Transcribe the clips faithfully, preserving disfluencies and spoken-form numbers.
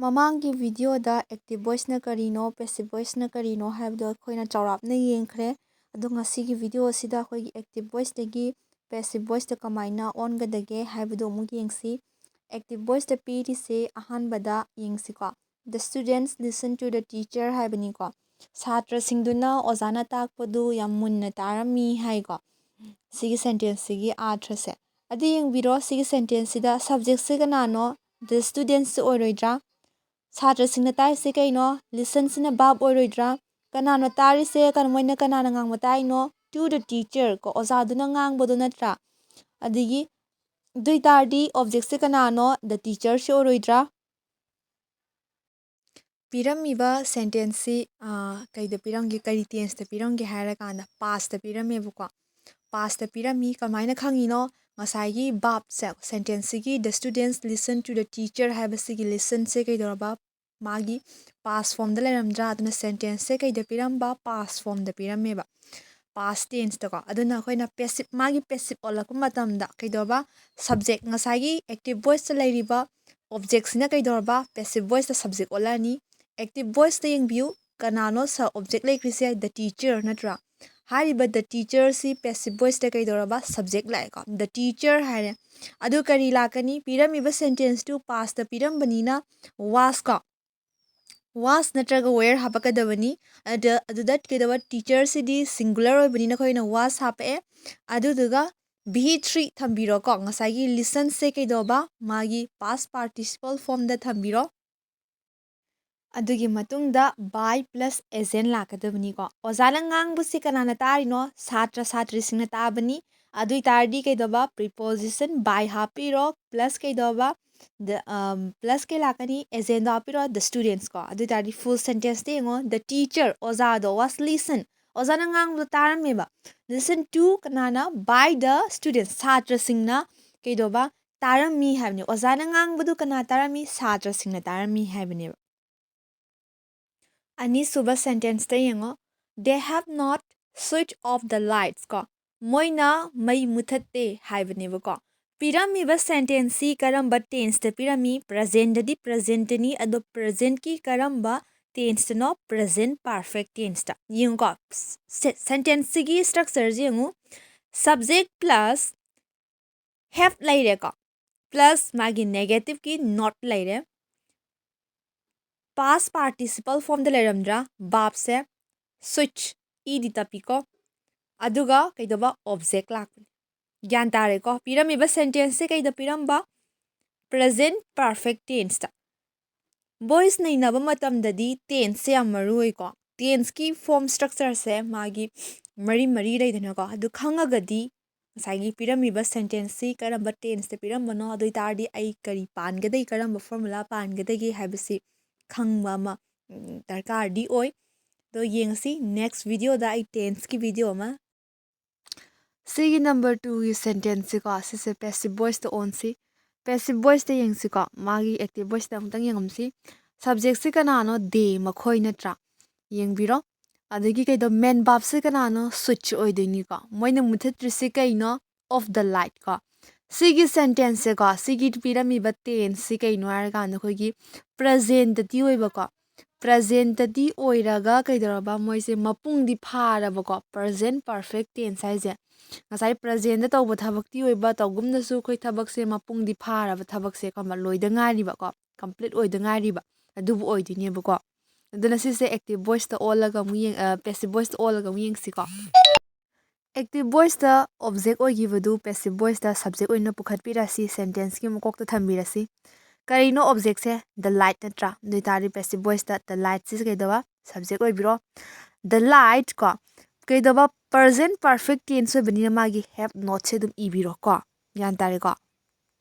ꯃꯃꯥꯡꯒꯤ ꯚꯤꯗꯤꯑꯣꯗ active voiceꯅ ꯀꯔꯤꯅꯣ, passive voiceꯅ ꯀꯔꯤꯅꯣ ꯍꯥꯏꯕꯗꯣ ꯑꯩꯈꯣꯏꯅ ꯆꯥꯎꯔꯥꯛꯅ ꯌꯦꯡꯈ꯭ꯔꯦ꯫ ꯑꯗꯣ ꯉꯁꯤꯒꯤ ꯚꯤꯗꯤꯑꯣ ꯑꯁꯤꯗ ꯑꯩꯈꯣꯏꯒꯤ active voiceꯇꯒꯤ passive voiceꯇ ꯀꯃꯥꯏꯅ ꯑꯣꯟꯒꯗꯒꯦ ꯍꯥꯏꯕꯗꯣ ꯑꯃꯨꯛ ꯌꯦꯡꯁꯤ꯫ Active voiceꯇ ꯄꯤꯔꯤꯁꯦ ꯑꯍꯥꯟꯕꯗ ꯌꯦꯡꯁꯤꯀꯣ꯫ "The students listen to the teacher" ꯍꯥꯏꯕꯅꯤꯀꯣ꯫ ꯁꯥꯇ꯭ꯔꯁꯤꯡꯗꯨꯅ ꯑꯣꯖꯥꯅ ꯇꯥꯛꯄꯗꯨ ꯌꯥꯝ ꯃꯨꯟꯅ ꯇꯥꯔꯝꯃꯤ ꯍꯥꯏꯀꯣ꯫ ꯁꯤꯒꯤ sentenceꯁꯤꯒꯤ ꯑꯥꯔꯊꯁꯦ꯫ ꯑꯗꯨ ꯌꯦꯡꯕꯤꯔꯣ, ꯁꯤꯒꯤ sentenceꯁꯤꯗ subjectꯁꯦ ꯀꯅꯥꯅꯣ? The studentsꯁꯦ ꯑꯣꯏꯔꯣꯏꯗ꯭ꯔꯥ? ꯁꯥꯇ꯭ꯔꯁꯤꯡꯅ ꯇꯥꯔꯤꯁꯦ ꯀꯩꯅꯣ? Listenꯁꯤꯅ verb ꯑꯣꯏꯔꯣꯏꯗ꯭ꯔꯥ? ꯀꯅꯥꯅꯣ ꯇꯥꯔꯤꯁꯦ? ꯀꯅꯥ, ꯃꯣꯏꯅ ꯀꯅꯥꯅ ꯉꯥꯡꯕ ꯇꯥꯏꯅꯣ? To the teacher ꯀꯣ, ꯑꯣꯖꯥꯗꯨꯅ ꯉꯥꯡꯕꯗꯣ ꯅꯠꯇ꯭ꯔꯥ? ꯑꯗꯒꯤ ꯑꯗꯨ ꯑꯣꯏꯇꯥꯔꯗꯤ objectꯁꯦ ꯀꯅꯥꯅꯣ? The teacherꯁꯦ ꯑꯣꯏꯔꯣꯏꯗ꯭ꯔꯥ? ꯄꯤꯔꯝꯃꯤꯕ sentenceꯁꯤ, ꯑꯥ, ꯀꯩꯗ ꯄꯤꯔꯝꯒꯦ? ꯀꯔꯤ tenseꯇ ꯄꯤꯔꯝꯒꯦ ꯍꯥꯏꯔꯀꯥꯟꯗ pastꯇ ꯄꯤꯔꯝꯃꯦꯕꯀꯣ꯫ Pastꯇ ꯄꯤꯔꯝꯃꯤ꯫ ꯀꯃꯥꯏꯅ ꯈꯪꯉꯤꯅꯣ? ꯉꯁꯥꯏꯒꯤ verbꯁꯦ, sentenceꯁꯤꯒꯤ "The students listen to the teacher" ꯍꯥꯏꯕꯁꯤꯒꯤ listenꯁꯦ ꯀꯩꯗꯧꯔꯕ? ꯃꯥꯒꯤ past formꯗ ꯂꯩꯔꯝꯗ꯭ꯔꯥ? ꯑꯗꯨꯅ sentenceꯁꯦ ꯀꯩꯗ ꯄꯤꯔꯝꯕ? Past formꯗ ꯄꯤꯔꯝꯃꯦꯕ, past tenseꯇꯀꯣ꯫ ꯑꯗꯨꯅ ꯑꯩꯈꯣꯏꯅ passive, ꯃꯥꯒꯤ passive ꯑꯣꯜꯂꯛꯄ ꯃꯇꯝꯗ ꯀꯩꯗꯧꯔꯕ? Subject, ꯉꯁꯥꯏꯒꯤ active voiceꯇ ꯂꯩꯔꯤꯕ objectꯁꯤꯅ ꯀꯩꯗꯧꯔꯕ? Passive voiceꯇ subject ꯑꯣꯜꯂꯛꯑꯅꯤ꯫ Active voiceꯇ ꯌꯦꯡꯕꯤꯌꯨ, ꯀꯅꯥꯅꯣ sub object ꯂꯩꯈ꯭ꯔꯤꯁꯦ? The teacher ꯅꯠꯇ꯭ꯔꯥ? ꯍꯥꯏꯔꯤꯕ the teacherꯁꯤ passive voiceꯇ ꯀꯩꯗꯧꯔꯕ? Subject ꯂꯥꯛꯑꯦꯀꯣ, the teacher ꯍꯥꯏꯔꯦ꯫ ꯑꯗꯨ ꯀꯔꯤ ꯂꯥꯛꯀꯅꯤ? ꯄꯤꯔꯝꯃꯤꯕ sentenceꯇꯨ pastꯇ ꯄꯤꯔꯝꯕꯅꯤꯅ was ꯀꯣ, was ꯅꯠꯇ꯭ꯔꯒ were ꯍꯥꯞꯄꯛꯀꯗꯕꯅꯤ꯫ ꯑꯗ, ꯑꯗꯨꯗ ꯀꯩꯗꯧꯕ? Teacherꯁꯤꯗꯤ singular ꯑꯣꯏꯕꯅꯤꯅ ꯑꯩꯈꯣꯏꯅ was ꯍꯥꯞꯄꯛꯑꯦ꯫ ꯑꯗꯨꯗꯨꯒ be three ꯊꯝꯕꯤꯔꯣꯀꯣ꯫ ꯉꯁꯥꯏꯒꯤ listenꯁꯦ ꯀꯩꯗꯧꯕ? ꯃꯥꯒꯤ past participle formꯗ ꯊꯝꯕꯤꯔꯣ꯫ ꯑꯗꯨꯒꯤ ꯃꯇꯨꯡꯗ by plus agent ꯂꯥꯛꯀꯗꯕꯅꯤꯀꯣ꯫ ꯑꯣꯖꯥꯅ ꯉꯥꯡꯕꯁꯤ ꯀꯅꯥꯅ ꯇꯥꯔꯤꯅꯣ? ꯁꯥꯇ꯭ꯔ ꯁꯥꯇ꯭ꯔꯤꯁꯤꯡꯅ ꯇꯥꯕꯅꯤ꯫ ꯑꯗꯨ ꯑꯣꯏꯇꯥꯔꯗꯤ ꯀꯩꯗꯧꯕ? Preposition by ꯍꯥꯞꯄꯤꯔꯣ, plus ꯀꯩꯗꯧꯕ? The, um, plus ꯀꯩ ꯂꯥꯛꯀꯅꯤ? Agentꯗꯣ ꯍꯥꯞꯄꯤꯔꯣ, the students ꯀꯣ꯫ ꯑꯗꯨ ꯑꯣꯏꯇꯥꯔꯗꯤ full sentenceꯇ ꯌꯦꯡꯉꯣ, the teacher, ꯑꯣꯖꯥꯗꯣ, was listen, ꯑꯣꯖꯥꯅ ꯉꯥꯡꯕꯗꯣ ꯇꯥꯔꯝꯃꯦꯕ꯫ Listen to ꯀꯅꯥꯅ? By the students, ꯁꯥꯇ꯭ꯔꯁꯤꯡꯅ ꯀꯩꯗꯧꯕ? ꯇꯥꯔꯝꯃꯤ ꯍꯥꯏꯕꯅꯤ꯫ ꯑꯣꯖꯥꯅ ꯉꯥꯡꯕꯗꯨ ꯀꯅꯥ ꯇꯥꯔꯝꯃꯤ? ꯁꯥꯇ꯭ꯔꯁꯤꯡꯅ ꯇꯥꯔꯝꯃꯤ ꯍꯥꯏꯕꯅꯦꯕ꯫ ꯑꯅꯤꯁꯨꯕ sentenceꯇ ꯌꯦꯡꯉꯣ, "They have not switch off the lights" ꯀꯣ, ꯃꯣꯏꯅ ꯃꯩ ꯃꯨꯊꯠꯇꯦ ꯍꯥꯏꯕꯅꯦꯕꯀꯣ꯫ ꯄꯤꯔꯝꯃꯤꯕ ꯁꯦꯟꯇꯦꯟꯁꯁꯤ ꯀꯔꯝꯕ ꯇꯦꯟꯁꯇ ꯄꯤꯔꯝꯃꯤ? ꯄ꯭ꯔꯖꯦꯟꯗꯗꯤ ꯄ꯭ꯔꯖꯦꯟꯇꯅꯤ꯫ ꯑꯗꯣ ꯄ꯭ꯔꯖꯦꯟꯠꯀꯤ ꯀꯔꯝꯕ ꯇꯦꯟꯁꯇꯅꯣ? Present perfect ꯇꯦꯟꯁꯇ꯫ ꯌꯦꯡꯉꯨꯀꯣ, ꯁꯦ- ꯁꯦꯟꯇꯦꯟꯁꯁꯤꯒꯤ ꯁ꯭ꯇ꯭ꯔꯛꯆꯔꯁꯤ ꯌꯦꯡꯉꯨ꯫ ꯁꯕꯖꯦꯛ ꯄ꯭ꯂꯁ ꯍꯦꯞ ꯂꯩꯔꯦꯀꯣ, ꯄ꯭ꯂꯁ ꯃꯥꯒꯤ ꯅꯦꯒꯦꯇꯤꯚꯀꯤ ꯅꯣꯠ ꯂꯩꯔꯦ꯫ ꯄꯥꯁ ꯄꯥꯔꯇꯤꯁꯤꯄꯜ ꯐꯣꯝꯗ ꯂꯩꯔꯝꯗ꯭ꯔꯥ? ꯕꯥꯞꯁꯦ ꯁꯨꯏꯠꯁ ꯏꯗꯤ ꯇꯞꯄꯤꯀꯣ꯫ ꯑꯗꯨꯒ ꯀꯩꯗꯧꯕ? ꯑꯣꯕꯖꯦꯛ ꯂꯥꯛꯄꯅꯤ꯫ ꯒ꯭ꯌꯥꯟ ꯇꯥꯔꯦꯀꯣ? ꯄꯤꯔꯝꯃꯤꯕ ꯁꯦꯟꯇꯦꯟꯁꯁꯦ ꯀꯩꯗ ꯄꯤꯔꯝꯕ? Present perfect ꯇꯦꯟꯁꯇ꯫ ꯚꯣꯏꯁ ꯅꯩꯅꯕ ꯃꯇꯝꯗꯗꯤ ꯇꯦꯟꯁꯁꯦ ꯌꯥꯝ ꯃꯔꯨ ꯑꯣꯏꯀꯣ꯫ ꯇꯦꯟꯁꯀꯤ ꯐꯣꯝ ꯁ꯭ꯇ꯭ꯔꯛꯆꯔꯁꯦ ꯃꯥꯒꯤ ꯃꯔꯤ ꯃꯔꯤ ꯂꯩꯗꯅꯀꯣ꯫ ꯑꯗꯨ ꯈꯪꯉꯒꯗꯤ ꯉꯁꯥꯏꯒꯤ ꯄꯤꯔꯝꯃꯤꯕ ꯁꯦꯟꯇꯦꯟꯁꯁꯤ ꯀꯔꯝꯕ ꯇꯦꯟꯁꯇ ꯄꯤꯔꯝꯕꯅꯣ, ꯑꯗꯨ ꯑꯣꯏ ꯇꯥꯔꯗꯤ ꯑꯩ ꯀꯔꯤ ꯄꯥꯟꯒꯗꯒꯦ, ꯀꯔꯝꯕ ꯐꯣꯔꯃꯨꯂꯥ ꯄꯥꯟꯒꯗꯒꯦ ꯍꯥꯏꯕꯁꯤ ꯈꯪꯕ ꯑꯃ, ꯎꯝ, ꯗꯔꯀꯥꯔꯗꯤ ꯑꯣꯏ꯫ ꯑꯗꯣ ꯌꯦꯡꯉꯁꯤ ꯅꯦꯛꯁ ꯚꯤꯗꯤꯑꯣꯗ ꯑꯩ ꯇꯦꯟꯁꯀꯤ ꯚꯤꯗꯤꯑꯣ ꯑꯃ꯫ ꯁꯤꯒꯤ ꯅꯝꯕꯔ ꯇꯨꯒꯤ ꯁꯦꯟꯇꯦꯟꯁꯁꯤꯀꯣ, ꯁꯤꯁꯦ ꯄꯦꯁꯤꯞ ꯚꯣꯏꯁꯇ ꯑꯣꯟꯁꯤ꯫ ꯄꯦꯁꯤꯞ ꯚꯣꯏꯁꯇ ꯌꯦꯡꯁꯤꯀꯣ, ꯃꯥꯒꯤ ꯑꯦꯛꯇꯤꯞ ꯚꯣꯏꯁꯇ ꯑꯃꯨꯛꯇꯪ ꯌꯦꯡꯉꯝꯁꯤ꯫ ꯁꯕꯖꯦꯛꯁꯤ ꯀꯅꯥꯅꯣ? ꯗꯦ, ꯃꯈꯣꯏ ꯅꯠꯇ꯭ꯔꯥ? ꯌꯦꯡꯕꯤꯔꯣ꯫ ꯑꯗꯒꯤ ꯀꯩꯗꯣ, ꯃꯦꯟ ꯚꯥꯔꯕꯁꯤ ꯀꯅꯥꯅꯣ? ꯁꯨꯏꯠꯁ ꯑꯣꯏꯗꯣꯏꯅꯤꯀꯣ꯫ ꯃꯣꯏꯅ ꯃꯨꯊꯠꯇ꯭ꯔꯤꯁꯤ ꯀꯩꯅꯣ? ꯑꯣꯐ ꯗ ꯂꯥꯏꯠ ꯀꯣ꯫ ꯁꯤꯒꯤ ꯁꯦꯟꯇꯦꯟꯁꯁꯦꯀꯣ, ꯁꯤꯒꯤ ꯄꯤꯔꯝꯃꯤꯕ ꯇꯦꯟꯁꯁꯤ ꯀꯩꯅꯣ ꯍꯥꯏꯔꯀꯥꯟꯗ ꯑꯩꯈꯣꯏꯒꯤ ꯄ꯭ꯔꯖꯦꯟꯇꯇꯤ ꯑꯣꯏꯕꯀꯣ꯫ ꯄ꯭ꯔꯖꯦꯟꯇꯇꯤ ꯑꯣꯏꯔꯒ ꯀꯩꯗꯧꯔꯕ? ꯃꯣꯏꯁꯦ ꯃꯄꯨꯡꯗꯤ ꯐꯥꯔꯕꯀꯣ, ꯄ꯭ꯔꯖꯦꯟꯠ ꯄꯔꯐꯦꯛ ꯇꯦꯟꯁ ꯍꯥꯏꯁꯦ꯫ ꯉꯁꯥꯏ ꯄ꯭ꯔꯖꯦꯟꯗ ꯇꯧꯕ ꯊꯕꯛꯇꯤ ꯑꯣꯏꯕ, ꯇꯧꯒꯨꯝꯅꯁꯨ ꯑꯩꯈꯣꯏ ꯊꯕꯛꯁꯦ ꯃꯄꯨꯡꯗꯤ ꯐꯥꯔꯕ ꯊꯕꯛꯁꯦ ꯈꯪꯕ, ꯂꯣꯏꯗ ꯉꯥꯏꯔꯤꯕꯀꯣ, ꯀꯝꯄ꯭ꯂꯤꯠ ꯑꯣꯏꯗ ꯉꯥꯏꯔꯤꯕ, ꯑꯗꯨꯕꯨ ꯑꯣꯏꯗꯣꯏꯅꯦꯕꯀꯣ꯫ ꯑꯗꯨꯅ ꯁꯤꯁꯦ ꯑꯦꯛꯇꯤꯞ ꯚꯣꯏꯁꯇ ꯑꯣꯜꯂꯒ ꯑꯃꯨꯛ ꯌꯦꯡ-, ꯑ, ꯄꯦꯁꯤꯞ ꯚꯣꯏꯁꯇ ꯑꯣꯜꯂꯒ ꯑꯃꯨꯛ ꯌꯦꯡꯁꯤꯀꯣ꯫ ꯑꯦꯛꯇꯤꯞ ꯚꯣꯏꯁꯇ ꯑꯣꯕꯖꯦꯛ ꯑꯣꯏꯈꯤꯕꯗꯨ ꯄꯦꯁꯤꯞ ꯚꯣꯏꯁꯇ ꯁꯕꯖꯦꯛ ꯑꯣꯏꯅ ꯄꯨꯈꯠꯄꯤꯔꯁꯤ, ꯁꯦꯟꯇꯦꯟꯁꯀꯤ ꯃꯀꯣꯛꯇ ꯊꯝꯕꯤꯔꯁꯤ꯫ ꯀꯔꯤꯅꯣ ꯑꯣꯕꯖꯦꯛꯁꯦ? ꯗ ꯂꯥꯏꯠ ꯅꯠꯇ꯭ꯔꯥ? ꯑꯗꯨ ꯑꯣꯏꯇꯥꯔꯗꯤ ꯄꯦꯁꯤꯞ ꯚꯣꯏꯁꯇ ꯗ ꯂꯥꯏꯠꯁꯤ ꯀꯩꯗꯧꯕ? ꯁꯕꯖꯦꯛ ꯑꯣꯏꯕꯤꯔꯣ꯫ ꯗ ꯂꯥꯏꯠ ꯀꯣ, ꯀꯩꯗꯧꯕ? ꯄ꯭ꯔꯖꯦꯟꯠ ꯄꯔꯐꯦꯛ ꯇꯦꯟꯁ ꯑꯣꯏꯕꯅꯤꯅ ꯃꯥꯒꯤ ꯍꯦꯞ ꯅꯣꯠꯁꯦ ꯑꯗꯨꯝ ꯏꯕꯤꯔꯣ ꯀꯣ꯫ ꯒ꯭ꯌꯥꯟ ꯇꯥꯔꯦꯀꯣ?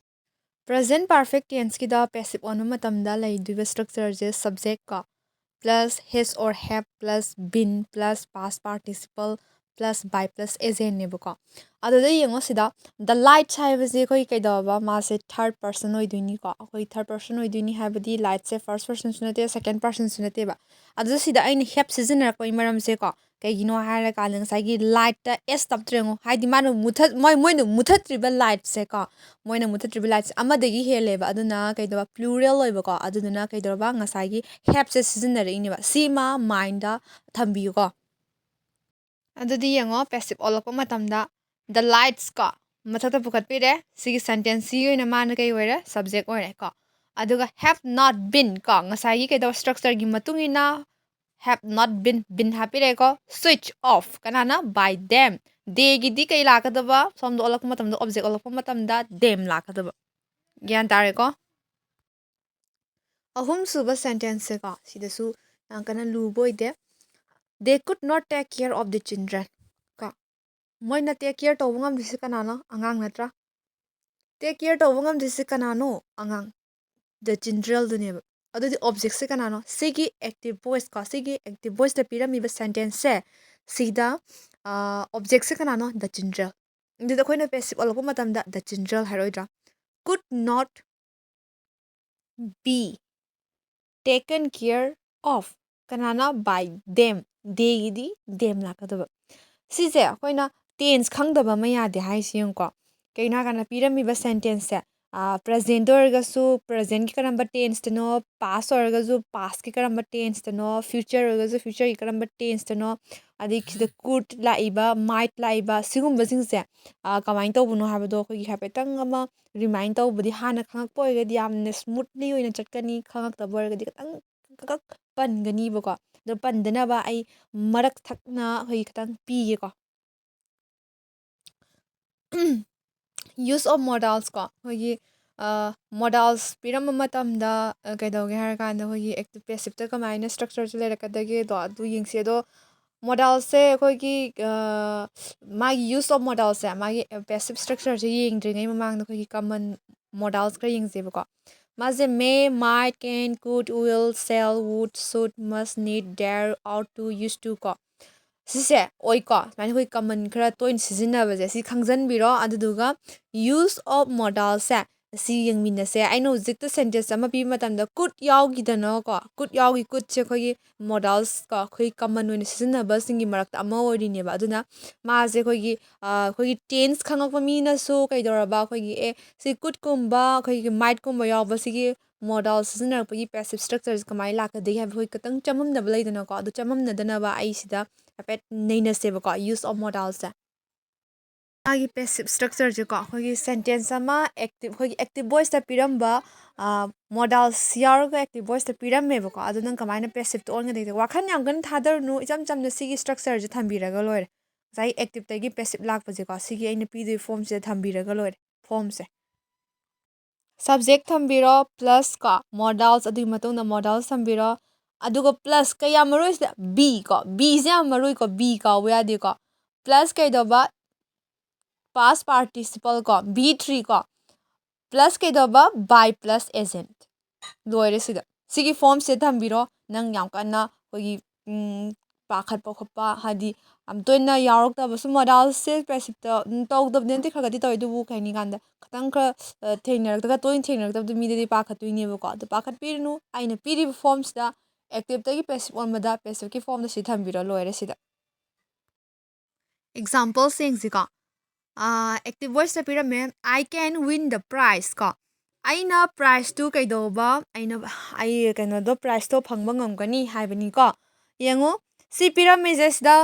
ꯄ꯭ꯔꯖꯦꯟꯠ ꯄꯔꯐꯦꯛ ꯇꯦꯟꯁꯀꯤꯗ ꯄꯦꯁꯤꯞ ꯑꯣꯟꯕ ꯃꯇꯝꯗ ꯂꯩꯗꯣꯏꯕ ꯁ꯭ꯇ꯭ꯔꯛꯆꯔꯁꯦ ꯁꯕꯖꯦꯛ ꯀꯣ, plus has or have plus been plus past participle plus by plus ꯑꯦꯖꯦꯟꯅꯦꯕꯀꯣ꯫ ꯑꯗꯨꯗ ꯌꯦꯡꯉꯣ ꯁꯤꯗ, ꯗ ꯂꯥꯏꯠꯁ ꯍꯥꯏꯕꯁꯦ ꯑꯩꯈꯣꯏ ꯀꯩꯗꯧꯕ? ꯃꯥꯁꯦ ꯊꯥꯔꯠ ꯄꯔꯁꯟ ꯑꯣꯏꯗꯣꯏꯅꯤꯀꯣ꯫ ꯑꯩꯈꯣꯏ ꯊꯥꯔꯠ ꯄꯔꯁꯟ ꯑꯣꯏꯗꯣꯏꯅꯤ ꯍꯥꯏꯕꯗꯤ ꯂꯥꯏꯠꯁꯦ ꯐꯥꯔꯁ ꯄꯔꯁꯟꯁꯨ ꯅꯠꯇꯦ, ꯁꯦꯀꯦꯟ ꯄꯔꯁꯟꯁꯨ ꯅꯠꯇꯦꯕ꯫ ꯑꯗꯨꯗ ꯁꯤꯗ ꯑꯩꯅ ꯍꯦꯞ ꯁꯤꯖꯤꯟꯅꯔꯛꯄꯒꯤ ꯃꯔꯝꯁꯦꯀꯣ, ꯀꯩꯒꯤꯅꯣ ꯍꯥꯏꯔꯀꯥꯟꯗ ꯉꯁꯥꯏꯒꯤ ꯂꯥꯏꯠꯇ ꯑꯦꯁ ꯇꯞꯇ꯭ꯔꯦ ꯌꯦꯡꯉꯣ꯫ ꯍꯥꯏꯗꯤ ꯃꯥꯅ ꯃꯨꯊꯠ-, ꯃꯣꯏ-, ꯃꯣꯏꯅ ꯃꯨꯊꯠꯇ꯭ꯔꯤꯕ ꯂꯥꯏꯠꯁꯦꯀꯣ, ꯃꯣꯏꯅ ꯃꯨꯊꯠꯇ꯭ꯔꯤꯕ ꯂꯥꯏꯠꯁꯦ ꯑꯃꯗꯒꯤ ꯍꯦꯜꯂꯦꯕ, ꯑꯗꯨꯅ ꯀꯩꯗꯧꯕ, ꯄ꯭ꯂꯨꯔꯦꯜ ꯑꯣꯏꯕꯀꯣ꯫ ꯑꯗꯨꯗꯨꯅ ꯀꯩꯗꯧꯔꯕ, ꯉꯁꯥꯏꯒꯤ ꯍꯦꯞꯁꯦ ꯁꯤꯖꯤꯟꯅꯔꯛꯏꯅꯦꯕ꯫ ꯁꯤꯃ ꯃꯥꯏꯟꯗ ꯊꯝꯕꯤꯌꯨꯀꯣ꯫ ꯑꯗꯨꯗꯤ ꯌꯦꯡꯉꯣ, ꯄꯦꯁꯤꯞ ꯑꯣꯜꯂꯛꯄ ꯃꯇꯝꯗ the lights ꯀꯣ ꯃꯊꯛꯇ ꯄꯨꯈꯠꯄꯤꯔꯦ꯫ ꯁꯤꯒꯤ ꯁꯦꯟꯇꯦꯟꯁꯁꯤꯒꯤ ꯑꯣꯏꯅ ꯃꯥꯅ ꯀꯩ ꯑꯣꯏꯔꯦ? ꯁꯕꯖꯦꯛ ꯑꯣꯏꯔꯦ ꯀꯣ꯫ ꯑꯗꯨꯒ have not been ꯀꯣ, ꯉꯁꯥꯏꯒꯤ ꯀꯩꯗꯧꯕ, ꯁ꯭ꯇ꯭ꯔꯛꯆꯔꯒꯤ ꯃꯇꯨꯡ ꯏꯟꯅ have not been, been ꯍꯥꯞꯄꯤꯔꯦꯀꯣ꯫ Switch off ꯀꯅꯥꯅ? By them꯫ Theyꯒꯤꯗꯤ ꯀꯩ ꯂꯥꯛꯀꯗꯕ? ꯁꯣꯝꯗ ꯑꯣꯜꯂꯛꯄ ꯃꯇꯝꯗ, ꯑꯣꯕꯖꯦꯛ ꯑꯣꯜꯂꯛꯄ ꯃꯇꯝꯗ them ꯂꯥꯛꯀꯗꯕ꯫ ꯒ꯭ꯌꯥꯟ ꯇꯥꯔꯦꯀꯣ? ꯑꯍꯨꯝꯁꯨꯕ ꯁꯦꯟꯇꯦꯟꯁꯁꯦꯀꯣ, ꯁꯤꯗꯁꯨ ꯌꯥꯝ ꯀꯟꯅ ꯂꯨꯕ ꯑꯣꯏꯗꯦ꯫ They could not take care of the children ꯀꯣ꯫ ꯃꯣꯏꯅ ꯇꯦꯛ ꯀꯦꯌꯔ ꯇꯧꯕ ꯉꯝꯗ꯭ꯔꯤꯁꯦ ꯀꯅꯥꯅꯣ? ꯑꯉꯥꯡ ꯅꯠꯇ꯭ꯔꯥ? ꯇꯦꯛ ꯀꯦꯌꯔ ꯇꯧꯕ ꯉꯝꯗ꯭ꯔꯤꯁꯦ ꯀꯅꯥꯅꯣ? ꯑꯉꯥꯡ꯫ The childrenꯗꯨꯅꯦꯕ꯫ ꯑꯗꯨꯗꯤ ꯑꯣꯕꯖꯦꯛꯁꯦ ꯀꯅꯥꯅꯣ? ꯁꯤꯒꯤ ꯑꯦꯛꯇꯤꯚ ꯚꯣꯏꯁ ꯀꯣ, ꯁꯤꯒꯤ ꯑꯦꯛꯇꯤꯚ ꯚꯣꯏꯁꯇ ꯄꯤꯔꯝꯃꯤꯕ ꯁꯦꯟꯇꯦꯟꯁꯁꯦ, ꯁꯤꯗ ꯑꯣꯕꯖꯦꯛꯁꯦ ꯀꯅꯥꯅꯣ? The children꯫ ꯑꯗꯨꯗꯤ ꯑꯩꯈꯣꯏꯅ ꯄꯦꯁꯤꯞ ꯑꯣꯜꯂꯛꯄ ꯃꯇꯝꯗ the children ꯍꯥꯏꯔꯣꯏꯗ꯭ꯔꯥ? Could not be taken care of ꯀꯅꯥꯅ? By them꯫ Theyꯒꯤꯗꯤ them ꯂꯥꯛꯀꯗꯕ꯫ ꯁꯤꯁꯦ ꯑꯩꯈꯣꯏꯅ ꯇꯦꯟꯁ ꯈꯪꯗꯕ ꯑꯃ ꯌꯥꯗꯦ ꯍꯥꯏꯁꯤ ꯌꯦꯡꯉꯨꯀꯣ꯫ ꯀꯩꯅꯣ ꯍꯥꯏꯀꯥꯟꯗ ꯄꯤꯔꯝꯃꯤꯕ ꯁꯦꯟꯇꯦꯟꯁꯁꯦ, ꯄ꯭ꯔꯖꯦꯟꯗ ꯑꯣꯏꯔꯒꯁꯨ ꯄ꯭ꯔꯖꯦꯟꯒꯤ ꯀꯔꯝꯕ ꯇꯦꯟꯁꯇꯅꯣ, ꯄꯥꯁ ꯑꯣꯏꯔꯒꯁꯨ ꯄꯥꯁꯀꯤ ꯀꯔꯝꯕ ꯇꯦꯟꯁꯇꯅꯣ, ꯐ꯭ꯌꯨꯆꯔ ꯑꯣꯏꯔꯒꯁꯨ ꯐ꯭ꯌꯨꯆꯔꯒꯤ ꯀꯔꯝꯕ ꯇꯦꯟꯁꯇꯅꯣ, ꯑꯗꯩ ꯁꯤꯗ ꯀꯨꯠ ꯂꯥꯛꯏꯕ, ꯃꯥꯏꯠ ꯂꯥꯛꯏꯕ, ꯁꯤꯒꯨꯝꯕꯁꯤꯡꯁꯦ ꯀꯃꯥꯏꯅ ꯇꯧꯕꯅꯣ ꯍꯥꯏꯕꯗꯣ ꯑꯩꯈꯣꯏꯒꯤ ꯍꯥꯏꯐꯦꯠꯇꯪ ꯑꯃ ꯔꯤꯃꯥꯏꯟ ꯇꯧꯕꯗꯤ, ꯍꯥꯟꯅ ꯈꯪꯉꯛꯄ ꯑꯣꯏꯔꯒꯗꯤ ꯌꯥꯝꯅ ꯁ꯭ꯃꯨꯠꯂꯤ ꯑꯣꯏꯅ ꯆꯠꯀꯅꯤ, ꯈꯪꯉꯛꯇꯕ ꯑꯣꯏꯔꯒꯗꯤ ꯈꯤꯇꯪ ꯈꯛ ꯄꯟꯒꯅꯤꯕꯀꯣ꯫ ꯑꯗꯣ ꯄꯟꯗꯅꯕ ꯑꯩ ꯃꯔꯛ ꯊꯠꯅ ꯑꯩꯈꯣꯏꯒꯤ ꯈꯤꯇꯪ ꯄꯤꯒꯦꯀꯣ꯫ Use of modals ꯀꯣ, ꯑꯩꯈꯣꯏꯒꯤ ꯃꯣꯗꯥꯜꯁ ꯄꯤꯔꯝꯕ ꯃꯇꯝꯗ ꯀꯩꯗꯧꯒꯦ ꯍꯥꯏꯔꯀꯥꯟꯗ ꯑꯩꯈꯣꯏꯒꯤ ꯑꯦꯛꯇꯤꯚ ꯄꯦꯁꯤꯞꯇ ꯀꯃꯥꯏꯅ ꯁ꯭ꯇ꯭ꯔꯛꯆꯔꯁꯦ ꯂꯩꯔꯛꯀꯗꯒꯦꯗꯣ ꯑꯗꯨ ꯌꯦꯡꯁꯤ꯫ ꯑꯗꯣ ꯃꯣꯗꯥꯜꯁꯦ ꯑꯩꯈꯣꯏꯒꯤ ꯃꯥꯒꯤ use of modalꯁꯦ, ꯃꯥꯒꯤ ꯄꯦꯁꯤꯞ ꯁ꯭ꯇ꯭ꯔꯛꯆꯔꯁꯦ ꯌꯦꯡꯗ꯭ꯔꯤꯉꯩ ꯃꯃꯥꯡꯗ ꯑꯩꯈꯣꯏꯒꯤ ꯀꯃꯟ ꯃꯣꯗꯥꯜꯁ ꯈꯔ ꯌꯦꯡꯁꯦꯕꯀꯣ꯫ ꯃꯥꯁꯦ may, might, can, could, will, shall, would, should, must, need, dare, ought to, used to ꯀꯣ꯫ ꯁꯤꯁꯦ ꯑꯣꯏꯀꯣ, ꯁꯨꯃꯥꯏꯅ ꯑꯩꯈꯣꯏ ꯀꯃꯟ ꯈꯔ ꯇꯣꯏꯅ ꯁꯤꯖꯤꯟꯅꯕꯁꯦ ꯁꯤ ꯈꯪꯖꯟꯕꯤꯔꯣ꯫ ꯑꯗꯨꯗꯨꯒ use of modalꯁꯦ ꯑꯁꯤ ꯌꯦꯡꯃꯤꯟꯅꯁꯦ꯫ ꯑꯩꯅ ꯍꯧꯖꯤꯛꯇ sentence ꯑꯃ ꯄꯤꯕ ꯃꯇꯝꯗ could ꯌꯥꯎꯈꯤꯗꯅꯀꯣ, could ꯌꯥꯎꯈꯤ꯫ Couldꯁꯦ ꯑꯩꯈꯣꯏꯒꯤ modals ꯀꯣ, ꯑꯩꯈꯣꯏ common ꯑꯣꯏꯅ ꯁꯤꯖꯤꯟꯅꯕꯁꯤꯡꯒꯤ ꯃꯔꯛꯇ ꯑꯃ ꯑꯣꯏꯔꯤꯅꯦꯕ꯫ ꯑꯗꯨꯅ ꯃꯥꯁꯦ ꯑꯩꯈꯣꯏꯒꯤ, ꯑ, ꯑꯩꯈꯣꯏꯒꯤ tense ꯈꯪꯉꯛꯄ ꯃꯤꯅꯁꯨ ꯀꯩꯗꯧꯔꯕ, ꯑꯩꯈꯣꯏꯒꯤ, ꯑꯦ, ꯁꯤ couldꯀꯨꯝꯕ, ꯑꯩꯈꯣꯏꯒꯤ mightꯀꯨꯝꯕ ꯌꯥꯎꯕꯁꯤꯒꯤ modal ꯁꯤꯖꯤꯟꯅꯔꯛꯄꯒꯤ passive structureꯁꯦ ꯀꯃꯥꯏꯅ ꯂꯥꯛꯀꯗꯒꯦ ꯍꯥꯏꯕ ꯑꯩꯈꯣꯏ ꯈꯤꯇꯪ ꯆꯃꯝꯅꯕ ꯂꯩꯗꯅꯀꯣ꯫ ꯑꯗꯨ ꯆꯃꯝꯅꯗꯅꯕ ꯑꯩ ꯁꯤꯗ ꯍꯥꯏꯐꯦꯠ ꯅꯩꯅꯁꯦꯕꯀꯣ, use of modalꯁꯦ꯫ ꯃꯥꯒꯤ passive structureꯁꯦꯀꯣ, ꯑꯩꯈꯣꯏꯒꯤ sentence ꯑꯃ active, ꯑꯩꯈꯣꯏꯒꯤ active voiceꯇ ꯄꯤꯔꯝꯕ, ꯑ, modals ꯌꯥꯎꯔꯒ active voiceꯇ ꯄꯤꯔꯝꯃꯦꯕꯀꯣ꯫ ꯑꯗꯨ ꯅꯪ ꯀꯃꯥꯏꯅ passiveꯇ ꯑꯣꯟꯒꯗꯒꯦ? ꯋꯥꯈꯜ ꯌꯥꯝ ꯀꯟꯅ ꯊꯥꯗꯔꯨꯅꯨ, ꯏꯆꯝ ꯆꯝꯅ ꯁꯤꯒꯤ structureꯁꯦ ꯊꯝꯕꯤꯔꯒ ꯂꯣꯏꯔꯦ꯫ ꯉꯁꯥꯏ activeꯇꯒꯤ passive ꯂꯥꯛꯄꯁꯦꯀꯣ, ꯁꯤꯒꯤ ꯑꯩꯅ ꯄꯤꯗꯣꯏ formꯁꯤꯗ ꯊꯝꯕꯤꯔꯒ ꯂꯣꯏꯔꯦ, formꯁꯦ꯫ Subject ꯊꯝꯕꯤꯔꯣ, plus ꯀꯣ, modals, ꯑꯗꯨꯒꯤ ꯃꯇꯨꯡꯗ modals ꯊꯝꯕꯤꯔꯣ꯫ ꯑꯗꯨꯒ plus ꯀꯌꯥꯝ ꯃꯔꯨ ꯑꯣꯏꯁꯤꯗ? Be ꯀꯣ, beꯁꯦ ꯌꯥꯝ ꯃꯔꯨ ꯑꯣꯏꯀꯣ, be ꯀꯥꯎꯕ ꯌꯥꯗꯦꯀꯣ꯫ Plus ꯀꯩꯗꯧꯕ? Past participle ꯀꯣ, be three ꯀꯣ, plus ꯀꯩꯗꯧꯕ? By plus agent꯫ ꯂꯣꯏꯔꯦ ꯁꯤꯗ꯫ ꯁꯤꯒꯤ formꯁꯦ ꯊꯝꯕꯤꯔꯣ꯫ ꯅꯪ ꯌꯥꯝ ꯀꯟꯅ ꯑꯩꯈꯣꯏꯒꯤ, ꯎꯝ, ꯄꯥꯈꯠꯄ ꯈꯣꯠꯄ, ꯍꯥꯏꯗꯤ ꯌꯥꯝ ꯇꯣꯏꯅ ꯌꯥꯎꯔꯛꯇꯕꯁꯨ modalꯁꯦ passiveꯇ, ꯎꯝ, ꯇꯧꯗꯕꯗꯤ ꯅꯠꯇꯦ, ꯈꯔ ꯈꯔꯗꯤ ꯇꯧꯋꯦ꯫ ꯑꯗꯨꯕꯨ ꯀꯩ ꯍꯥꯏꯅꯤ ꯀꯥꯟꯗ ꯈꯤꯇꯪ ꯈꯔ, ꯑ, ꯊꯦꯡꯅꯔꯛꯇ꯭ꯔꯒ, ꯇꯣꯏꯅ ꯊꯦꯡꯅꯔꯛꯇꯕꯗꯨ ꯃꯤꯗꯗꯤ ꯄꯥꯈꯠꯇꯣꯏꯅꯦꯕꯀꯣ꯫ ꯑꯗꯨ ꯄꯥꯈꯠꯄꯤꯔꯨꯅꯨ꯫ ꯑꯩꯅ ꯄꯤꯔꯤꯕ formꯁꯤꯗ activeꯇꯒꯤ passive ꯑꯣꯟꯕꯗ passiveꯀꯤ formꯗ ꯁꯤ ꯊꯝꯕꯤꯔꯣ, ꯂꯣꯏꯔꯦ ꯁꯤꯗ꯫ Examples ꯌꯦꯡꯁꯤꯀꯣ꯫ ꯑꯥ, active voiceꯇ ꯄꯤꯔꯝꯃꯦ, "I can win the prize" ꯀꯣ꯫ ꯑꯩꯅ prizeꯇꯨ ꯀꯩꯗꯧꯕ, ꯑꯩꯅ, ꯑꯩ ꯀꯩꯅꯣꯗꯣ, prizeꯇꯣ ꯐꯪꯕ ꯉꯝꯒꯅꯤ ꯍꯥꯏꯕꯅꯤꯀꯣ꯫ ꯌꯦꯡꯉꯨ, ꯁꯤ ꯄꯤꯔꯝꯃꯤꯁꯦ ꯁꯤꯗ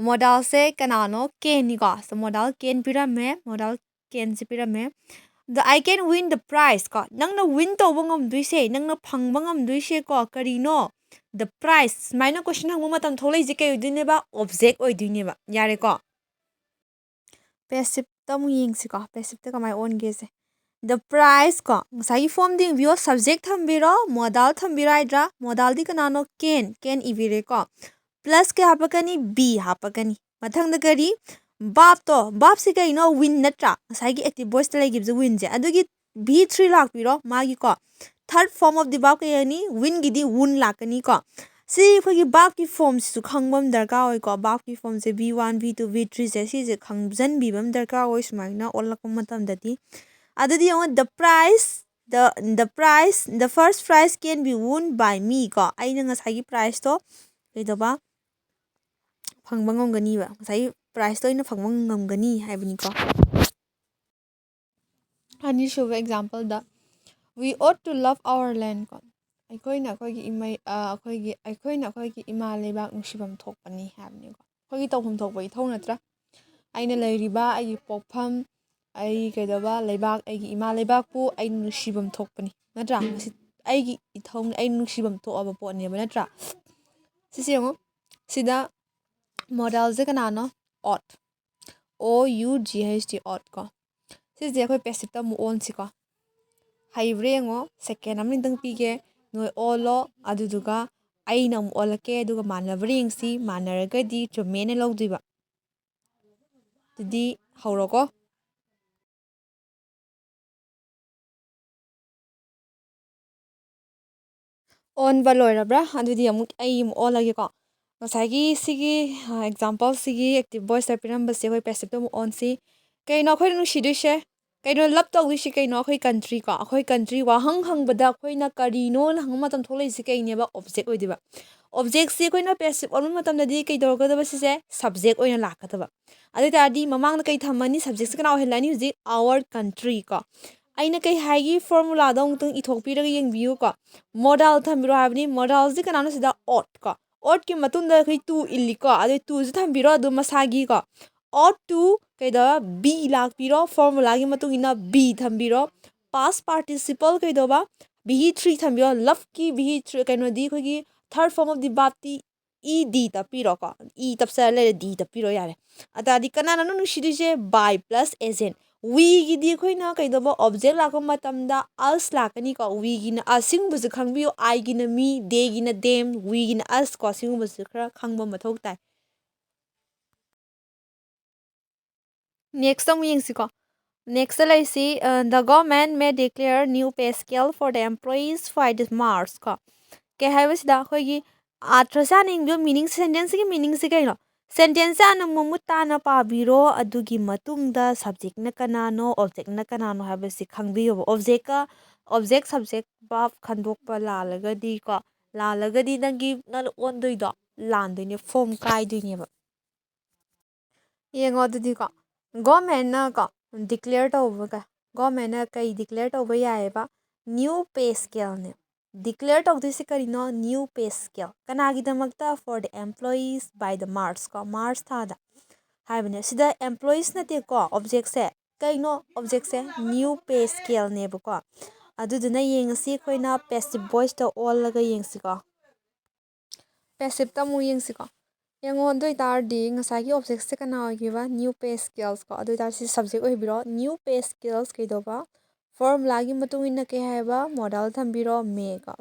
modalꯁꯦ ꯀꯅꯥꯅꯣ? Canꯅꯤꯀꯣ꯫ So modal can ꯄꯤꯔꯝꯃꯦ, modal canꯁꯦ ꯄꯤꯔꯝꯃꯦ꯫ ꯑꯗ "I can win the prize" ꯀꯣ꯫ ꯅꯪꯅ win ꯇꯧꯕ ꯉꯝꯗꯣꯏꯁꯦ, ꯅꯪꯅ ꯐꯪꯕ ꯉꯝꯗꯣꯏꯁꯦꯀꯣ, ꯀꯔꯤꯅꯣ? The prize꯫ ꯁꯨꯃꯥꯏꯅ question ꯍꯪꯕ ꯃꯇꯝ ꯊꯣꯛꯂꯛꯏꯁꯦ ꯀꯩ ꯑꯣꯏꯗꯣꯏꯅꯦꯕ? Object ꯑꯣꯏꯗꯣꯏꯅꯦꯕ꯫ ꯌꯥꯔꯦꯀꯣ? Passiveꯇ ꯑꯃꯨꯛ ꯌꯦꯡꯁꯤꯀꯣ꯫ Passiveꯇ ꯀꯃꯥꯏꯅ ꯑꯣꯟꯒꯦꯁꯦ? The prize ꯀꯣ꯫ ꯉꯁꯥꯏꯒꯤ formꯗ ꯌꯦꯡꯕꯤꯌꯣ꯫ Subject ꯊꯝꯕꯤꯔꯣ, modal ꯊꯝꯕꯤꯔꯣ ꯍꯥꯏꯗ꯭ꯔꯥ? Modalꯗꯤ ꯀꯅꯥꯅꯣ? Can꯫ Can ꯏꯕꯤꯔꯦꯀꯣ꯫ Plus ꯀꯩ ꯍꯥꯞꯄꯛꯀꯅꯤ? Be ꯍꯥꯞꯄꯛꯀꯅꯤ꯫ ꯃꯊꯪꯗ ꯀꯔꯤ? Verbꯇꯣ꯫ Verbꯁꯤ ꯀꯩꯅꯣ? Win ꯅꯠꯇ꯭ꯔꯥ? ꯉꯁꯥꯏꯒꯤ active voiceꯇ ꯂꯩꯈꯤꯕꯁꯦ winꯁꯦ꯫ ꯑꯗꯨꯒꯤ be three ꯂꯥꯛꯄꯤꯔꯣ ꯃꯥꯒꯤꯀꯣ꯫ Third form of the verb ꯀꯩ ꯍꯥꯏꯅꯤ? Winꯒꯤꯗꯤ won ꯂꯥꯛꯀꯅꯤꯀꯣ꯫ ꯁꯤ ꯑꯩꯈꯣꯏꯒꯤ verbꯀꯤ formꯁꯤꯁꯨ ꯈꯪꯕ ꯑꯃ ꯗꯔꯀꯥꯔ ꯑꯣꯏꯀꯣ꯫ Verbꯀꯤ formꯁꯦ be one, be two, be threeꯁꯦ ꯁꯤꯁꯦ ꯈꯪꯖꯟꯕꯤꯕ ꯑꯃ ꯗꯔꯀꯥꯔ ꯑꯣꯏ ꯁꯨꯃꯥꯏꯅ ꯑꯣꯜꯂꯛꯄ ꯃꯇꯝꯗꯗꯤ꯫ ꯑꯗꯨꯗꯤ ꯌꯦꯡꯉꯣ, the prize, the the prize, the first prize can be won by me ꯀꯣ, ꯑꯩꯅ ꯉꯁꯥꯏꯒꯤ prizeꯇꯣ ꯀꯩꯗꯧꯕ, ꯐꯪꯕ ꯉꯝꯒꯅꯤꯕ, ꯉꯁꯥꯏꯒꯤ prizeꯇꯣ ꯑꯩꯅ ꯐꯪꯕ ꯉꯝꯒꯅꯤ ꯍꯥꯏꯕꯅꯤꯀꯣ꯫ ꯑꯅꯤꯁꯨꯕ exampleꯗ, we ought to love our land ꯀꯣ, ꯑꯩꯈꯣꯏꯅ ꯑꯩꯈꯣꯏꯒꯤ ꯏꯃꯩ ꯑ, ꯑꯩꯈꯣꯏꯒꯤ ꯑꯩꯈꯣꯏꯅ ꯑꯩꯈꯣꯏꯒꯤ ꯏꯃꯥ ꯂꯩꯕꯥꯛ ꯅꯨꯡꯁꯤꯐꯝ ꯊꯣꯛꯄꯅꯤ ꯍꯥꯏꯕꯅꯤꯀꯣ꯫ ꯑꯩꯈꯣꯏꯒꯤ ꯇꯧꯐꯝ ꯊꯣꯛꯄ ꯏꯊꯧ ꯅꯠꯇ꯭ꯔꯥ? ꯑꯩꯅ ꯂꯩꯔꯤꯕ ꯑꯩꯒꯤ ꯄꯣꯛꯐꯝ, ꯑꯩ ꯀꯩꯗꯧꯕ, ꯂꯩꯕꯥꯛ, ꯑꯩꯒꯤ ꯏꯃꯥ ꯂꯩꯕꯥꯛꯄꯨ ꯑꯩ ꯅꯨꯡꯁꯤꯐꯝ ꯊꯣꯛꯄꯅꯤ ꯅꯠꯇ꯭ꯔꯥ? ꯃꯁꯤ ꯑꯩꯒꯤ ꯏꯊꯧ, ꯑꯩ ꯅꯨꯡꯁꯤꯐꯝ ꯊꯣꯛꯑꯕ ꯄꯣꯠꯅꯦꯕ ꯅꯠꯇ꯭ꯔꯥ? ꯁꯤꯁꯦ ꯌꯦꯡꯉꯣ, ꯁꯤꯗ modalꯁꯦ ꯀꯅꯥꯅꯣ? Ought, O U G H T, ought ꯀꯣ꯫ ꯁꯤꯁꯦ ꯑꯩꯈꯣꯏ passiveꯇ ꯑꯃꯨꯛ ꯑꯣꯟꯁꯤꯀꯣ꯫ ꯍꯩꯕ꯭ꯔꯥ ꯌꯦꯡꯉꯣ, second ꯑꯃ ꯅꯤꯇꯪ ꯄꯤꯒꯦ, ꯅꯣꯏ ꯑꯣꯜꯂꯣ, ꯑꯗꯨꯗꯨꯒ ꯑꯩꯅ ꯑꯃꯨꯛ ꯑꯣꯜꯂꯛꯀꯦ, ꯑꯗꯨꯒ ꯃꯥꯟꯅꯕ꯭ꯔꯥ ꯌꯦꯡꯁꯤ꯫ ꯃꯥꯟꯅꯔꯒꯗꯤ ꯆꯨꯝꯃꯦꯅ ꯂꯧꯗꯣꯏꯕ꯫ ꯑꯗꯨꯗꯤ ꯍꯧꯔꯣꯀꯣ꯫ ꯑꯣꯟꯕ ꯂꯣꯏꯔꯕ꯭ꯔꯥ? ꯑꯗꯨꯗꯤ ꯑꯃꯨꯛ ꯑꯩ ꯑꯃꯨꯛ ꯑꯣꯜꯂꯒꯦꯀꯣ꯫ ꯉꯁꯥꯏꯒꯤ ꯁꯤꯒꯤ, ꯑ, exampleꯁꯤꯒꯤ active voiceꯇ ꯄꯤꯔꯝꯕꯁꯦ ꯑꯩꯈꯣꯏ passiveꯇ ꯑꯃꯨꯛ ꯑꯣꯟꯁꯤ꯫ ꯀꯩꯅꯣ ꯑꯩꯈꯣꯏꯅ ꯅꯨꯡꯁꯤꯗꯣꯏꯁꯦ? ꯀꯩꯅꯣ love ꯇꯧꯗꯣꯏꯁꯤ ꯀꯩꯅꯣ? ꯑꯩꯈꯣꯏ country ꯀꯣ, ꯑꯩꯈꯣꯏ country ꯋꯥꯍꯪ ꯍꯪꯕꯗ ꯑꯩꯈꯣꯏꯅ ꯀꯔꯤꯅꯣꯅ ꯍꯪꯕ ꯃꯇꯝ ꯊꯣꯛꯂꯛꯏꯁꯤ ꯀꯩꯅꯦꯕ? Object ꯑꯣꯏꯗꯣꯏꯕ꯫ Objectꯁꯤ ꯑꯩꯈꯣꯏꯅ passive ꯑꯣꯟꯕ ꯃꯇꯝꯗꯗꯤ ꯀꯩ ꯇꯧꯔꯛꯀꯗꯕ? ꯁꯤꯁꯦ subject ꯑꯣꯏꯅ ꯂꯥꯛꯀꯗꯕ꯫ ꯑꯗꯨ ꯑꯣꯏ ꯇꯥꯔꯗꯤ ꯃꯃꯥꯡꯗ ꯀꯩ ꯊꯝꯃꯅꯤ? Subjectꯁꯦ ꯀꯅꯥ ꯑꯣꯏꯍꯜꯂꯅꯤ? ꯍꯧꯖꯤꯛ our country ꯀꯣ꯫ ꯑꯩꯅ ꯀꯩ ꯍꯥꯏꯒꯤ? Formulaꯗꯣ ꯑꯃꯨꯛꯇꯪ ꯏꯊꯣꯛꯄꯤꯔꯒ ꯌꯦꯡꯕꯤꯌꯨꯀꯣ꯫ Modal ꯊꯝꯕꯤꯔꯣ ꯍꯥꯏꯕꯅꯤ꯫ Modalꯁꯤ ꯀꯅꯥꯅꯣ? ꯁꯤꯗ ought ꯀꯣ꯫ Oughtꯀꯤ ꯃꯇꯨꯡꯗ ꯑꯩꯈꯣꯏ to ꯏꯜꯂꯤꯀꯣ꯫ ꯑꯗꯨ toꯁꯨ ꯊꯝꯕꯤꯔꯣ ꯑꯗꯨꯝ ꯃꯁꯥꯒꯤꯀꯣ꯫ Ought to ꯀꯩꯗꯧꯕ? Be ꯂꯥꯛꯄꯤꯔꯣ꯫ Formulaꯒꯤ ꯃꯇꯨꯡ ꯏꯟꯅ be ꯊꯝꯕꯤꯔꯣ꯫ Past participle ꯀꯩꯗꯧꯕ? V three ꯊꯝꯕꯤꯔꯣ꯫ Loveꯀꯤ V three ꯀꯩꯅꯣꯗꯤ ꯑꯩꯈꯣꯏꯒꯤ third form of the verbꯇꯤ ed ꯇꯞꯄꯤꯔꯣꯀꯣ꯫ E ꯇꯞꯆꯔ ꯂꯩꯔꯦ, d ꯇꯞꯄꯤꯔꯣ ꯌꯥꯔꯦ꯫ ꯑꯗꯨ ꯇꯥꯔꯗꯤ ꯀꯅꯥꯅꯅꯣ ꯅꯨꯡꯁꯤꯗꯣꯏꯁꯦ? By plus agent꯫ Weꯒꯤꯗꯤ ꯑꯩꯈꯣꯏꯅ ꯀꯩꯗꯧꯕ? Object ꯂꯥꯛꯄ ꯃꯇꯝꯗ us ꯂꯥꯛꯀꯅꯤꯀꯣ꯫ Weꯒꯤꯅ us, ꯁꯤꯒꯨꯝꯕꯁꯦ ꯈꯪꯕꯤꯌꯨ꯫ Iꯒꯤꯅ me, theyꯒꯤꯅ them, weꯒꯤꯅ us ꯀꯣ꯫ ꯁꯤꯒꯨꯝꯕꯁꯦ ꯈꯔ ꯈꯪꯕ ꯃꯊꯧ ꯇꯥꯏ꯫ Next ꯑꯃꯨꯛ ꯌꯦꯡꯁꯤꯀꯣ꯫ Next ꯂꯩꯁꯤ, ꯑ, the government may declare new pay scale for the employees by the March ꯀꯣ꯫ ꯀꯩ ꯍꯥꯏꯕꯁꯤꯗ ꯑꯩꯈꯣꯏꯒꯤ ꯑꯥꯔꯊꯁꯦ ꯍꯥꯟꯅ ꯌꯦꯡꯕꯤꯌꯨ, meaning, sentenceꯀꯤ meaningꯁꯤ ꯀꯩꯅꯣ? Sentence ꯁꯦ ꯍꯥꯟꯅ ꯃꯃꯨꯠ ꯇꯥꯅ ꯄꯥꯕꯤꯔꯣ꯫ ꯑꯗꯨꯒꯤ ꯃꯇꯨꯡꯗ subject ꯅ ꯀꯅꯥꯅꯣ, object ꯅ ꯀꯅꯥꯅꯣ ꯍꯥꯏꯕꯁꯤ ꯈꯪꯕꯤꯌꯣꯕ꯫ Object ꯀ, object, subject, verb ꯈꯟꯗꯣꯛꯄ ꯂꯥꯜꯂꯒꯗꯤꯀꯣ, ꯂꯥꯜꯂꯒꯗꯤ ꯅꯪꯒꯤ, ꯅꯪꯅ ꯑꯣꯟꯗꯣꯏꯗꯣ ꯂꯥꯟꯗꯣꯏꯅꯦ, form ꯀꯥꯏꯗꯣꯏꯅꯦꯕ꯫ ꯌꯦꯡꯉꯣ ꯑꯗꯨꯗꯤꯀꯣ, government ꯅ ꯀꯣ declare ꯇꯧꯕ ꯀ-, government ꯅ ꯀꯩ declare ꯇꯧꯕ ꯌꯥꯏꯌꯦꯕ? New pay scale ꯅꯦ꯫ Declare ꯇꯧꯗꯣꯏꯁꯤ ꯀꯔꯤꯅꯣ? New pay scale꯫ ꯀꯅꯥꯒꯤꯗꯃꯛꯇ? For the employees by the March ꯀꯣ, March ꯊꯥꯗ ꯍꯥꯏꯕꯅꯦ꯫ ꯁꯤꯗ employees ꯅꯠꯇꯦꯀꯣ object ꯁꯦ꯫ ꯀꯩꯅꯣ object ꯁꯦ? New pay scale ꯅꯦꯕꯀꯣ꯫ ꯑꯗꯨꯗꯨꯅ ꯌꯦꯡꯉꯁꯤ ꯑꯩꯈꯣꯏꯅ passive voice ꯇ ꯑꯣꯜꯂꯒ ꯌꯦꯡꯁꯤꯀꯣ꯫ Passive ꯇ ꯑꯃꯨꯛ ꯌꯦꯡꯁꯤꯀꯣ꯫ ꯌꯦꯡꯉꯣ, ꯑꯗꯨ ꯑꯣꯏꯇꯥꯔꯗꯤ ꯉꯁꯥꯏꯒꯤ object ꯁꯦ ꯀꯅꯥ ꯑꯣꯏꯈꯤꯕ? New pay scales ꯀꯣ꯫ ꯑꯗꯨ ꯑꯣꯏꯇꯥꯔꯗꯤ ꯁꯤ subject ꯑꯣꯏꯕꯤꯔꯣ꯫ New pay scales ꯀꯩꯗꯧꯕ? Formula ꯒꯤ ꯃꯇꯨꯡ ꯏꯟꯅ ꯀꯩ ꯍꯥꯏꯕ? Modal ꯊꯝꯕꯤꯔꯣ, may ꯀꯣ꯫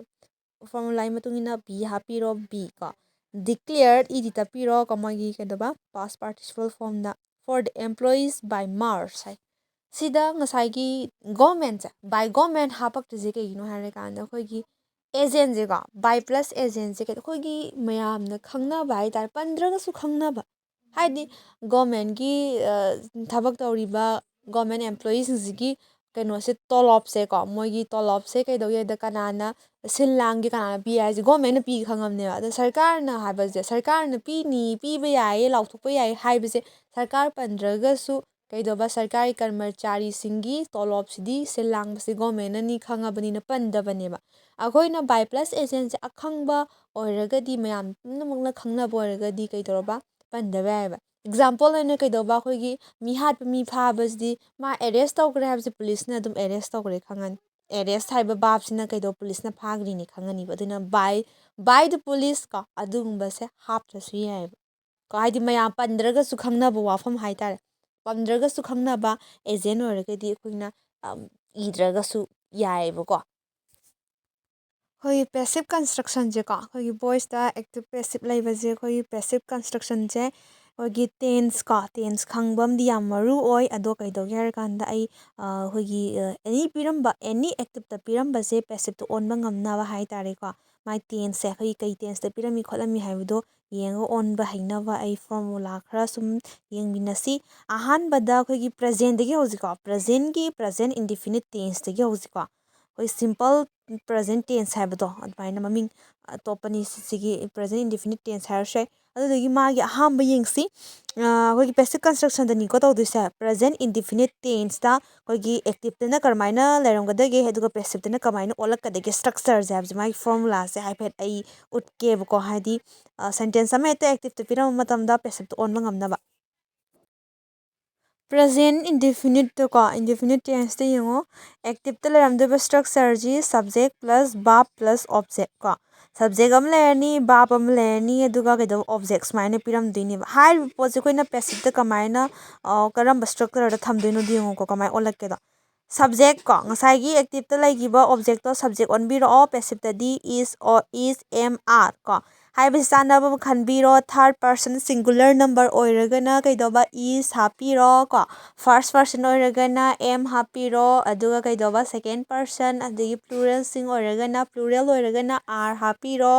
Formula ꯒꯤ ꯃꯇꯨꯡ ꯏꯟꯅ be ꯍꯥꯞꯄꯤꯔꯣ, be ꯀꯣ꯫ Declared, E D ꯇꯞꯄꯤꯔꯣ ꯀꯣ, ꯃꯣꯏꯒꯤ ꯀꯩꯗꯧꯕ? Past participle form the. For the employees by March ꯍꯥꯏ꯫ ꯁꯤꯗ ꯉꯁꯥꯏꯒꯤ government ꯁꯦ, by government ꯍꯥꯞꯄꯛꯇ꯭ꯔꯤꯁꯦ ꯀꯩꯒꯤꯅꯣ ꯍꯥꯏꯔꯀꯥꯟꯗ ꯑꯩꯈꯣꯏꯒꯤ agent ꯁꯦꯀꯣ, by plus agent ꯁꯦ ꯀꯩ-, ꯑꯩꯈꯣꯏꯒꯤ ꯃꯌꯥꯝꯅ ꯈꯪꯅꯕ ꯍꯥꯏꯇꯥꯔꯦ, ꯄꯟꯗ꯭ꯔꯒꯁꯨ ꯈꯪꯅꯕ꯫ ꯍꯥꯏꯗꯤ government ꯀꯤ, ꯑ, ꯊꯕꯛ ꯇꯧꯔꯤꯕ government employee ꯁꯤꯡꯁꯤꯒꯤ ꯀꯩꯅꯣꯁꯦ, ꯇꯣꯂꯣꯞꯁꯦꯀꯣ, ꯃꯣꯏꯒꯤ ꯇꯣꯂꯣꯞꯁꯦ ꯀꯩꯗꯧꯒꯦꯗ ꯀꯅꯥꯅ ꯁꯤꯜ ꯂꯥꯡꯒꯦ, ꯀꯅꯥꯅ ꯄꯤ ꯍꯥꯏꯁꯦ government ꯅ ꯄꯤ ꯈꯪꯉꯕꯅꯦꯕ꯫ ꯑꯗꯣ ꯁꯔꯀꯥꯔꯅ ꯍꯥꯏꯕꯁꯦ, ꯁꯔꯀꯥꯔꯅ ꯄꯤꯅꯤ, ꯄꯤꯕ ꯌꯥꯏꯌꯦ, ꯂꯥꯎꯊꯣꯛꯄ ꯌꯥꯏꯌꯦ ꯍꯥꯏꯕꯁꯦ ꯁꯔꯀꯥꯔ ꯄꯟꯗ꯭ꯔꯒꯁꯨ ꯀꯩꯗꯧꯕ, ꯁꯔꯀꯥꯔꯒꯤ ꯀꯔꯃꯆꯥꯔꯤꯁꯤꯡꯒꯤ ꯇꯣꯂꯣꯞꯁꯤꯗꯤ ꯁꯤꯜ ꯂꯥꯡꯕꯁꯤ government ꯅꯅꯤ ꯈꯪꯉꯕꯅꯤꯅ ꯄꯟꯗꯕꯅꯦꯕ꯫ ꯑꯩꯈꯣꯏꯅ by plus agent ꯁꯦ ꯑꯈꯪꯕ ꯑꯣꯏꯔꯒꯗꯤ, ꯃꯌꯥꯝ ꯄꯨꯝꯅꯃꯛꯅ ꯈꯪꯅꯕ ꯑꯣꯏꯔꯒꯗꯤ ꯀꯩꯗꯧꯔꯕ, ꯄꯟꯗꯕ ꯌꯥꯏꯌꯦꯕ꯫ Example ꯑꯣꯏꯅ ꯀꯩꯗꯧꯕ, ꯑꯩꯈꯣꯏꯒꯤ ꯃꯤ ꯍꯥꯠꯄ ꯃꯤ ꯐꯥꯕꯁꯤꯗꯤ ꯃꯥ arrest ꯇꯧꯈ꯭ꯔꯦ ꯍꯥꯏꯕꯁꯦ police ꯅ ꯑꯗꯨꯝ arrest ꯇꯧꯈ꯭ꯔꯦ ꯈꯪꯉꯅꯤ꯫ Arrest ꯍꯥꯏꯕ verb ꯁꯤꯅ ꯀꯩꯗꯧ, police ꯅ ꯐꯥꯈ꯭ꯔꯤꯅꯤ ꯈꯪꯉꯅꯤꯕ꯫ ꯑꯗꯨꯅ by, by the police ꯀꯣ, ꯑꯗꯨꯒꯨꯝꯕꯁꯦ ꯍꯥꯞꯇ꯭ꯔꯁꯨ ꯌꯥꯏꯌꯦꯕ꯫ ꯀꯣ, ꯍꯥꯏꯗꯤ ꯃꯌꯥꯝ ꯄꯟꯗ꯭ꯔꯒꯁꯨ ꯈꯪꯅꯕ ꯋꯥꯐꯝ ꯍꯥꯏꯇꯥꯔꯦ꯫ ꯄꯟꯗ꯭ꯔꯒꯁꯨ ꯈꯪꯅꯕ agent ꯑꯣꯏꯔꯒꯗꯤ ꯑꯩꯈꯣꯏꯅ, ꯑꯝ, ꯏꯗ꯭ꯔꯒꯁꯨ ꯌꯥꯏꯌꯦꯕꯀꯣ꯫ ꯑꯩꯈꯣꯏꯒꯤ passive construction ꯁꯦꯀꯣ, ꯑꯩꯈꯣꯏꯒꯤ voice ꯇ active passive ꯂꯩꯕꯁꯦ, ꯑꯩꯈꯣꯏꯒꯤ passive construction ꯁꯦ ꯑꯩꯈꯣꯏꯒꯤ tense ꯀꯣ, tense ꯈꯪꯕ ꯑꯃꯗꯤ ꯌꯥꯝ ꯃꯔꯨ ꯑꯣꯏ꯫ ꯑꯗꯣ ꯀꯩꯗꯧꯒꯦ ꯍꯥꯏꯔꯀꯥꯟꯗ ꯑꯩ, ꯑ, ꯑꯩꯈꯣꯏꯒꯤ, ꯑ, any ꯄꯤꯔꯝꯕ, any active ꯇ ꯄꯤꯔꯝꯕꯁꯦ passive ꯇ ꯑꯣꯟꯕ ꯉꯝꯅꯕ ꯍꯥꯏꯇꯥꯔꯦꯀꯣ꯫ ꯃꯥꯏ tense ꯁꯦ ꯑꯩꯈꯣꯏꯒꯤ ꯀꯩ tense ꯇ ꯄꯤꯔꯝꯃꯤ ꯈꯣꯠꯂꯝꯃꯤ ꯍꯥꯏꯕꯗꯣ ꯌꯦꯡꯉꯒ ꯑꯣꯟꯕ ꯍꯩꯅꯕ ꯑꯩ ꯐꯣꯔꯃꯨꯂꯥ ꯈꯔ ꯁꯨꯝ ꯌꯦꯡꯃꯤꯟꯅꯁꯤ꯫ ꯑꯍꯥꯟꯕꯗ ꯑꯩꯈꯣꯏꯒꯤ ꯄ꯭ꯔꯖꯦꯟꯗꯒꯤ ꯍꯧꯁꯤꯀꯣ꯫ ꯄ꯭ꯔꯖꯦꯟꯒꯤ ꯄ꯭ꯔꯖꯦꯟ ꯏꯟꯗꯤꯐꯤꯅꯤꯠ ꯇꯦꯟꯁꯇꯒꯤ ꯍꯧꯁꯤꯀꯣ꯫ ꯑꯩꯈꯣꯏ ꯁꯤꯝꯄꯜ ꯄ꯭ꯔꯖꯦꯟ ꯇꯦꯟꯁ ꯍꯥꯏꯕꯗꯣ ꯑꯗꯨꯃꯥꯏꯅ ꯃꯃꯤꯡ ꯑꯇꯣꯞꯄꯅꯤ꯫ ꯁꯤꯒꯤ ꯄ꯭ꯔꯖꯦꯟ ꯏꯟꯗꯤꯐꯤꯅꯤꯠ ꯇꯦꯟꯁ ꯍꯥꯏꯔꯁꯨ ꯌꯥꯏ꯫ ꯑꯗꯨꯗꯒꯤ ꯃꯥꯒꯤ ꯑꯍꯥꯟꯕ ꯌꯦꯡꯁꯤ꯫ ꯑꯩꯈꯣꯏꯒꯤ ꯄꯦꯁꯤꯞ ꯀꯟꯁꯇ꯭ꯔꯛꯁꯟꯗꯅꯤꯀꯣ ꯇꯧꯗꯣꯏꯁꯦ꯫ ꯄ꯭ꯔꯖꯦꯟ ꯏꯟꯗꯤꯐꯤꯅꯤꯠ ꯇꯦꯟꯁꯇ ꯑꯩꯈꯣꯏꯒꯤ ꯑꯦꯛꯇꯤꯞꯇꯅ ꯀꯔꯝꯍꯥꯏꯅ ꯂꯩꯔꯝꯒꯗꯒꯦ, ꯑꯗꯨꯒ ꯄꯦꯁꯤꯞꯇꯅ ꯀꯃꯥꯏꯅ ꯑꯣꯜꯂꯛꯀꯗꯒꯦ, ꯁ꯭ꯇ꯭ꯔꯛꯆꯔꯁꯦ ꯍꯥꯏꯕꯁꯦ ꯃꯥꯒꯤ ꯐꯣꯔꯃꯨꯂꯥꯁꯦ ꯍꯥꯏꯐꯦꯠ ꯑꯩ ꯎꯠꯀꯦꯕꯀꯣ꯫ ꯍꯥꯏꯗꯤ ꯁꯦꯟꯇꯦꯟꯁ ꯑꯃ ꯍꯦꯛꯇ ꯑꯦꯛꯇꯤꯞꯇ ꯄꯤꯔꯝꯕ ꯃꯇꯝꯗ ꯄꯦꯁꯤꯞꯇ ꯑꯣꯟꯕ ꯉꯝꯅꯕ꯫ ꯄ꯭ꯔꯖꯦꯟ ꯏꯟꯗꯤꯐꯤꯅꯤꯠꯇꯀꯣ, ꯏꯟꯗꯤꯐꯤꯅꯤꯠ ꯇꯦꯟꯁꯇ ꯌꯦꯡꯉꯣ꯫ ꯑꯦꯛꯇꯤꯞꯇ ꯂꯩꯔꯝꯗꯣꯏꯕ ꯁ꯭ꯇ꯭ꯔꯛꯆꯔꯁꯤ ꯁꯕꯖꯦꯛ ꯄ꯭ꯂꯁ ꯕꯥꯞ ꯄ꯭ꯂꯁ ꯑꯣꯞꯖꯦꯛ ꯀꯣ꯫ ꯁꯕꯖꯦꯛ ꯑꯃ ꯂꯩꯔꯅꯤ, ꯕꯥꯞ ꯑꯃ ꯂꯩꯔꯅꯤ, ꯑꯗꯨꯒ ꯀꯩꯗꯧꯕ, ꯑꯣꯞꯖꯦꯛ ꯁꯨꯃꯥꯏꯅ ꯄꯤꯔꯝꯗꯣꯏꯅꯦꯕ꯫ ꯍꯥꯏꯔꯤꯕ ꯄꯣꯠꯁꯦ ꯑꯩꯈꯣꯏꯅ ꯄꯦꯁꯤꯞꯇ ꯀꯃꯥꯏꯅ, ꯑ, ꯀꯔꯝꯕ ꯁ꯭ꯇ꯭ꯔꯛꯆꯔꯗ ꯊꯝꯗꯣꯏꯅꯣꯗꯣ ꯌꯦꯡꯉꯣꯀꯣ, ꯀꯃꯥꯏꯅ ꯑꯣꯜꯂꯛꯀꯦꯗꯣ꯫ ꯁꯕꯖꯦꯛ ꯀꯣ, ꯉꯁꯥꯏꯒꯤ ꯑꯦꯛꯇꯤꯞꯇ ꯂꯩꯈꯤꯕ ꯑꯣꯞꯖꯦꯛꯇꯣ ꯁꯕꯖꯦꯛ ꯑꯣꯟꯕꯤꯔꯛꯑꯣ꯫ ꯄꯦꯁꯤꯞꯇꯗꯤ ꯏꯁ, ꯑꯣ, ꯏꯁ, ꯑꯦꯝ, ꯑꯥꯔ ꯀꯣ꯫ ꯍꯥꯏꯕꯁꯤ ꯆꯥꯟꯅꯕ ꯑꯃ ꯈꯟꯕꯤꯔꯣ꯫ ꯊꯥꯔꯠ ꯄꯔꯁꯟ ꯁꯤꯡꯒꯨꯂꯔ ꯅꯝꯕꯔ ꯑꯣꯏꯔꯒꯅ ꯀꯩꯗꯧꯕ, ꯏꯁ ꯍꯥꯞꯄꯤꯔꯣ ꯀꯣ꯫ ꯐꯥꯔꯁ ꯄꯔꯁꯟ ꯑꯣꯏꯔꯒꯅ ꯑꯦꯝ ꯍꯥꯞꯄꯤꯔꯣ꯫ ꯑꯗꯨꯒ ꯀꯩꯗꯧꯕ, ꯁꯦꯀꯦꯟ ꯄꯔꯁꯟ, ꯑꯗꯒꯤ ꯄ꯭ꯂꯨꯔꯦꯜꯁꯤꯡ ꯑꯣꯏꯔꯒꯅ, ꯄ꯭ꯂꯨꯔꯦꯜ ꯑꯣꯏꯔꯒꯅ ꯑꯥꯔ ꯍꯥꯞꯄꯤꯔꯣ꯫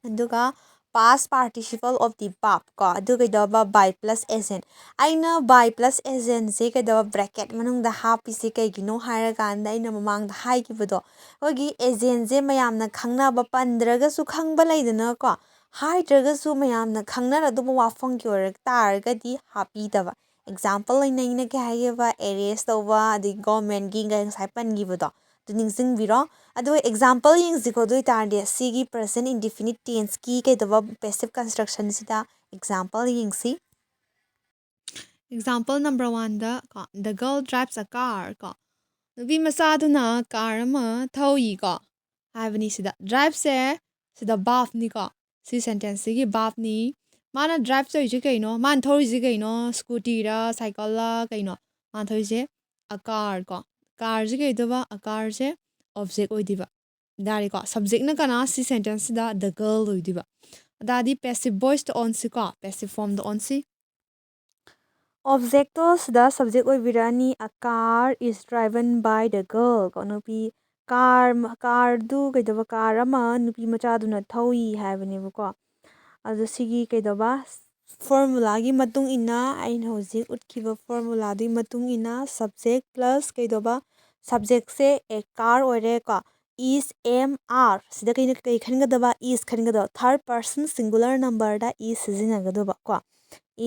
ꯑꯗꯨꯒ past participle of the verb ꯀꯣ, ꯑꯗꯨ ꯀꯩꯗꯧꯕ, by plus agent꯫ ꯑꯩꯅ by plus agentꯁꯦ ꯀꯩꯗꯧꯕ, ꯕ꯭ꯔꯦꯀꯦꯠ ꯃꯅꯨꯡꯗ ꯍꯥꯞꯄꯤꯁꯦ ꯀꯩꯒꯤꯅꯣ ꯍꯥꯏꯔꯀꯥꯟꯗ, ꯑꯩꯅ ꯃꯃꯥꯡꯗ ꯍꯥꯏꯈꯤꯕꯗꯣ, ꯑꯩꯈꯣꯏꯒꯤ agentꯁꯦ ꯃꯌꯥꯝꯅ ꯈꯪꯅꯕ, ꯄꯟꯗ꯭ꯔꯒꯁꯨ ꯈꯪꯕ ꯂꯩꯗꯅꯀꯣ, ꯍꯥꯏꯗ꯭ꯔꯒꯁꯨ ꯃꯌꯥꯝꯅ ꯈꯪꯅꯔꯗꯧꯕ ꯋꯥꯐꯝꯒꯤ ꯑꯣꯏꯔ ꯇꯥꯔꯒꯗꯤ ꯍꯥꯞꯄꯤꯗꯕ꯫ ꯑꯦꯛꯖꯥꯝꯄꯜ ꯑꯣꯏꯅ ꯑꯩꯅ ꯀꯩ ꯍꯥꯏꯒꯦꯕ, ꯑꯦꯔꯦꯁ ꯇꯧꯕ, ꯑꯗꯒꯤ ꯒꯣꯔꯃꯦꯟꯒꯤ ꯉꯁꯥꯏ ꯄꯟꯈꯤꯕꯗꯣ, ꯑꯗꯨ ꯅꯤꯡꯁꯤꯡꯕꯤꯔꯣ꯫ ꯑꯗꯨꯒ ꯑꯦꯛꯖꯥꯝꯄꯜ ꯌꯦꯡꯁꯤꯀꯣ꯫ ꯑꯗꯨ ꯑꯣꯏꯇꯥꯔꯗꯤ ꯁꯤꯒꯤ present indefinite tenseꯀꯤ ꯀꯩꯗꯧꯕ, passive constructionꯁꯤꯗ ꯑꯦꯛꯖꯥꯝꯄꯜ ꯌꯦꯡꯁꯤ꯫ ꯑꯦꯛꯖꯥꯝꯄꯜ ꯅꯝꯕꯔ ꯋꯥꯟꯗ ꯀꯣ, "The girl drives a car" ꯀꯣ, ꯅꯨꯄꯤ ꯃꯆꯥꯗꯨꯅ ꯀꯥꯔ ꯑꯃ ꯊꯧꯏꯀꯣ ꯍꯥꯏꯕꯅꯤ꯫ ꯁꯤꯗ ꯗ꯭ꯔꯥꯏꯚꯁꯦ ꯁꯤꯗ ꯕꯥꯞꯅꯤꯀꯣ, ꯁꯤ ꯁꯦꯟꯇꯦꯟꯁꯁꯤꯒꯤ ꯕꯥꯞꯅꯤ꯫ ꯃꯥꯅ ꯗ꯭ꯔꯥꯏꯚ ꯇꯧꯔꯤꯁꯦ ꯀꯩꯅꯣ? ꯃꯥꯅ ꯊꯧꯔꯤꯁꯦ ꯀꯩꯅꯣ? ꯁ꯭ꯀꯨꯇꯤꯔ, ꯁꯥꯏꯀꯜꯂ, ꯀꯩꯅꯣ? ꯃꯥꯅ ꯊꯧꯔꯤꯁꯦ ꯑ ꯀꯥꯔ ꯀꯣ꯫ ꯀꯥꯔꯁꯦ ꯀꯩꯗꯧꯕ? ꯑ ꯀꯥꯔꯁꯦ ꯑꯣꯞꯖꯦꯛ ꯑꯣꯏꯗꯣꯏꯕ꯫ ꯌꯥꯔꯦꯀꯣ? ꯁꯕꯖꯦꯛꯅ ꯀꯅꯥ? ꯁꯤ ꯁꯦꯟꯇꯦꯟꯁꯁꯤꯗ the girl ꯑꯣꯏꯗꯣꯏꯕ꯫ ꯑꯗꯥꯗꯤ passive voiceꯇ ꯑꯣꯟꯁꯤꯀꯣ, passive formꯗ ꯑꯣꯟꯁꯤ꯫ ꯑꯣꯞꯖꯦꯛꯇꯣ ꯁꯤꯗ subject ꯑꯣꯏꯕꯤꯔꯛꯑꯅꯤ꯫ A car is driven by the girl ꯀꯣ, ꯅꯨꯄꯤ ꯀꯥꯔ, ꯀꯥꯔꯗꯨ ꯀꯩꯗꯧꯕ? ꯀꯥꯔ ꯑꯃ ꯅꯨꯄꯤ ꯃꯆꯥꯗꯨꯅ ꯊꯧꯏ ꯍꯥꯏꯕꯅꯦꯕꯀꯣ꯫ ꯑꯗꯣ ꯁꯤꯒꯤ ꯀꯩꯗꯧꯕ, ꯐꯣꯔꯃꯨꯂꯥꯒꯤ ꯃꯇꯨꯡ ꯏꯟꯅ, ꯑꯩꯅ ꯍꯧꯖꯤꯛ ꯎꯠꯈꯤꯕ ꯐꯣꯔꯃꯨꯂꯥꯗꯨꯒꯤ ꯃꯇꯨꯡ ꯏꯟꯅ, subject plus ꯀꯩꯗꯧꯕ, subjectꯁꯦ a car ꯑꯣꯏꯔꯦꯀꯣ꯫ Is, am, are ꯁꯤꯗ ꯀꯩꯅ, ꯀꯩ ꯈꯟꯒꯗꯕ? Is ꯈꯟꯒꯗꯕ꯫ Third person singular numberꯗ is ꯁꯤꯖꯤꯟꯅꯒꯗꯕ ꯀꯣ꯫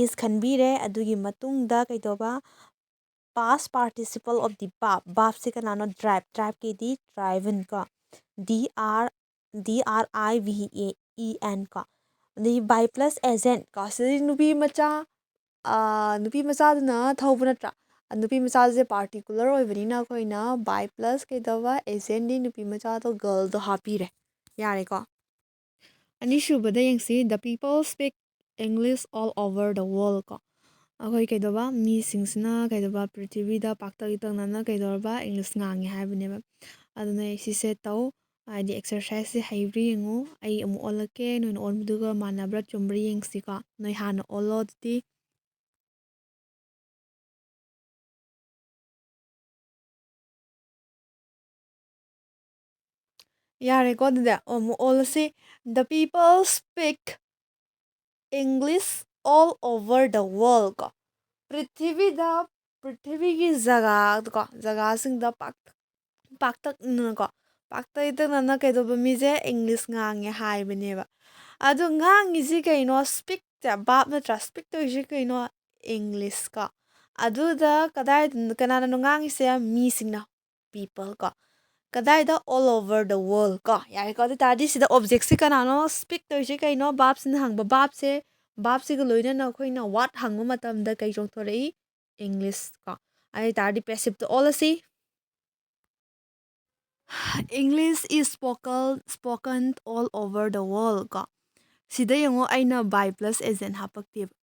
Is ꯈꯟꯕꯤꯔꯦ꯫ ꯑꯗꯨꯒꯤ ꯃꯇꯨꯡꯗ ꯀꯩꯗꯧꯕ, past participle of the verb, verbꯁꯦ ꯀꯅꯥꯅꯣ? Drive, driveꯀꯤꯗꯤ driven ꯀꯣ꯫ D R, D R I V E N ꯀꯣ꯫ ꯑꯗꯩ by plus agent ꯀꯣ꯫ ꯁꯤꯗꯩ ꯅꯨꯄꯤ ꯃꯆꯥ, ꯑꯥ, ꯅꯨꯄꯤ ꯃꯆꯥꯗꯨꯅ ꯊꯧꯕ ꯅꯠꯇ꯭ꯔꯥ? ꯅꯨꯄꯤ ꯃꯆꯥꯁꯦ particular ꯑꯣꯏꯕꯅꯤꯅ ꯑꯩꯈꯣꯏꯅ by plus ꯀꯩꯗꯧꯕ, agentꯗꯤ ꯅꯨꯄꯤ ꯃꯆꯥꯗꯣ, girlꯗꯣ ꯍꯥꯞꯄꯤꯔꯦ꯫ ꯌꯥꯔꯦꯀꯣ? ꯑꯅꯤꯁꯨꯕꯗ ꯌꯦꯡꯁꯤ, "The people speak English all over the world" ꯀꯣ꯫ ꯑꯩꯈꯣꯏ ꯀꯩꯗꯧꯕ, ꯃꯤꯁꯤꯡꯁꯤꯅ ꯀꯩꯗꯧꯕ, ꯄ꯭ꯔꯤꯊꯤꯕꯤꯗ ꯄꯥꯛꯇꯛ ꯏꯇꯛꯅꯅ ꯀꯩꯗꯧꯔꯕ, English ꯉꯥꯡꯉꯦ ꯍꯥꯏꯕꯅꯦꯕ꯫ ꯑꯗꯨꯅ ꯁꯤꯁꯦ ꯇꯧ, ꯍꯥꯏꯗꯤ exerciseꯁꯦ ꯍꯩꯕ꯭ꯔꯥ ꯌꯦꯡꯉꯨ꯫ ꯑꯩ ꯑꯃꯨꯛ ꯑꯣꯜꯂꯛꯀꯦ, ꯅꯣꯏꯅ ꯑꯣꯟꯕꯗꯨꯒ ꯃꯥꯟꯅꯕ꯭ꯔꯥ ꯆꯨꯝꯕ꯭ꯔꯥ ꯌꯦꯡꯁꯤꯀꯣ꯫ ꯅꯣꯏ ꯍꯥꯟꯅ ꯑꯣꯜꯂꯣ ꯑꯗꯨꯗꯤ꯫ ꯌꯥꯔꯦꯀꯣ, ꯑꯗꯨꯗꯤ ꯑꯃꯨꯛ ꯑꯣꯜꯂꯁꯤ꯫ "The people speak English all over the world" ꯀꯣ꯫ ꯄ꯭ꯔꯤꯊꯤꯕꯤꯗ, ꯄ꯭ꯔꯤꯊꯤꯕꯤꯒꯤ ꯖꯒꯥ ꯀꯣ, ꯖꯒꯥꯁꯤꯡꯗ ꯄꯥꯛ-, ꯄꯥꯛꯇꯛꯅꯅꯀꯣ, ꯄꯥꯛꯇꯛ ꯏꯇꯛꯅꯅ ꯀꯩꯗꯧꯕ, ꯃꯤꯁꯦ English ꯉꯥꯡꯉꯦ ꯍꯥꯏꯕꯅꯦꯕ꯫ ꯑꯗꯣ ꯉꯥꯡꯉꯤꯁꯤ ꯀꯩꯅꯣ? Speakꯁꯦ verb ꯅꯠꯇ꯭ꯔꯥ? Speak ꯇꯧꯔꯤꯁꯤ ꯀꯩꯅꯣ? English ꯀꯣ꯫ ꯑꯗꯨꯗ ꯀꯗꯥꯏ, ꯀꯅꯥꯅꯅꯣ ꯉꯥꯡꯉꯤꯁꯦ? ꯃꯤꯁꯤꯡꯅ, people ꯀꯣ꯫ ꯀꯗꯥꯏꯗ? All over the world ꯀꯣ꯫ ꯌꯥꯔꯦꯀꯣ? ꯑꯗꯨ ꯇꯥꯔꯗꯤ ꯁꯤꯗ objectꯁꯦ ꯀꯅꯥꯅꯣ? Speak ꯇꯧꯔꯤꯁꯦ ꯀꯩꯅꯣ? Verbꯁꯤꯅ ꯍꯪꯕ꯫ Verbꯁꯦ, verbꯁꯤꯒ ꯂꯣꯏꯅꯅ ꯑꯩꯈꯣꯏꯅ what ꯍꯪꯕ ꯃꯇꯝꯗ ꯀꯩ ꯆꯣꯡꯊꯣꯔꯛꯏ? English ꯀꯣ꯫ ꯑꯗꯨ ꯇꯥꯔꯗꯤ passiveꯇ ꯑꯣꯜꯂꯁꯤ꯫ "English is spoken, spoken all over the world" ꯀꯣ꯫ ꯁꯤꯗ ꯌꯦꯡꯉꯣ, ꯑꯩꯅ by plus agent ꯍꯥꯞꯄꯛꯇꯦꯕ꯫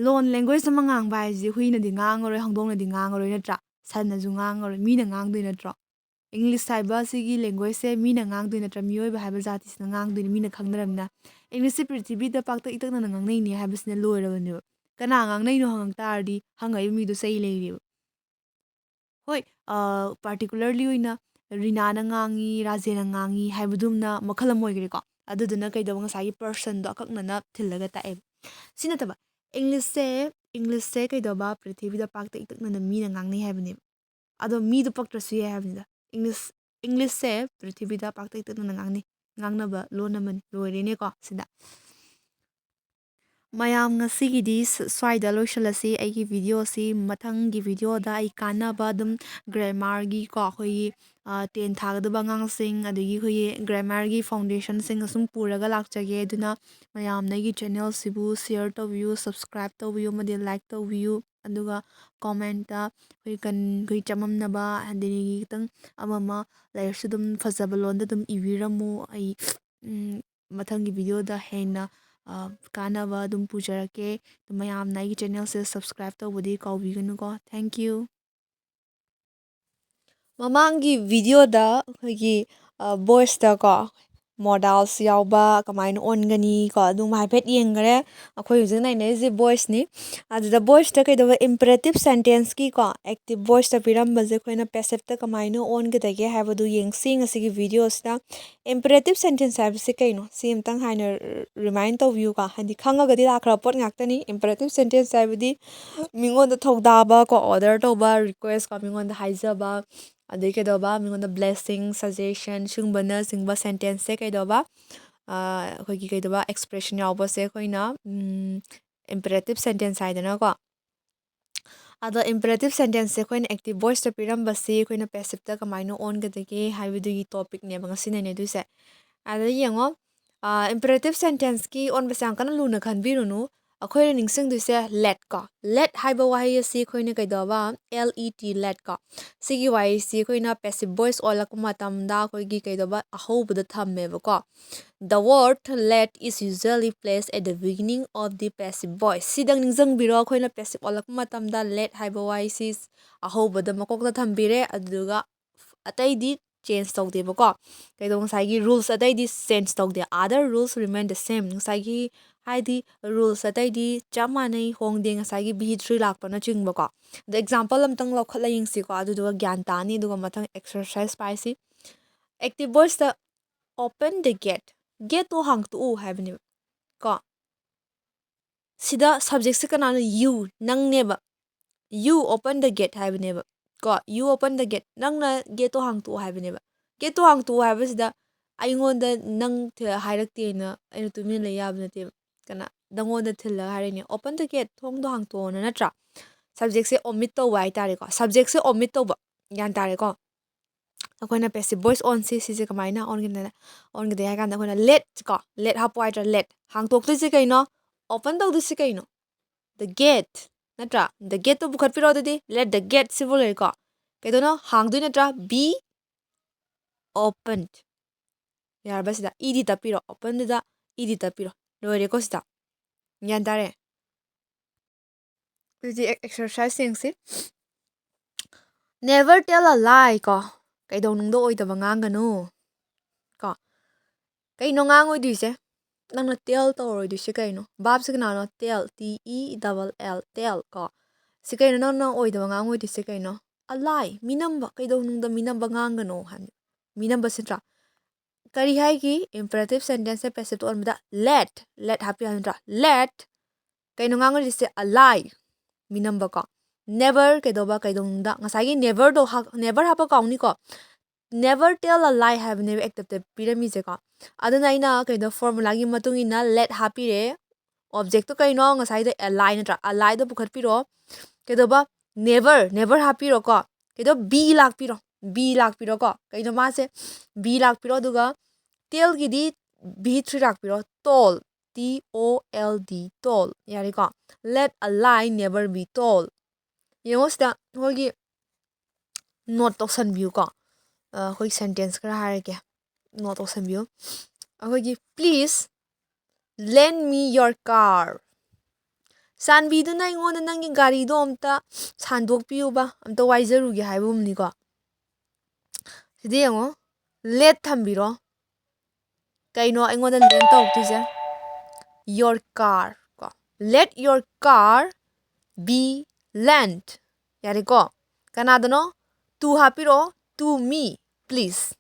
Loan, language ꯑꯃ ꯉꯥꯡꯕ ꯍꯥꯏꯁꯤꯗꯤ ꯍꯨꯏꯅꯗꯤ ꯉꯥꯡꯉꯔꯣꯏ, ꯍꯧꯗꯣꯡꯅꯗꯤ ꯉꯥꯡꯉꯔꯣꯏ, ꯅꯠꯇ꯭ꯔꯥ? ꯁꯟꯅꯁꯨ ꯉꯥꯡꯉꯔꯣꯏ, ꯃꯤꯅ ꯉꯥꯡꯗꯣꯏ ꯅꯠꯇ꯭ꯔꯣ? English ꯍꯥꯏꯕ ꯑꯁꯤꯒꯤ languageꯁꯦ ꯃꯤꯅ ꯉꯥꯡꯗꯣꯏ ꯅꯠꯇ꯭ꯔꯥ? ꯃꯤꯑꯣꯏꯕ ꯍꯥꯏꯕ ꯖꯥꯇꯤꯁꯤꯅ ꯉꯥꯡꯗꯣꯏꯅꯤ, ꯃꯤꯅ ꯈꯪꯅꯔꯕꯅꯤꯅ꯫ Englishꯁꯦ ꯄ꯭ꯔꯤꯊꯤꯕꯤꯗ ꯄꯥꯛꯇꯛ ꯏꯇꯛꯅꯅ ꯉꯥꯡꯅꯩꯅꯦ ꯍꯥꯏꯕꯁꯤꯅ ꯂꯣꯏꯔꯕꯅꯦꯕ꯫ ꯀꯅꯥ ꯉꯥꯡꯅꯩꯅꯣ ꯍꯪꯉꯛ ꯇꯥꯔꯗꯤ ꯍꯪꯉꯛꯏꯕ ꯃꯤꯗꯣ ꯆꯩ ꯂꯩꯔꯦꯕ꯫ ꯍꯣꯏ, ꯑ, particularly ꯑꯣꯏꯅ ꯔꯤꯅꯥꯅ ꯉꯥꯡꯉꯤ, ꯔꯥꯖꯦꯟꯅ ꯉꯥꯡꯉꯤ ꯍꯥꯏꯕꯗꯨꯝꯅ ꯃꯈꯜ ꯑꯃ ꯑꯣꯏꯈ꯭ꯔꯦꯀꯣ꯫ ꯑꯗꯨꯗꯨꯅ ꯀꯩꯗꯧꯕ, ꯉꯁꯥꯏꯒꯤ personꯗꯣ ꯑꯀꯛꯅꯅ ꯊꯤꯜꯂꯒ ꯇꯥꯛꯑꯦꯕ꯫ ꯁꯤ ꯅꯠꯇꯕ, Englishꯁꯦ, Englishꯁꯦ ꯀꯩꯗꯧꯕ, ꯄ꯭ꯔꯤꯊꯤꯕꯤꯗ ꯄꯥꯛꯇꯛ ꯏꯇꯛꯅꯅ ꯃꯤꯅ ꯉꯥꯡꯅꯩ ꯍꯥꯏꯕꯅꯦꯕ꯫ ꯑꯗꯣ ꯃꯤꯗꯣ ꯄꯛꯇ꯭ꯔꯁꯨ ꯌꯥꯏ ꯍꯥꯏꯕꯅꯤꯗ꯫ English, Englishꯁꯦ ꯄ꯭ꯔꯤꯊꯤꯕꯤꯗ ꯄꯥꯛꯇꯛ ꯏꯇꯛꯅꯅ ꯉꯥꯡꯅꯩ, ꯉꯥꯡꯅꯕ ꯂꯣꯟ ꯑꯃꯅꯤ꯫ ꯂꯣꯏꯔꯦꯅꯦꯀꯣ ꯁꯤꯗ꯫ ꯃꯌꯥꯝ ꯉꯁꯤꯒꯤꯗꯤ ꯁ-, ꯁ꯭ꯋꯥꯏꯗ ꯂꯣꯏꯁꯤꯜꯂꯁꯤ꯫ ꯑꯩꯒꯤ videoꯁꯤ ꯃꯊꯪꯒꯤ videoꯗ ꯑꯩ ꯀꯥꯟꯅꯕ ꯑꯗꯨꯝ grammarꯒꯤ ꯀꯣ, ꯑꯩꯈꯣꯏꯒꯤ, ꯑ, ten ꯊꯥꯒꯗꯕ ꯑꯉꯥꯡꯁꯤꯡ, ꯑꯗꯒꯤ ꯑꯩꯈꯣꯏꯒꯤ grammarꯒꯤ foundationꯁꯤꯡ ꯑꯁꯨꯝ ꯄꯨꯔꯒ ꯂꯥꯛꯆꯒꯦ꯫ ꯑꯗꯨꯅ ꯃꯌꯥꯝꯅ ꯑꯩꯒꯤ channelꯁꯤꯕꯨ share ꯇꯧꯕꯤꯌꯨ, subscribe ꯇꯧꯕꯤꯌꯨ, ꯑꯃꯗꯤ like ꯇꯧꯕꯤꯌꯨ꯫ ꯑꯗꯨꯒ commentꯇ ꯑꯩꯈꯣꯏ ꯀꯟ-, ꯑꯩꯈꯣꯏ ꯆꯃꯝꯅꯕ, ꯑꯗꯒꯤ ꯈꯤꯇꯪ ꯑꯃ ꯑꯃ ꯂꯩꯔꯁꯨ ꯑꯗꯨꯝ ꯐꯖꯕ ꯂꯣꯟꯗ ꯑꯗꯨꯝ ꯏꯕꯤꯔꯝꯃꯨ꯫ ꯑꯩ, ꯎꯝ, ꯃꯊꯪꯒꯤ videoꯗ ꯍꯦꯟꯅ, ꯑ, ꯀꯥꯟꯅꯕ ꯑꯗꯨꯝ ꯄꯨꯖꯔꯛꯀꯦ꯫ ꯑꯗꯨ ꯃꯌꯥꯝꯅ ꯑꯩꯒꯤ channelꯁꯦ subscribe ꯇꯧꯕꯗꯤ ꯀꯥꯎꯕꯤꯒꯅꯨꯀꯣ꯫ Thank you꯫ ꯃꯃꯥꯡꯒꯤ videoꯗ ꯑꯩꯈꯣꯏꯒꯤ, ꯑ, voiceꯇꯀꯣ, modals ꯌꯥꯎꯕ ꯀꯃꯥꯏꯅ ꯑꯣꯟꯒꯅꯤ ꯀꯣ, ꯑꯗꯨꯝ ꯍꯥꯏꯐꯦꯠ ꯌꯦꯡꯈ꯭ꯔꯦ꯫ ꯑꯩꯈꯣꯏ ꯍꯧꯖꯤꯛ ꯅꯩꯅꯔꯤꯁꯦ voiceꯅꯤ꯫ ꯑꯗꯨꯗ voiceꯇ ꯀꯩꯗꯧꯕ, imperative sentenceꯀꯤ ꯀꯣ, active voiceꯇ ꯄꯤꯔꯝꯕꯁꯦ ꯑꯩꯈꯣꯏꯅ passiveꯇ ꯀꯃꯥꯏꯅ ꯑꯣꯟꯒꯗꯒꯦ ꯍꯥꯏꯕꯗꯨ ꯌꯦꯡꯁꯤ ꯉꯁꯤꯒꯤ videoꯁꯤꯗ꯫ Imperative sentence ꯍꯥꯏꯕꯁꯤ ꯀꯩꯅꯣ? ꯁꯤ ꯑꯝꯇꯪ ꯍꯥꯏꯅ remind ꯇꯧꯕꯤꯌꯨꯀꯣ꯫ ꯍꯥꯏꯗꯤ ꯈꯪꯉꯒꯗꯤ ꯂꯥꯛꯈ꯭ꯔ ꯄꯣꯠ ꯉꯥꯛꯇꯅꯤ꯫ Imperative sentence ꯍꯥꯏꯕꯗꯤ ꯃꯤꯉꯣꯟꯗ ꯊꯧꯗꯥꯕ ꯀꯣ, order ꯇꯧꯕ, request ꯀꯣ, ꯃꯤꯉꯣꯟꯗ ꯍꯥꯏꯖꯕ, ꯑꯗꯩ ꯀꯩꯗꯧꯕ, ꯃꯤꯉꯣꯟꯗ blessing, suggestion ꯁꯤꯒꯨꯝꯕꯅꯆꯤꯡꯕ sentenceꯁꯦ ꯀꯩꯗꯧꯕ, ꯑ, ꯑꯩꯈꯣꯏꯒꯤ ꯀꯩꯗꯧꯕ, expression ꯌꯥꯎꯕꯁꯦ ꯑꯩꯈꯣꯏꯅ, ꯎꯝ, imperative sentence ꯍꯥꯏꯗꯅꯀꯣ꯫ ꯑꯗꯣ imperative sentenceꯁꯦ ꯑꯩꯈꯣꯏꯅ active voiceꯇ ꯄꯤꯔꯝꯕꯁꯤ ꯑꯩꯈꯣꯏꯅ passiveꯇ ꯀꯃꯥꯏꯅ ꯑꯣꯟꯒꯗꯒꯦ ꯍꯥꯏꯕꯗꯨꯒꯤ topicꯅꯦꯕ ꯉꯁꯤ ꯅꯩꯅꯗꯣꯏꯁꯦ꯫ ꯑꯗ ꯌꯦꯡꯉꯣ, ꯑ, imperative sentenceꯀꯤ ꯑꯣꯟꯕꯁꯦ ꯌꯥꯝ ꯀꯟꯅ ꯂꯨꯅ ꯈꯟꯕꯤꯔꯨꯅꯨ꯫ ꯑꯩꯈꯣꯏꯅ ꯅꯤꯡꯁꯤꯡꯗꯣꯏꯁꯦ let ꯀꯣ꯫ Let ꯍꯥꯏꯕ ꯋꯥꯍꯩ ꯑꯁꯤ ꯑꯩꯈꯣꯏꯅ ꯀꯩꯗꯧꯕ, L E T, let ꯀꯣ꯫ ꯁꯤꯒꯤ ꯋꯥꯍꯩꯁꯤ ꯑꯩꯈꯣꯏꯅ passive voice ꯑꯣꯜꯂꯛꯄ ꯃꯇꯝꯗ ꯑꯩꯈꯣꯏꯒꯤ ꯀꯩꯗꯧꯕ, ꯑꯍꯧꯕꯗ ꯊꯝꯃꯦꯕꯀꯣ꯫ The word let is usually placed at the beginning of the passive voice. ꯁꯤꯗꯪ ꯅꯤꯡꯁꯤꯡꯕꯤꯔꯣ, ꯑꯩꯈꯣꯏꯅ passive ꯑꯣꯜꯂꯛꯄ ꯃꯇꯝꯗ let ꯍꯥꯏꯕ ꯋꯥꯍꯩꯁꯤ ꯑꯍꯧꯕꯗ ꯃꯀꯣꯛꯇ ꯊꯝꯕꯤꯔꯦ, ꯑꯗꯨꯗꯨꯒ ꯑꯇꯩꯗꯤ change ꯇꯧꯗꯦꯕꯀꯣ꯫ ꯀꯩꯗꯧ, ꯉꯁꯥꯏꯒꯤ rules ꯑꯇꯩꯗꯤ change ꯇꯧꯗꯦ, other rules remain the same꯫ ꯉꯁꯥꯏꯒꯤ ꯍꯥꯏꯗꯤ rules ꯑꯇꯩꯗꯤ ꯆꯞ ꯃꯥꯟꯅꯩ, ꯍꯣꯡꯗꯦ, ꯉꯁꯥꯏꯒꯤ V three ꯂꯥꯛꯄꯅꯆꯤꯡꯕꯀꯣ꯫ ꯑꯗꯣ example ꯑꯝꯇꯪ ꯂꯧꯈꯠꯂ ꯌꯦꯡꯁꯤꯀꯣ, ꯑꯗꯨꯗꯨꯒ ꯒ꯭ꯌꯥꯟ ꯇꯥꯅꯤ꯫ ꯑꯗꯨꯒ ꯃꯊꯪ exercise ꯄꯥꯏꯁꯤ꯫ Active voiceꯇ open the gate꯫ gateꯇꯣ ꯍꯥꯡꯇꯣꯛꯎ ꯍꯥꯏꯕꯅꯦꯕ ꯀꯣ꯫ ꯁꯤꯗ subjectꯁꯦ ꯀꯅꯥꯅꯣ? You, ꯅꯪꯅꯦꯕ꯫ You open the gate ꯍꯥꯏꯕꯅꯦꯕ ꯀꯣ꯫ You open the gate, ꯅꯪꯅ gateꯇꯣ ꯍꯥꯡꯇꯣꯛꯑꯣ ꯍꯥꯏꯕꯅꯦꯕ꯫ Gateꯇꯣ ꯍꯥꯡꯇꯣꯛꯑꯣ ꯍꯥꯏꯕꯁꯤꯗ ꯑꯩꯉꯣꯟꯗ ꯅꯪ ꯊꯤ-, ꯍꯥꯏꯔꯛꯇꯦꯅ ꯑꯩꯅ ꯇꯨꯃꯤꯟꯅ ꯂꯩ ꯌꯥꯕ ꯅꯠꯇꯦꯕ꯫ ꯀꯅꯥ? ꯅꯪꯉꯣꯟꯗ ꯊꯤꯜꯂꯒ ꯍꯥꯏꯔꯛꯏꯅꯦ, "Open the gate, ꯊꯣꯡꯗꯣ ꯍꯥꯡꯇꯣꯛꯑꯣꯅ", ꯅꯠꯇ꯭ꯔꯥ? Subjectꯁꯦ omit ꯇꯧꯕ ꯍꯥꯏꯇꯥꯔꯦꯀꯣ꯫ Subjectꯁꯦ omit ꯇꯧꯕ, ꯒ꯭ꯌꯥꯟ ꯇꯥꯔꯦꯀꯣ? ꯑꯩꯈꯣꯏꯅ passive voice onꯁꯤ, ꯁꯤꯁꯦ ꯀꯃꯥꯏꯅ ꯑꯣꯟꯒꯅꯤ? ꯑꯣꯟꯒꯗꯒꯦ ꯍꯥꯏ ꯀꯥꯟꯗ ꯑꯩꯈꯣꯏꯅ let ꯀꯣ, let ꯍꯥꯞꯄꯣ ꯍꯥꯏꯗ꯭ꯔꯥ? Let꯫ ꯍꯥꯡꯇꯣꯛꯇꯣꯏꯁꯦ ꯀꯩꯅꯣ? Open ꯇꯧꯗꯣꯏꯁꯦ ꯀꯩꯅꯣ? The gate, ꯅꯠꯇ꯭ꯔꯥ? The gateꯇꯣ ꯄꯨꯈꯠꯄꯤꯔꯣ ꯑꯗꯨꯗꯤ꯫ Let the gate ꯁꯤꯕꯨ ꯂꯩꯔꯦꯀꯣ꯫ ꯀꯩꯗꯧꯅꯣ? ꯍꯥꯡꯗꯣꯏ ꯅꯠꯇ꯭ꯔꯥ? Be opened꯫ ꯌꯥꯔꯕ ꯁꯤꯗ? ed ꯇꯞꯄꯤꯔꯣ꯫ Openꯗꯨꯗ ed ꯇꯞꯄꯤꯔꯣ꯫ ꯂꯣꯏꯔꯦꯀꯣ ꯁꯤꯗ꯫ ꯒ꯭ꯌꯥꯟ ꯇꯥꯔꯦ? ꯑꯗꯨꯗꯤ ꯑꯦꯛ-, exercise ꯌꯦꯡꯁꯤ꯫ Never tell a lie ꯀꯣ꯫ ꯀꯩꯗꯧꯅꯨꯡꯗ ꯑꯣꯏꯗꯕ ꯉꯥꯡꯒꯅꯨ ꯀꯣ꯫ ꯀꯩꯅꯣ ꯉꯥꯡꯉꯣꯏꯗꯣꯏꯁꯦ? ꯅꯪꯅ tell ꯇꯧꯔꯣꯏꯗꯣꯏꯁꯦ ꯀꯩꯅꯣ? Verbꯁꯦ ꯀꯅꯥꯅꯣ? Tell, T E double L, tell ꯀꯣ꯫ ꯁꯤ ꯀꯩꯅꯣ ꯅꯪꯅ ꯑꯣꯏꯗꯕ ꯉꯥꯡꯉꯣꯏꯗꯣꯏꯁꯦ ꯀꯩꯅꯣ? A lie, ꯃꯤꯅꯝꯕ, ꯀꯩꯗꯧꯅꯨꯡꯗ ꯃꯤꯅꯝꯕ ꯉꯥꯡꯒꯅꯣ ꯍꯥꯏꯕꯅꯤ꯫ ꯃꯤꯅꯝꯕꯁꯤ ꯅꯠꯇ꯭ꯔꯥ? ꯀꯔꯤ ꯍꯥꯏꯒꯤ? Imperative sentenceꯁꯦ passiveꯇ ꯑꯣꯟꯕꯗ let, let ꯍꯥꯞꯄꯤ ꯍꯥꯏꯕ ꯅꯠꯇ꯭ꯔꯥ? Let, ꯀꯩꯅꯣ ꯉꯥꯡꯉꯣꯏꯗꯣꯏꯁꯦ? A lie, ꯃꯤꯅꯝꯕ ꯀꯣ꯫ Never ꯀꯩꯗꯧꯕ? ꯀꯩꯗꯧꯅꯨꯡꯗ꯫ ꯉꯁꯥꯏꯒꯤ neverꯗꯣ ꯍꯥ-, never ꯍꯥꯞꯄ ꯀꯥꯎꯅꯤꯀꯣ꯫ Never tell a lie ꯍꯥꯏꯕꯅꯦꯕ activeꯇ ꯄꯤꯔꯝꯃꯤꯁꯦꯀꯣ꯫ ꯑꯗꯨꯅ ꯑꯩꯅ ꯀꯩꯅꯣ formulaꯒꯤ ꯃꯇꯨꯡ ꯏꯟꯅ let ꯍꯥꯞꯄꯤꯔꯦ꯫ Objectꯇꯣ ꯀꯩꯅꯣ? ꯉꯁꯥꯏꯗꯣ a lie ꯅꯠꯇ꯭ꯔꯥ? A lieꯗꯣ ꯄꯨꯈꯠꯄꯤꯔꯣ꯫ ꯀꯩꯗꯧꯕ? Never, never ꯍꯥꯞꯄꯤꯔꯣꯀꯣ꯫ ꯀꯩꯗꯧ? Be ꯂꯥꯛꯄꯤꯔꯣ꯫ Be ꯂꯥꯛꯄꯤꯔꯣꯀꯣ꯫ ꯀꯩꯅꯣ ꯃꯥꯁꯦ? Be ꯂꯥꯛꯄꯤꯔꯣ꯫ ꯑꯗꯨꯒ tellꯒꯤꯗꯤ V three ꯂꯥꯛꯄꯤꯔꯣ꯫ Told, T O L D, told꯫ ꯌꯥꯔꯦꯀꯣ? Let a lie never be told꯫ ꯌꯦꯡꯉꯣ ꯁꯤꯗ ꯑꯩꯈꯣꯏꯒꯤ note ꯇꯧꯁꯟꯕꯤꯌꯨꯀꯣ꯫ ꯑ, ꯑꯩꯈꯣꯏ sentence ꯈꯔ ꯍꯥꯏꯔꯛꯀꯦ, note ꯇꯧꯁꯟꯕꯤꯌꯨ꯫ ꯑꯩꯈꯣꯏꯒꯤ, "Please lend me your car." ꯆꯥꯟꯕꯤꯗꯨꯅ ꯑꯩꯉꯣꯟꯗ ꯅꯪꯒꯤ ꯒꯥꯔꯤꯗꯣ ꯑꯝꯇ ꯁꯥꯟꯗꯣꯛꯄꯤꯌꯨꯕ, ꯑꯝꯇ ꯋꯥꯏꯖꯔꯨꯒꯦ ꯍꯥꯏꯕꯒꯨꯝꯅꯤꯀꯣ꯫ ꯁꯤꯗ ꯌꯦꯡꯉꯣ, let ꯊꯝꯕꯤꯔꯣ꯫ ꯀꯩꯅꯣ ꯑꯩꯉꯣꯟꯗ lend ꯇꯧꯔꯛꯇꯣꯏꯁꯦ? Your car ꯀꯣ꯫ Let your car be lent꯫ ꯌꯥꯔꯦꯀꯣ? ꯀꯅꯥꯗꯅꯣ? To ꯍꯥꯞꯄꯤꯔꯛꯑꯣ꯫ To me, please꯫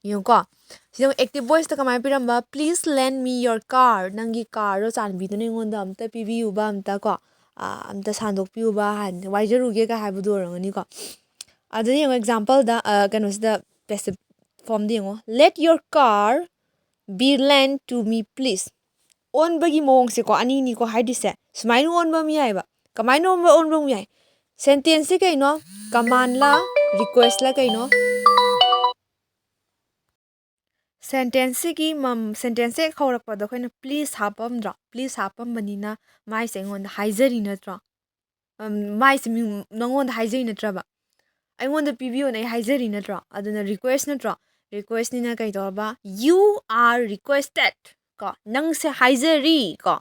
ꯌꯦꯡꯉꯨꯀꯣ, ꯁꯤꯗ ꯑꯃꯨꯛ active voiceꯇ ꯀꯃꯥꯏꯅ ꯄꯤꯔꯝꯕ? "Please lend me your car", ꯅꯪꯒꯤ carꯗꯣ ꯆꯥꯟꯕꯤꯗꯨꯅ ꯑꯩꯉꯣꯟꯗ ꯑꯝꯇ ꯄꯤꯕꯤꯌꯨꯕ, ꯑꯝꯇ ꯀꯣ, ꯑ, ꯑꯝꯇ ꯁꯥꯟꯗꯣꯛꯄꯤꯌꯨꯕ ꯍꯥꯏꯅ, ꯋꯥꯏꯖꯔꯨꯒꯦꯒ ꯍꯥꯏꯕꯗꯨ ꯑꯣꯏꯔꯝꯒꯅꯤꯀꯣ꯫ ꯑꯗꯨꯗ ꯌꯦꯡꯉꯣ, exampleꯗ, ꯑ, ꯀꯩꯅꯣꯁꯤꯗ, passive formꯗ ꯌꯦꯡꯉꯣ, "Let your car be lent to me, please"꯫ ꯑꯣꯟꯕꯒꯤ ꯃꯑꯣꯡꯁꯦꯀꯣ, ꯑꯅꯤꯅꯤꯀꯣ ꯍꯥꯏꯗꯣꯏꯁꯦ꯫ ꯁꯨꯃꯥꯏꯅ ꯑꯣꯟꯕ ꯑꯃ ꯌꯥꯏꯑꯕ꯫ ꯀꯃꯥꯏꯅ ꯑꯣꯟꯕ, ꯑꯣꯟꯕ ꯑꯃ ꯌꯥꯏ? Sentenceꯁꯦ ꯀꯩꯅꯣ? Commandꯂ requestꯂ ꯀꯩꯅꯣ? Sentenceꯁꯤꯒꯤ ꯃꯝ-, sentenceꯁꯦ ꯍꯦꯛ ꯍꯧꯔꯛꯄꯗ ꯑꯩꯈꯣꯏꯅ please ꯍꯥꯞꯄꯝꯗ꯭ꯔꯣ? Please ꯍꯥꯞꯄꯝꯕꯅꯤꯅ ꯃꯥꯏꯁꯦ ꯑꯩꯉꯣꯟꯗ ꯍꯥꯏꯖꯔꯤ ꯅꯠꯇ꯭ꯔꯣ? ꯑꯝ, ꯃꯥꯏꯁꯦ ꯃꯤ-, ꯅꯉꯣꯟꯗ ꯍꯥꯏꯖꯔꯤ ꯅꯠꯇ꯭ꯔꯕ? ꯑꯩꯉꯣꯟꯗ ꯄꯤꯕꯤꯌꯣꯅ ꯑꯩ ꯍꯥꯏꯖꯔꯤ ꯅꯠꯇ꯭ꯔꯣ? ꯑꯗꯨꯅ request ꯅꯠꯇ꯭ꯔꯣ? Requestꯅꯤꯅ ꯀꯩ ꯇꯧꯔꯕ? "You are requested" ꯀꯣ, ꯅꯪꯁꯦ ꯍꯥꯏꯖꯔꯤ ꯀꯣ,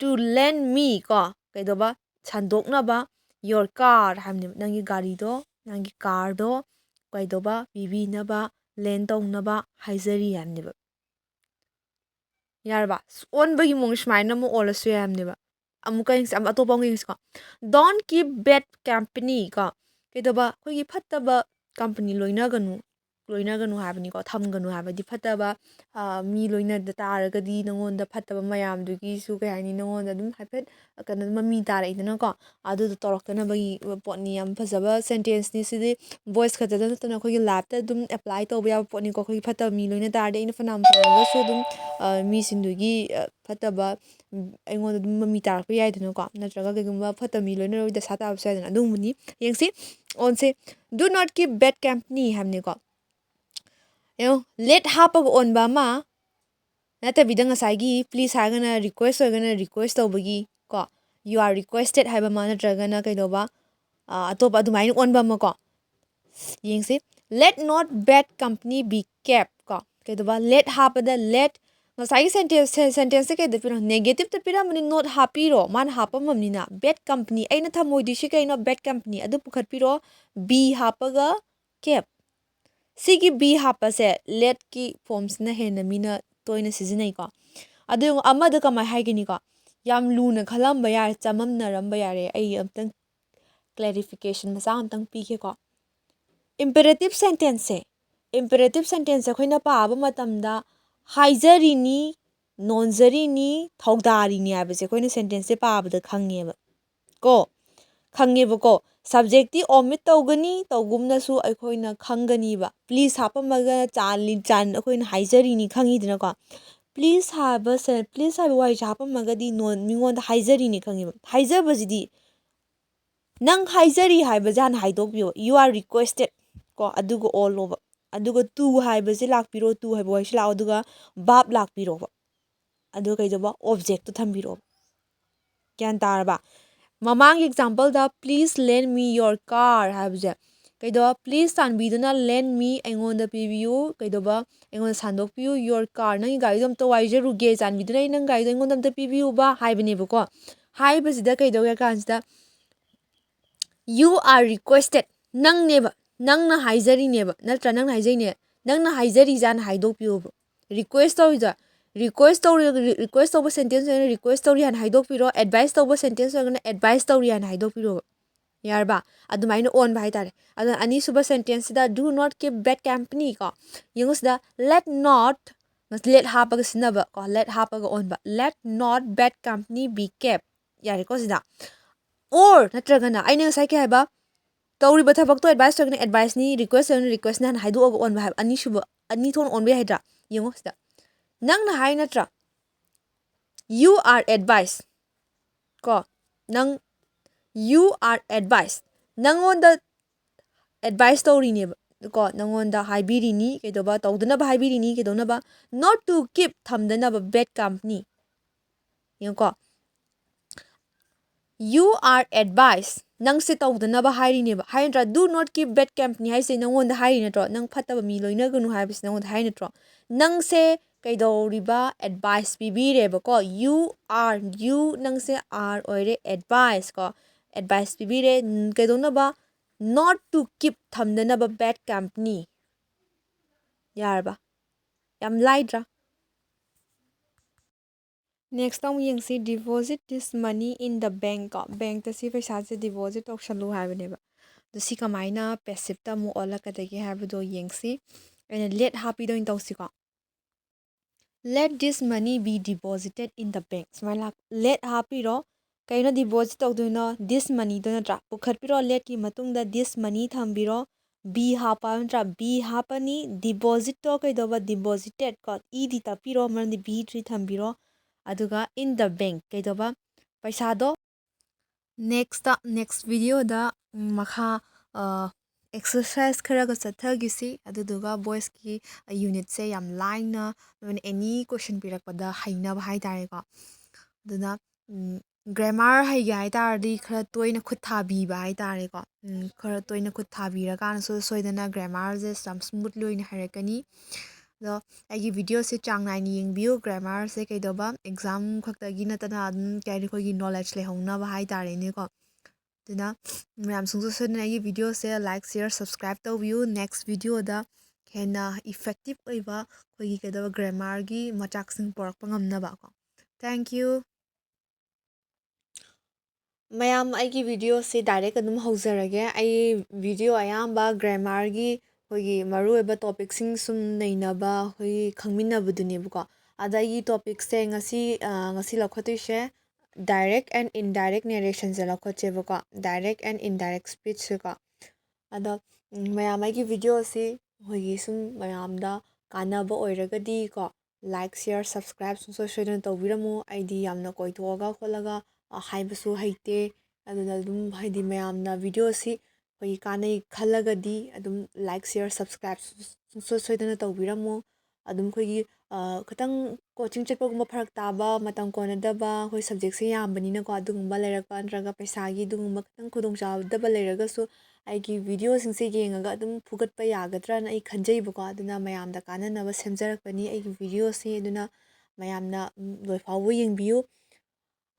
"to lend me" ꯀꯣ, ꯀꯩꯗꯧꯕ? ꯁꯟꯗꯣꯛꯅꯕ, "your car" ꯍꯥꯏꯕꯅꯦꯕ, ꯅꯪꯒꯤ ꯒꯥꯔꯤꯗꯣ, ꯅꯪꯒꯤ carꯗꯣ ꯀꯩꯗꯧꯕ? ꯄꯤꯕꯤꯅꯕ, lend ꯇꯧꯅꯕ ꯍꯥꯏꯖꯔꯤ ꯍꯥꯏꯕꯅꯦꯕ꯫ ꯌꯥꯔꯕ? ꯑꯣꯟꯕꯒꯤ ꯃꯑꯣꯡ ꯁꯨꯃꯥꯏꯅ ꯑꯃꯨꯛ ꯑꯣꯜꯂꯁꯨ ꯌꯥꯏ ꯍꯥꯏꯕꯅꯦꯕ꯫ ꯑꯃꯨꯛꯀ ꯌꯦꯡꯁꯤ, ꯑꯃ-, ꯑꯇꯣꯞꯄ ꯑꯃꯨꯛ ꯌꯦꯡꯁꯤꯀꯣ꯫ "Don't keep bad company" ꯀꯣ, ꯀꯩꯗꯧꯕ? ꯑꯩꯈꯣꯏꯒꯤ ꯐꯠꯇꯕ company ꯂꯣꯏꯅꯒꯅꯨ, ꯂꯣꯏꯅꯒꯅꯨ ꯍꯥꯏꯕꯅꯤꯀꯣ, ꯊꯝꯒꯅꯨ ꯍꯥꯏꯕꯗꯤ ꯐꯠꯇꯕ, ꯑ, ꯃꯤ ꯂꯣꯏꯅꯗ ꯇꯥꯔꯒꯗꯤ ꯅꯉꯣꯟꯗ ꯐꯠꯇꯕ ꯃꯌꯥꯝꯗꯨꯒꯤꯁꯨ, ꯀꯩ ꯍꯥꯏꯅꯤ, ꯅꯉꯣꯟꯗ ꯑꯗꯨꯝ ꯍꯥꯏꯐꯦꯠ ꯀꯩꯅꯣ ꯃꯃꯤ ꯇꯥꯔꯛꯏꯗꯅꯀꯣ, ꯑꯗꯨꯗꯣ ꯇꯧꯔꯛꯇꯅꯕꯒꯤ ꯄꯣꯠꯅꯤ꯫ ꯌꯥꯝ ꯐꯖꯕ sentenceꯅꯤ ꯁꯤꯗꯤ꯫ Voice ꯈꯛꯇꯗ ꯅꯠꯇꯅ ꯑꯩꯈꯣꯏꯒꯤ lifeꯇ ꯑꯗꯨꯝ apply ꯇꯧꯕ ꯌꯥꯕ ꯄꯣꯠꯅꯤꯀꯣ꯫ ꯑꯩꯈꯣꯏꯒꯤ ꯐꯠꯇꯕ ꯃꯤ ꯂꯣꯏꯅ ꯇꯥꯔꯗꯤ ꯑꯩꯅ ꯐꯅꯌꯥꯝ ꯐꯔꯒꯁꯨ ꯑꯗꯨꯝ, ꯑ, ꯃꯤꯁꯤꯡꯗꯨꯒꯤ, ꯑ, ꯐꯠꯇꯕ, ꯎꯝ, ꯑꯩꯉꯣꯟꯗ ꯑꯗꯨꯝ ꯃꯃꯤ ꯇꯥꯔꯛꯄ ꯌꯥꯏꯗꯅꯀꯣ, ꯅꯠꯇ꯭ꯔꯒ ꯀꯩꯒꯨꯝꯕ ꯐꯠꯇꯕ ꯃꯤ ꯂꯣꯏꯅꯔꯨꯔꯗꯤ ꯗꯁꯥ ꯇꯥꯕꯁꯨ ꯌꯥꯏꯗꯅ, ꯑꯗꯨꯒꯨꯝꯕꯅꯤ꯫ ꯌꯦꯡꯁꯤ, ꯑꯣꯟꯁꯦ꯫ "Do not keep bad company" ꯍꯥꯏꯕꯅꯤꯀꯣ꯫ ꯌꯦꯡꯉꯣ, let ꯍꯥꯞꯄꯒ ꯑꯣꯟꯕ ꯑꯃ, ꯅꯠꯇꯕꯤꯗ ꯉꯁꯥꯏꯒꯤ please ꯍꯥꯏꯔꯒꯅ, request ꯑꯣꯏꯔꯒꯅ request ꯇꯧꯕꯒꯤ ꯀꯣ, "You are requested" ꯍꯥꯏꯕ ꯑꯃ, ꯅꯠꯇ꯭ꯔꯒꯅ ꯀꯩꯗꯧꯕ, ꯑ, ꯑꯇꯣꯞꯄ ꯑꯗꯨꯃꯥꯏꯅ ꯑꯣꯟꯕ ꯑꯃ ꯀꯣ꯫ ꯌꯦꯡꯁꯤ, "Let not bad company be kept" ꯀꯣ, ꯀꯩꯗꯧꯕ? Let ꯍꯥꯞꯄꯗ let, ꯉꯁꯥꯏꯒꯤ sentence, se-, sentenceꯁꯦ ꯀꯩꯗ ꯄꯤꯔꯝ-, negativeꯇ ꯄꯤꯔꯝꯕꯅꯤ, not ꯍꯥꯞꯄꯤꯔꯣ, ꯃꯥꯅ ꯍꯥꯞꯄꯝꯃꯕꯅꯤꯅ꯫ Bad company, ꯑꯩꯅ ꯊꯝꯃꯣꯏꯗꯣꯏꯁꯤ ꯀꯩꯅꯣ? Bad company, ꯑꯗꯨ ꯄꯨꯈꯠꯄꯤꯔꯣ꯫ Be ꯍꯥꯞꯄꯒ kept꯫ ꯁꯤꯒꯤ be ꯍꯥꯞꯄꯁꯦ letꯀꯤ formꯁꯤꯅ ꯍꯦꯟꯅ ꯃꯤꯅ ꯇꯣꯏꯅ ꯁꯤꯖꯤꯟꯅꯩꯀꯣ꯫ ꯑꯗꯨ ꯌꯦꯡꯉꯨ, ꯑꯃꯗ ꯀꯃꯥꯏ ꯍꯥꯏꯒꯅꯤꯀꯣ? ꯌꯥꯝ ꯂꯨꯅ ꯈꯜꯂꯝꯕ ꯌꯥꯔꯦ, ꯆꯃꯝꯅꯔꯝꯕ ꯌꯥꯔꯦ꯫ ꯑꯩ ꯑꯝꯇꯪ clarification ꯃꯆꯥ ꯑꯝꯇꯪ ꯄꯤꯒꯦꯀꯣ꯫ Imperative sentenceꯁꯦ imperative sentence ꯑꯩꯈꯣꯏꯅ ꯄꯥꯕ ꯃꯇꯝꯗ ꯍꯥꯏꯖꯔꯤꯅꯤ, ꯅꯣꯟꯖꯔꯤꯅꯤ, ꯊꯧꯗꯥꯔꯤꯅꯤ ꯍꯥꯏꯕꯁꯦ ꯑꯩꯈꯣꯏꯅ sentenceꯁꯦ ꯄꯥꯕꯗ ꯈꯪꯉꯦꯕ ꯀꯣ꯫ ꯈꯪꯉꯦꯕꯀꯣ꯫ Subjectꯇꯤ omit ꯇꯧꯒꯅꯤ, ꯇꯧꯒꯨꯝꯅꯁꯨ ꯑꯩꯈꯣꯏꯅ ꯈꯪꯒꯅꯤꯕ꯫ Please ꯍꯥꯞꯄꯝꯃꯒ ꯆꯥꯟ, ꯆꯥꯟ ꯑꯩꯈꯣꯏꯅ ꯍꯥꯏꯖꯔꯤꯅꯤ ꯈꯪꯉꯤꯗꯅꯀꯣ꯫ Please ꯍꯥꯏꯕ ꯁꯦ-, please ꯍꯥꯏꯕ ꯋꯥꯍꯩꯁꯦ ꯍꯥꯞꯄꯝꯃꯒꯗꯤ ꯅꯣꯟ-, ꯃꯤꯉꯣꯟꯗ ꯍꯥꯏꯖꯔꯤꯅꯤ ꯈꯪꯉꯦꯕ꯫ ꯍꯥꯏꯖꯕꯁꯤꯗꯤ ꯅꯪ ꯍꯥꯏꯖꯔꯤ ꯍꯥꯏꯕꯁꯦ ꯍꯥꯟꯅ ꯍꯥꯏꯗꯣꯛꯄꯤꯌꯣ꯫ You are requested ꯀꯣ, ꯑꯗꯨꯒ ꯑꯣꯜꯂꯣꯕ꯫ ꯑꯗꯨꯒ to ꯍꯥꯏꯕꯁꯦ ꯂꯥꯛꯄꯤꯔꯣ, to ꯍꯥꯏꯕ ꯋꯥꯍꯩꯁꯦ ꯂꯥꯛꯑꯣ, ꯑꯗꯨꯒ verb ꯂꯥꯛꯄꯤꯔꯣꯕ꯫ ꯑꯗꯨꯒ ꯀꯩꯗꯧꯕ? Objectꯇꯣ ꯊꯝꯕꯤꯔꯣꯕ꯫ ꯒ꯭ꯌꯥꯟ ꯇꯥꯔꯕ? ꯃꯃꯥꯡꯒꯤ exampleꯗ please lend me your car ꯍꯥꯏꯕꯁꯦ ꯀꯩꯗꯧꯕ? Please ꯆꯥꯟꯕꯤꯗꯨꯅ lend me ꯑꯩꯉꯣꯟꯗ ꯄꯤꯕꯤꯌꯨ, ꯀꯩꯗꯧꯕ? ꯑꯩꯉꯣꯟꯗ ꯁꯥꯟꯗꯣꯛꯄꯤꯌꯨ, your car ꯅꯪꯒꯤ ꯒꯥꯔꯤꯗꯣ ꯑꯝꯇ ꯋꯥꯏꯖꯔꯨꯒꯦ, ꯆꯥꯟꯕꯤꯗꯨꯅ ꯑꯩ ꯅꯪ ꯒꯥꯔꯤꯗꯣ ꯑꯩꯉꯣꯟꯗ ꯑꯝꯇ ꯄꯤꯕꯤꯌꯨꯕ ꯍꯥꯏꯕꯅꯦꯕꯀꯣ꯫ ꯍꯥꯏꯕꯁꯤꯗ ꯀꯩꯗꯧꯒꯦ ꯍꯥꯏ ꯀꯥꯟꯁꯤꯗ you are requested, ꯅꯪꯅꯦꯕ, ꯅꯪꯅ ꯍꯥꯏꯖꯔꯤꯅꯦꯕ, ꯅꯠꯇ꯭ꯔꯥ? ꯅꯪꯅ ꯍꯥꯏꯖꯩꯅꯦ, ꯅꯪꯅ ꯍꯥꯏꯖꯔꯤꯁꯦ ꯍꯥꯟꯅ ꯍꯥꯏꯗꯣꯛꯄꯤꯌꯣꯕ꯫ Request ꯇꯧꯔꯤꯗꯣ, request ꯇꯧꯔꯤ, request ꯇꯧꯕ sentence ꯑꯣꯏꯔꯒꯅ request ꯇꯧꯔꯤ ꯍꯥꯏꯅ ꯍꯥꯏꯗꯣꯛꯄꯤꯔꯣ, advice ꯇꯧꯕ sentence ꯑꯣꯏꯔꯒꯅ advice ꯇꯧꯔꯤ ꯍꯥꯏꯅ ꯍꯥꯏꯗꯣꯛꯄꯤꯔꯣꯕ꯫ ꯌꯥꯔꯕ? ꯑꯗꯨꯃꯥꯏꯅ ꯑꯣꯟꯕ ꯍꯥꯏꯇꯥꯔꯦ꯫ ꯑꯗꯨꯅ ꯑꯅꯤꯁꯨꯕ sentenceꯁꯤꯗ do not keep bad company ꯀꯣ꯫ ꯌꯦꯡꯉꯨ ꯁꯤꯗ let not, let ꯍꯥꯞꯄꯒ ꯁꯤꯖꯤꯟꯅꯕ ꯀꯣ, let ꯍꯥꯞꯄꯒ ꯑꯣꯟꯕ꯫ Let not bad company be kept꯫ ꯌꯥꯔꯦꯀꯣ ꯁꯤꯗ? Or ꯅꯠꯇ꯭ꯔꯒꯅ ꯑꯩꯅ ꯉꯁꯥꯏ ꯀꯩ ꯍꯥꯏꯕ? ꯇꯧꯔꯤꯕ ꯊꯕꯛꯇꯣ advice ꯇꯧꯔꯒꯅ adviceꯅꯤ, request ꯇꯧꯔꯒꯅ requestꯅꯤ ꯍꯥꯏꯅ ꯍꯥꯏꯗꯣꯛꯑꯒ ꯑꯣꯟꯕ ꯍꯥꯏꯕ꯫ ꯑꯅꯤꯁꯨꯕ, ꯑꯅꯤ ꯊꯣꯛꯅ ꯑꯣꯟꯕ ꯌꯥꯏ ꯍꯥꯏꯗ꯭ꯔꯥ? ꯌꯦꯡꯉꯣ ꯁꯤꯗ꯫ ꯅꯪꯅ ꯍꯥꯏ ꯅꯠꯇ꯭ꯔꯥ? You are advised ꯀꯣ꯫ ꯅꯪ, you are advised꯫ ꯅꯪꯉꯣꯟꯗ advice ꯇꯧꯔꯤꯅꯦꯕ ꯀꯣ꯫ ꯅꯪꯉꯣꯟꯗ ꯍꯥꯏꯕꯤꯔꯤꯅꯤ, ꯀꯩꯗꯧꯕ? ꯇꯧꯗꯅꯕ ꯍꯥꯏꯕꯤꯔꯤꯅꯤ, ꯀꯩꯗꯧꯅꯕ? Not to keep, ꯊꯝꯗꯅꯕ, bad company꯫ ꯌꯦꯡꯉꯨꯀꯣ꯫ You are advised, ꯅꯪꯁꯦ ꯇꯧꯗꯅꯕ ꯍꯥꯏꯔꯤꯅꯦꯕ꯫ ꯍꯥꯏ ꯅꯠꯇ꯭ꯔꯥ? Do not keep bad company ꯍꯥꯏꯁꯦ ꯅꯪꯉꯣꯟꯗ ꯍꯥꯏꯔꯤ ꯅꯠꯇ꯭ꯔꯣ? ꯅꯪ ꯐꯠꯇꯕ ꯃꯤ ꯂꯣꯏꯅꯒꯅꯨ ꯍꯥꯏꯕꯁꯦ ꯅꯪꯉꯣꯟꯗ ꯍꯥꯏꯔꯤ ꯅꯠꯇ꯭ꯔꯣ? ꯅꯪꯁꯦ ꯀꯩꯗꯧꯔꯤꯕ? Advice ꯄꯤꯕꯤꯔꯦꯕꯀꯣ꯫ You are, you, ꯅꯪꯁꯦ are ꯑꯣꯏꯔꯦ, advice ꯀꯣ꯫ Advice ꯄꯤꯕꯤꯔꯦ꯫ ꯎꯝ, ꯀꯩꯗꯧꯅꯕ? Not to keep, ꯊꯝꯗꯅꯕ, bad company꯫ ꯌꯥꯔꯕ? ꯌꯥꯝ ꯂꯥꯏꯗ꯭ꯔꯥ? Next ꯑꯃꯨꯛ ꯌꯦꯡꯁꯤ, deposit this money in the bank ꯀꯣ꯫ Bankꯇ ꯁꯤ ꯄꯩꯁꯥꯁꯦ deposit ꯇꯧꯁꯜꯂꯨ ꯍꯥꯏꯕꯅꯦꯕ꯫ ꯑꯗꯣ ꯁꯤ ꯀꯃꯥꯏꯅ passiveꯇ ꯑꯃꯨꯛ ꯑꯣꯜꯂꯛꯀꯗꯒꯦ ꯍꯥꯏꯕꯗꯣ ꯌꯦꯡꯁꯤ꯫ ꯑꯩꯅ let ꯍꯥꯞꯄꯤꯗ ꯑꯣꯏꯅ ꯇꯧꯁꯤꯀꯣ꯫ Let this money be deposited in the bank꯫ ꯁꯨꯃꯥꯏꯅ ꯂꯥꯛ-, let ꯍꯥꯞꯄꯤꯔꯣ꯫ ꯀꯩꯅꯣ deposit ꯇꯧꯗꯣꯏꯅꯣ? This moneyꯗꯣ ꯅꯠꯇ꯭ꯔꯥ? ꯄꯨꯈꯠꯄꯤꯔꯣ꯫ Letꯀꯤ ꯃꯇꯨꯡꯗ this money ꯊꯝꯕꯤꯔꯣ꯫ Be ꯍꯥꯞꯄ ꯅꯠꯇ꯭ꯔꯥ? Be ꯍꯥꯞꯄꯅꯤ꯫ Depositꯇꯣ ꯀꯩꯗꯧꯕ? Deposited ꯀꯣ꯫ ed ꯇꯞꯄꯤꯔꯣ, ꯃꯔꯝꯗꯤ be three ꯊꯝꯕꯤꯔꯣ꯫ ꯑꯗꯨꯒ in the bank ꯀꯩꯗꯧꯕ? ꯄꯩꯁꯥꯗꯣ next, next videoꯗ, ꯎꯝ, ꯃꯈꯥ, ꯑ, exercise ꯈꯔꯒ ꯆꯠꯊꯈꯤꯁꯤ꯫ ꯑꯗꯨꯗꯨꯒ voiceꯀꯤ unitꯁꯦ ꯌꯥꯝ ꯂꯥꯏꯅ, ꯅꯣꯏꯅ any question ꯄꯤꯔꯛꯄꯗ ꯍꯩꯅꯕ ꯍꯥꯏꯇꯥꯔꯦꯀꯣ꯫ ꯑꯗꯨꯅ, ꯎꯝ, grammar ꯍꯩꯒꯦ ꯍꯥꯏ ꯇꯥꯔꯗꯤ ꯈꯔ ꯇꯣꯏꯅ ꯈꯨꯠ ꯊꯥꯕꯤꯕ ꯍꯥꯏꯇꯥꯔꯦꯀꯣ꯫ ꯎꯝ, ꯈꯔ ꯇꯣꯏꯅ ꯈꯨꯠ ꯊꯥꯕꯤꯔꯀꯥꯟꯗ ꯁꯣꯏ-, ꯁꯣꯏꯗꯅ grammarꯁꯦ ꯌꯥꯝ smoothly ꯑꯣꯏꯅ ꯍꯩꯔꯛꯀꯅꯤ꯫ ꯑꯗꯣ ꯑꯩꯒꯤ videoꯁꯦ ꯆꯥꯡ ꯅꯥꯏꯅ ꯌꯦꯡꯕꯤꯌꯨ꯫ Grammarꯁꯦ ꯀꯩꯗꯧꯕ, exam ꯈꯛꯇꯒꯤ ꯅꯠꯇꯅ ꯑꯗꯨꯝ, ꯀꯩ ꯍꯥꯏꯅꯤ, ꯑꯩꯈꯣꯏꯒꯤ knowledge ꯂꯩꯍꯧꯅꯕ ꯍꯥꯏꯇꯥꯔꯦꯅꯦꯀꯣ꯫ ꯑꯗꯨꯅ ꯃꯌꯥꯝ ꯁꯨꯡꯁꯣꯏ ꯁꯣꯏꯗꯅ ꯑꯩꯒꯤ videoꯁꯦ like, share, subscribe ꯇꯧꯕꯤꯌꯨ꯫ Next videoꯗ ꯍꯦꯟꯅ effective ꯑꯣꯏꯕ ꯑꯩꯈꯣꯏꯒꯤ ꯀꯩꯗꯧꯕ grammarꯒꯤ ꯃꯆꯥꯛꯁꯤꯡ ꯄꯣꯔꯛꯄ ꯉꯝꯅꯕ ꯀꯣ꯫ Thank you꯫ ꯃꯌꯥꯝ, ꯑꯩꯒꯤ videoꯁꯦ direct ꯑꯗꯨꯝ ꯍꯧꯖꯔꯒꯦ꯫ ꯑꯩ video ꯑꯌꯥꯝꯕ grammarꯒꯤ ꯑꯩꯈꯣꯏꯒꯤ ꯃꯔꯨꯑꯣꯏꯕ topicꯁꯤꯡ ꯁꯨꯝ ꯅꯩꯅꯕ, ꯑꯩꯈꯣꯏꯒꯤ ꯈꯪꯃꯤꯟꯅꯕꯗꯨꯅꯦꯕꯀꯣ꯫ ꯑꯗ ꯑꯩꯒꯤ topicꯁꯦ ꯉꯁꯤ, ꯑ, ꯉꯁꯤ ꯂꯧꯈꯠꯇꯣꯏꯁꯦ direct and indirect narrationꯁꯦ ꯂꯧꯈꯠꯁꯦꯕꯀꯣ꯫ Direct and indirect speechꯁꯦꯀꯣ꯫ ꯑꯗꯣ, ꯎꯝ, ꯃꯌꯥꯝ ꯑꯩꯒꯤ videoꯁꯤ ꯑꯩꯈꯣꯏꯒꯤ ꯁꯨꯝ ꯃꯌꯥꯝꯗ ꯀꯥꯟꯅꯕ ꯑꯣꯏꯔꯒꯗꯤ ꯀꯣ, like, share, subscribe ꯁꯨꯡꯁꯣꯏ ꯁꯣꯏꯗꯅ ꯇꯧꯕꯤꯔꯝꯃꯨ꯫ ꯑꯩꯗꯤ ꯌꯥꯝꯅ ꯀꯣꯏꯊꯣꯛꯑꯒ ꯈꯣꯠꯂꯒ, ꯑ, ꯍꯥꯏꯕꯁꯨ ꯍꯩꯇꯦ꯫ ꯑꯗꯨꯅ ꯑꯗꯨꯝ ꯍꯥꯏꯗꯤ ꯃꯌꯥꯝꯅ videoꯁꯤ ꯑꯩꯈꯣꯏꯒꯤ ꯀꯥꯟꯅꯩ ꯈꯜꯂꯒꯗꯤ ꯑꯗꯨꯝ like, share, subscribe ꯁꯨ-, ꯁꯨꯡꯁꯣꯏ ꯁꯣꯏꯗꯅ ꯇꯧꯕꯤꯔꯝꯃꯨ꯫ ꯑꯗꯨꯝ ꯑꯩꯈꯣꯏꯒꯤ, ꯑ, ꯈꯤꯇꯪ coaching ꯆꯠꯄꯒꯨꯝꯕ ꯐꯔꯛ ꯇꯥꯕ, ꯃꯇꯝ ꯀꯣꯟꯅꯗꯕ, ꯑꯩꯈꯣꯏ subjectꯁꯦ ꯌꯥꯝꯕꯅꯤꯅꯀꯣ, ꯑꯗꯨꯒꯨꯝꯕ ꯂꯩꯔꯛꯄ ꯅꯠꯇ꯭ꯔꯒ ꯄꯩꯁꯥꯒꯤ ꯑꯗꯨꯒꯨꯝꯕ ꯈꯤꯇꯪ ꯈꯨꯗꯣꯡꯆꯥꯗꯕ ꯂꯩꯔꯒꯁꯨ ꯑꯩꯒꯤ videoꯁꯤꯡꯁꯦ ꯌꯦꯡꯉꯒ ꯑꯗꯨꯝ ꯐꯨꯒꯠꯄ ꯌꯥꯒꯗ꯭ꯔꯅ ꯑꯩ ꯈꯟꯖꯩꯕꯀꯣ꯫ ꯑꯗꯨꯅ ꯃꯌꯥꯝꯗ ꯀꯥꯟꯅꯅꯕ ꯁꯦꯝꯖꯔꯛꯄꯅꯤ ꯑꯩꯒꯤ videoꯁꯤ꯫ ꯑꯗꯨꯅ ꯃꯌꯥꯝꯅ, ꯎꯝ, ꯂꯣꯏꯐꯥꯎꯕ ꯌꯦꯡꯕꯤꯌꯨ꯫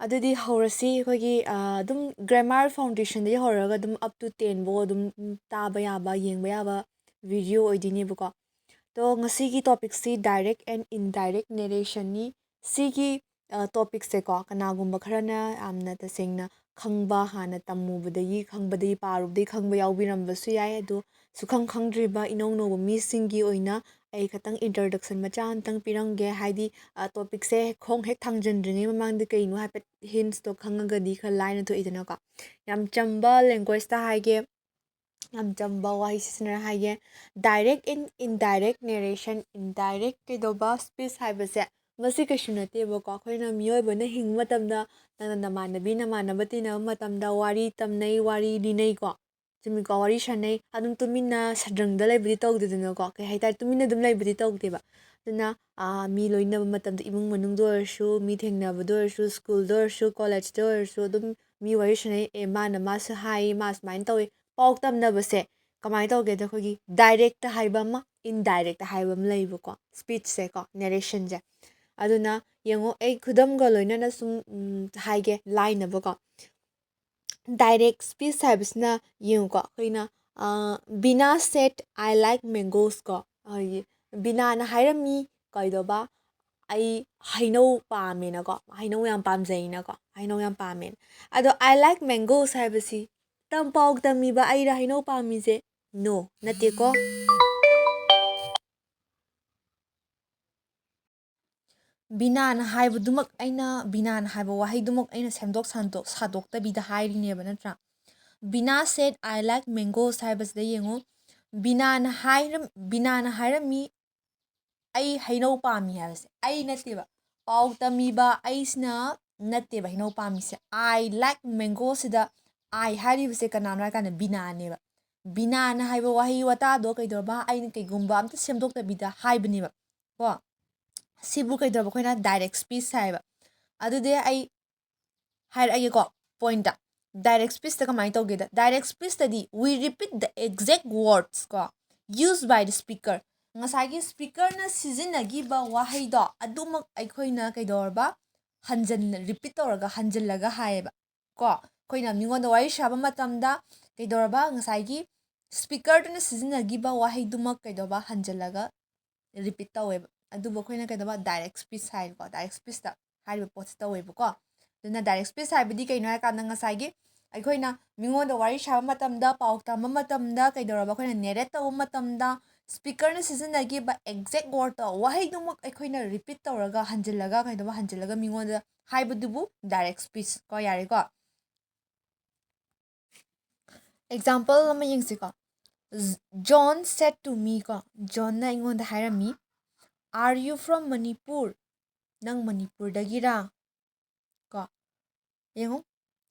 ꯑꯗꯨꯗꯤ ꯍꯧꯔꯁꯤ꯫ ꯑꯩꯈꯣꯏꯒꯤ, ꯑ, ꯑꯗꯨꯝ grammar foundationꯗꯒꯤ ꯍꯧꯔꯒ ꯑꯗꯨꯝ up to ten ꯐꯥꯎ ꯑꯗꯨꯝ, ꯎꯝ, ꯇꯥꯕ ꯌꯥꯕ, ꯌꯦꯡꯕ ꯌꯥꯕ video ꯑꯣꯏꯗꯣꯏꯅꯦꯕꯀꯣ꯫ ꯑꯗꯣ ꯉꯁꯤꯒꯤ topicꯁꯤ direct and indirect narrationꯅꯤ꯫ ꯁꯤꯒꯤ, ꯑ, topicꯁꯦꯀꯣ, ꯀꯅꯥꯒꯨꯝꯕ ꯈꯔꯅ ꯌꯥꯝꯅ ꯇꯁꯦꯡꯅ ꯈꯪꯕ, ꯍꯥꯟꯅ ꯇꯝꯃꯨꯕꯗꯒꯤ ꯈꯪꯕꯗꯒꯤ ꯄꯥꯔꯨꯕꯗꯒꯤ ꯈꯪꯕ ꯌꯥꯎꯕꯤꯔꯝꯕꯁꯨ ꯌꯥꯏ꯫ ꯑꯗꯨ ꯁꯨꯈꯪ ꯈꯪꯗ꯭ꯔꯤꯕ ꯏꯅꯧ ꯅꯧꯕ ꯃꯤꯁꯤꯡꯒꯤ ꯑꯣꯏꯅ ꯑꯩ ꯈꯤꯇꯪ introduction ꯃꯆꯥ ꯑꯃꯇꯪ ꯄꯤꯔꯝꯒꯦ꯫ ꯍꯥꯏꯗꯤ ꯇꯣꯄꯤꯛꯁꯦ ꯈꯣꯡ ꯍꯦꯛ ꯊꯥꯡꯖꯤꯟꯗ꯭ꯔꯤꯉꯩ ꯃꯃꯥꯡꯗ ꯀꯩꯅꯣ ꯍꯥꯏꯐꯦꯠ ꯍꯤꯟꯁꯇꯣ ꯈꯪꯉꯒꯗꯤ ꯈꯔ ꯂꯥꯏꯅ ꯊꯣꯛꯏꯗꯅꯀꯣ꯫ ꯌꯥꯝ ꯆꯝꯕ ꯂꯦꯡꯒ꯭ꯋꯦꯖꯇ ꯍꯥꯏꯒꯦ, ꯌꯥꯝ ꯆꯝꯕ ꯋꯥꯍꯩ ꯁꯤꯖꯤꯟꯅꯔ ꯍꯥꯏꯒꯦ꯫ Direct and indirect narration, indirect ꯀꯩꯗꯧꯕ speech ꯍꯥꯏꯕꯁꯦ ꯃꯁꯤ ꯀꯩꯁꯨ ꯅꯠꯇꯦꯕꯀꯣ꯫ ꯑꯩꯈꯣꯏꯅ ꯃꯤꯑꯣꯏꯕꯅ ꯍꯤꯡꯕ ꯃꯇꯝꯗ ꯅꯪꯅ ꯅꯃꯥꯟꯅꯕꯤ ꯅꯃꯥꯟꯅꯕ ꯇꯤꯟꯅꯕ ꯃꯇꯝꯗ ꯋꯥꯔꯤ ꯇꯝꯅꯩ, ꯋꯥꯔꯤ ꯂꯤꯅꯩꯀꯣ꯫ ꯆꯨꯝꯃꯤꯀꯣ? ꯋꯥꯔꯤ ꯁꯥꯟꯅꯩ꯫ ꯑꯗꯨꯝ ꯇꯨꯃꯤꯟꯅ ꯁꯗ꯭ꯔꯪꯗ ꯂꯩꯕꯗꯤ ꯇꯧꯗꯦꯗꯅꯀꯣ꯫ ꯀꯩ ꯍꯥꯏꯇꯥꯔꯦ? ꯇꯨꯃꯤꯟꯅ ꯑꯗꯨꯝ ꯂꯩꯕꯗꯤ ꯇꯧꯗꯦꯕ꯫ ꯑꯗꯨꯅ, ꯑꯥ, ꯃꯤ ꯂꯣꯏꯅꯕ ꯃꯇꯝꯗ ꯏꯃꯨꯡ ꯃꯅꯨꯡꯗ ꯑꯣꯏꯔꯁꯨ, ꯃꯤ ꯊꯦꯡꯅꯕꯗ ꯑꯣꯏꯔꯁꯨ, ꯁ꯭ꯀꯨꯜꯗ ꯑꯣꯏꯔꯁꯨ, ꯀꯣꯂꯦꯖꯇ ꯑꯣꯏꯔꯁꯨ ꯑꯗꯨꯝ ꯃꯤ ꯋꯥꯔꯤ ꯁꯥꯟꯅꯩ꯫ "ꯑꯦ, ꯃꯥꯅ ꯃꯥꯁꯨ ꯍꯥꯏ, ꯃꯥ ꯁꯨꯃꯥꯏꯅ ꯇꯧꯋꯤ"꯫ ꯄꯥꯎ ꯇꯝꯅꯕꯁꯦ ꯀꯃꯥꯏꯅ ꯇꯧꯒꯦꯗ? ꯑꯩꯈꯣꯏꯒꯤ ꯗꯥꯏꯔꯦꯛꯇ ꯍꯥꯏꯕ ꯑꯃ, ꯏꯟꯗꯥꯏꯔꯦꯛꯇ ꯍꯥꯏꯕ ꯑꯃ ꯂꯩꯕꯀꯣ, ꯁ꯭ꯄꯤꯆꯁꯦꯀꯣ, ꯅꯦꯔꯦꯁꯟꯁꯦ꯫ ꯑꯗꯨꯅ ꯌꯦꯡꯉꯣ, ꯑꯩ ꯈꯨꯗꯝꯒ ꯂꯣꯏꯅꯅ ꯁꯨꯝ, ꯎꯝ, ꯍꯥꯏꯒꯦ, ꯂꯥꯏꯅꯕꯀꯣ꯫ ꯗꯥꯏꯔꯦꯛ ꯁ꯭ꯄꯤꯆ ꯍꯥꯏꯕꯁꯤꯅ ꯌꯦꯡꯉꯨꯀꯣ, ꯑꯩꯈꯣꯏꯅ, ꯑ, "Bina said I like mangoes" ꯀꯣ, ꯑꯩꯈꯣꯏꯒꯤ ꯕꯤꯅꯥꯅ ꯍꯥꯏꯔꯝꯃꯤ ꯀꯩꯗꯧꯕ, "ꯑꯩ ꯍꯩꯅꯧ ꯄꯥꯝꯃꯦꯅꯀꯣ, ꯍꯩꯅꯧ ꯌꯥꯝ ꯄꯥꯝꯖꯩꯅꯀꯣ, ꯍꯩꯅꯧ ꯌꯥꯝ ꯄꯥꯝꯃꯦꯅ"꯫ ꯑꯗꯣ "I like mangoes" ꯍꯥꯏꯕꯁꯤ ꯇꯝ-, ꯄꯥꯎ ꯇꯝꯃꯤꯕ ꯑꯩꯔ ꯍꯩꯅꯧ ꯄꯥꯝꯃꯤꯁꯦ? ꯅꯣ, ꯅꯠꯇꯦꯀꯣ꯫ ꯕꯤꯅꯥꯅ ꯍꯥꯏꯕꯗꯨꯃꯛ ꯑꯩꯅ, ꯕꯤꯅꯥꯅ ꯍꯥꯏꯕ ꯋꯥꯍꯩꯗꯨꯃꯛ ꯑꯩꯅ ꯁꯦꯝꯗꯣꯛ ꯁꯥꯟꯗꯣꯛ-, ꯁꯥꯗꯣꯛꯇꯕꯤꯗ ꯍꯥꯏꯔꯤꯅꯦꯕ, ꯅꯠꯇ꯭ꯔꯥ? "Bina said I like mangoes" ꯍꯥꯏꯕꯁꯤꯗ ꯌꯦꯡꯉꯨ, ꯕꯤꯅꯥꯅ ꯍꯥꯏꯔꯝ-, ꯕꯤꯅꯥꯅ ꯍꯥꯏꯔꯝꯃꯤ, "ꯑꯩ ꯍꯩꯅꯧ ꯄꯥꯝꯃꯤ" ꯍꯥꯏꯕꯁꯦ ꯑꯩ ꯅꯠꯇꯦꯕ, ꯄꯥꯎ ꯇꯝꯃꯤꯕ ꯑꯩꯁꯤꯅ ꯅꯠꯇꯦꯕ ꯍꯩꯅꯧ ꯄꯥꯝꯃꯤꯁꯦ꯫ "I like mango" ꯁꯤꯗ "I" ꯍꯥꯏꯔꯤꯕꯁꯦ ꯀꯅꯥꯅꯣ ꯍꯥꯏ ꯀꯥꯟꯗ ꯕꯤꯅꯥꯅꯦꯕ꯫ ꯕꯤꯅꯥꯅ ꯍꯥꯏꯕ ꯋꯥꯍꯩ ꯋꯥꯇꯥꯗꯣ ꯀꯩꯗꯧꯔꯕ, ꯑꯩꯅ ꯀꯩꯒꯨꯝꯕ ꯑꯝꯇ ꯁꯦꯝꯗꯣꯛꯇꯕꯤꯗ ꯍꯥꯏꯕꯅꯦꯕ ꯀꯣ꯫ ꯁꯤꯕꯨ ꯀꯩꯗꯧꯔꯕ? ꯑꯩꯈꯣꯏꯅ ꯗꯥꯏꯔꯦꯛ ꯁ꯭ꯄꯤꯆ ꯍꯥꯏꯌꯦꯕ꯫ ꯑꯗꯨꯗꯤ ꯑꯩ ꯍꯥꯏꯔꯛꯑꯒꯦꯀꯣ, ꯄꯣꯏꯟꯠꯇ꯫ ꯗꯥꯏꯔꯦꯛ ꯁ꯭ꯄꯤꯆꯇ ꯀꯃꯥꯏꯅ ꯇꯧꯒꯦꯗ? ꯗꯥꯏꯔꯦꯛ ꯁ꯭ꯄꯤꯆꯇꯗꯤ "We repeat the exact words" ꯀꯣ, "used by the speaker"꯫ ꯉꯁꯥꯏꯒꯤ ꯁ꯭ꯄꯤꯀꯔꯅ ꯁꯤꯖꯤꯟꯅꯈꯤꯕ ꯋꯥꯍꯩꯗꯣ ꯑꯗꯨꯃꯛ ꯑꯩꯈꯣꯏꯅ ꯀꯩꯗꯧꯔꯕ? ꯍꯟꯖꯟꯅ, ꯔꯤꯄꯤꯠ ꯇꯧꯔꯒ, ꯍꯟꯖꯜꯂꯒ ꯍꯥꯏꯌꯦꯕ ꯀꯣ꯫ ꯑꯩꯈꯣꯏꯅ ꯃꯤꯉꯣꯟꯗ ꯋꯥꯔꯤ ꯁꯥꯕ ꯃꯇꯝꯗ ꯀꯩꯗꯧꯔꯕ? ꯉꯁꯥꯏꯒꯤ ꯁ꯭ꯄꯤꯀꯔꯗꯨꯅ ꯁꯤꯖꯤꯟꯅꯈꯤꯕ ꯋꯥꯍꯩꯗꯨꯃꯛ ꯀꯩꯗꯧꯕ? ꯍꯟꯖꯜꯂꯒ ꯔꯤꯄꯤꯠ ꯇꯧꯋꯦꯕ꯫ ꯑꯗꯨꯕꯨ ꯑꯩꯈꯣꯏꯅ ꯀꯩꯗꯧꯕ? ꯗꯥꯏꯔꯦꯛ ꯁ꯭ꯄꯤꯆ ꯍꯥꯏꯀꯣ, ꯗꯥꯏꯔꯦꯛ ꯁ꯭ꯄꯤꯆꯇ ꯍꯥꯏꯔꯤꯕ ꯄꯣꯠꯁꯦ ꯇꯧꯋꯦꯕꯀꯣ꯫ ꯑꯗꯨꯅ direct speech ꯍꯥꯏꯕꯗꯤ ꯀꯩꯅꯣ ꯍꯥꯏ ꯀꯥꯟꯗ ꯉꯁꯥꯏꯒꯤ ꯑꯩꯈꯣꯏꯅ ꯃꯤꯉꯣꯟꯗ ꯋꯥꯔꯤ ꯁꯥꯕ ꯃꯇꯝꯗ, ꯄꯥꯎ ꯇꯝꯕ ꯃꯇꯝꯗ ꯀꯩꯗꯧꯔꯕ, ꯑꯩꯈꯣꯏꯅ narrate ꯇꯧꯕ ꯃꯇꯝꯗ speakerꯅ ꯁꯤꯖꯤꯟꯅꯈꯤꯕ exact wordꯇꯣ, ꯋꯥꯍꯩꯗꯨꯃꯛ ꯑꯩꯈꯣꯏꯅ repeat ꯇꯧꯔꯒ ꯍꯟꯖꯤꯜꯂꯒ ꯀꯩꯗꯧꯕ, ꯍꯟꯖꯤꯜꯂꯒ ꯃꯤꯉꯣꯟꯗ ꯍꯥꯏꯕꯗꯨꯕꯨ direct speech ꯀꯣ꯫ ꯌꯥꯔꯦꯀꯣ? Example ꯑꯃ ꯌꯦꯡꯁꯤꯀꯣ꯫ John said to me ꯀꯣ, ꯖꯣꯟꯅ ꯑꯩꯉꯣꯟꯗ ꯍꯥꯏꯔꯝꯃꯤ, "Are you from Manipur? ꯅꯪ ꯃꯅꯤꯄꯨꯔꯗꯒꯤꯔꯥ?" ꯀꯣ, ꯌꯦꯡꯉꯨ,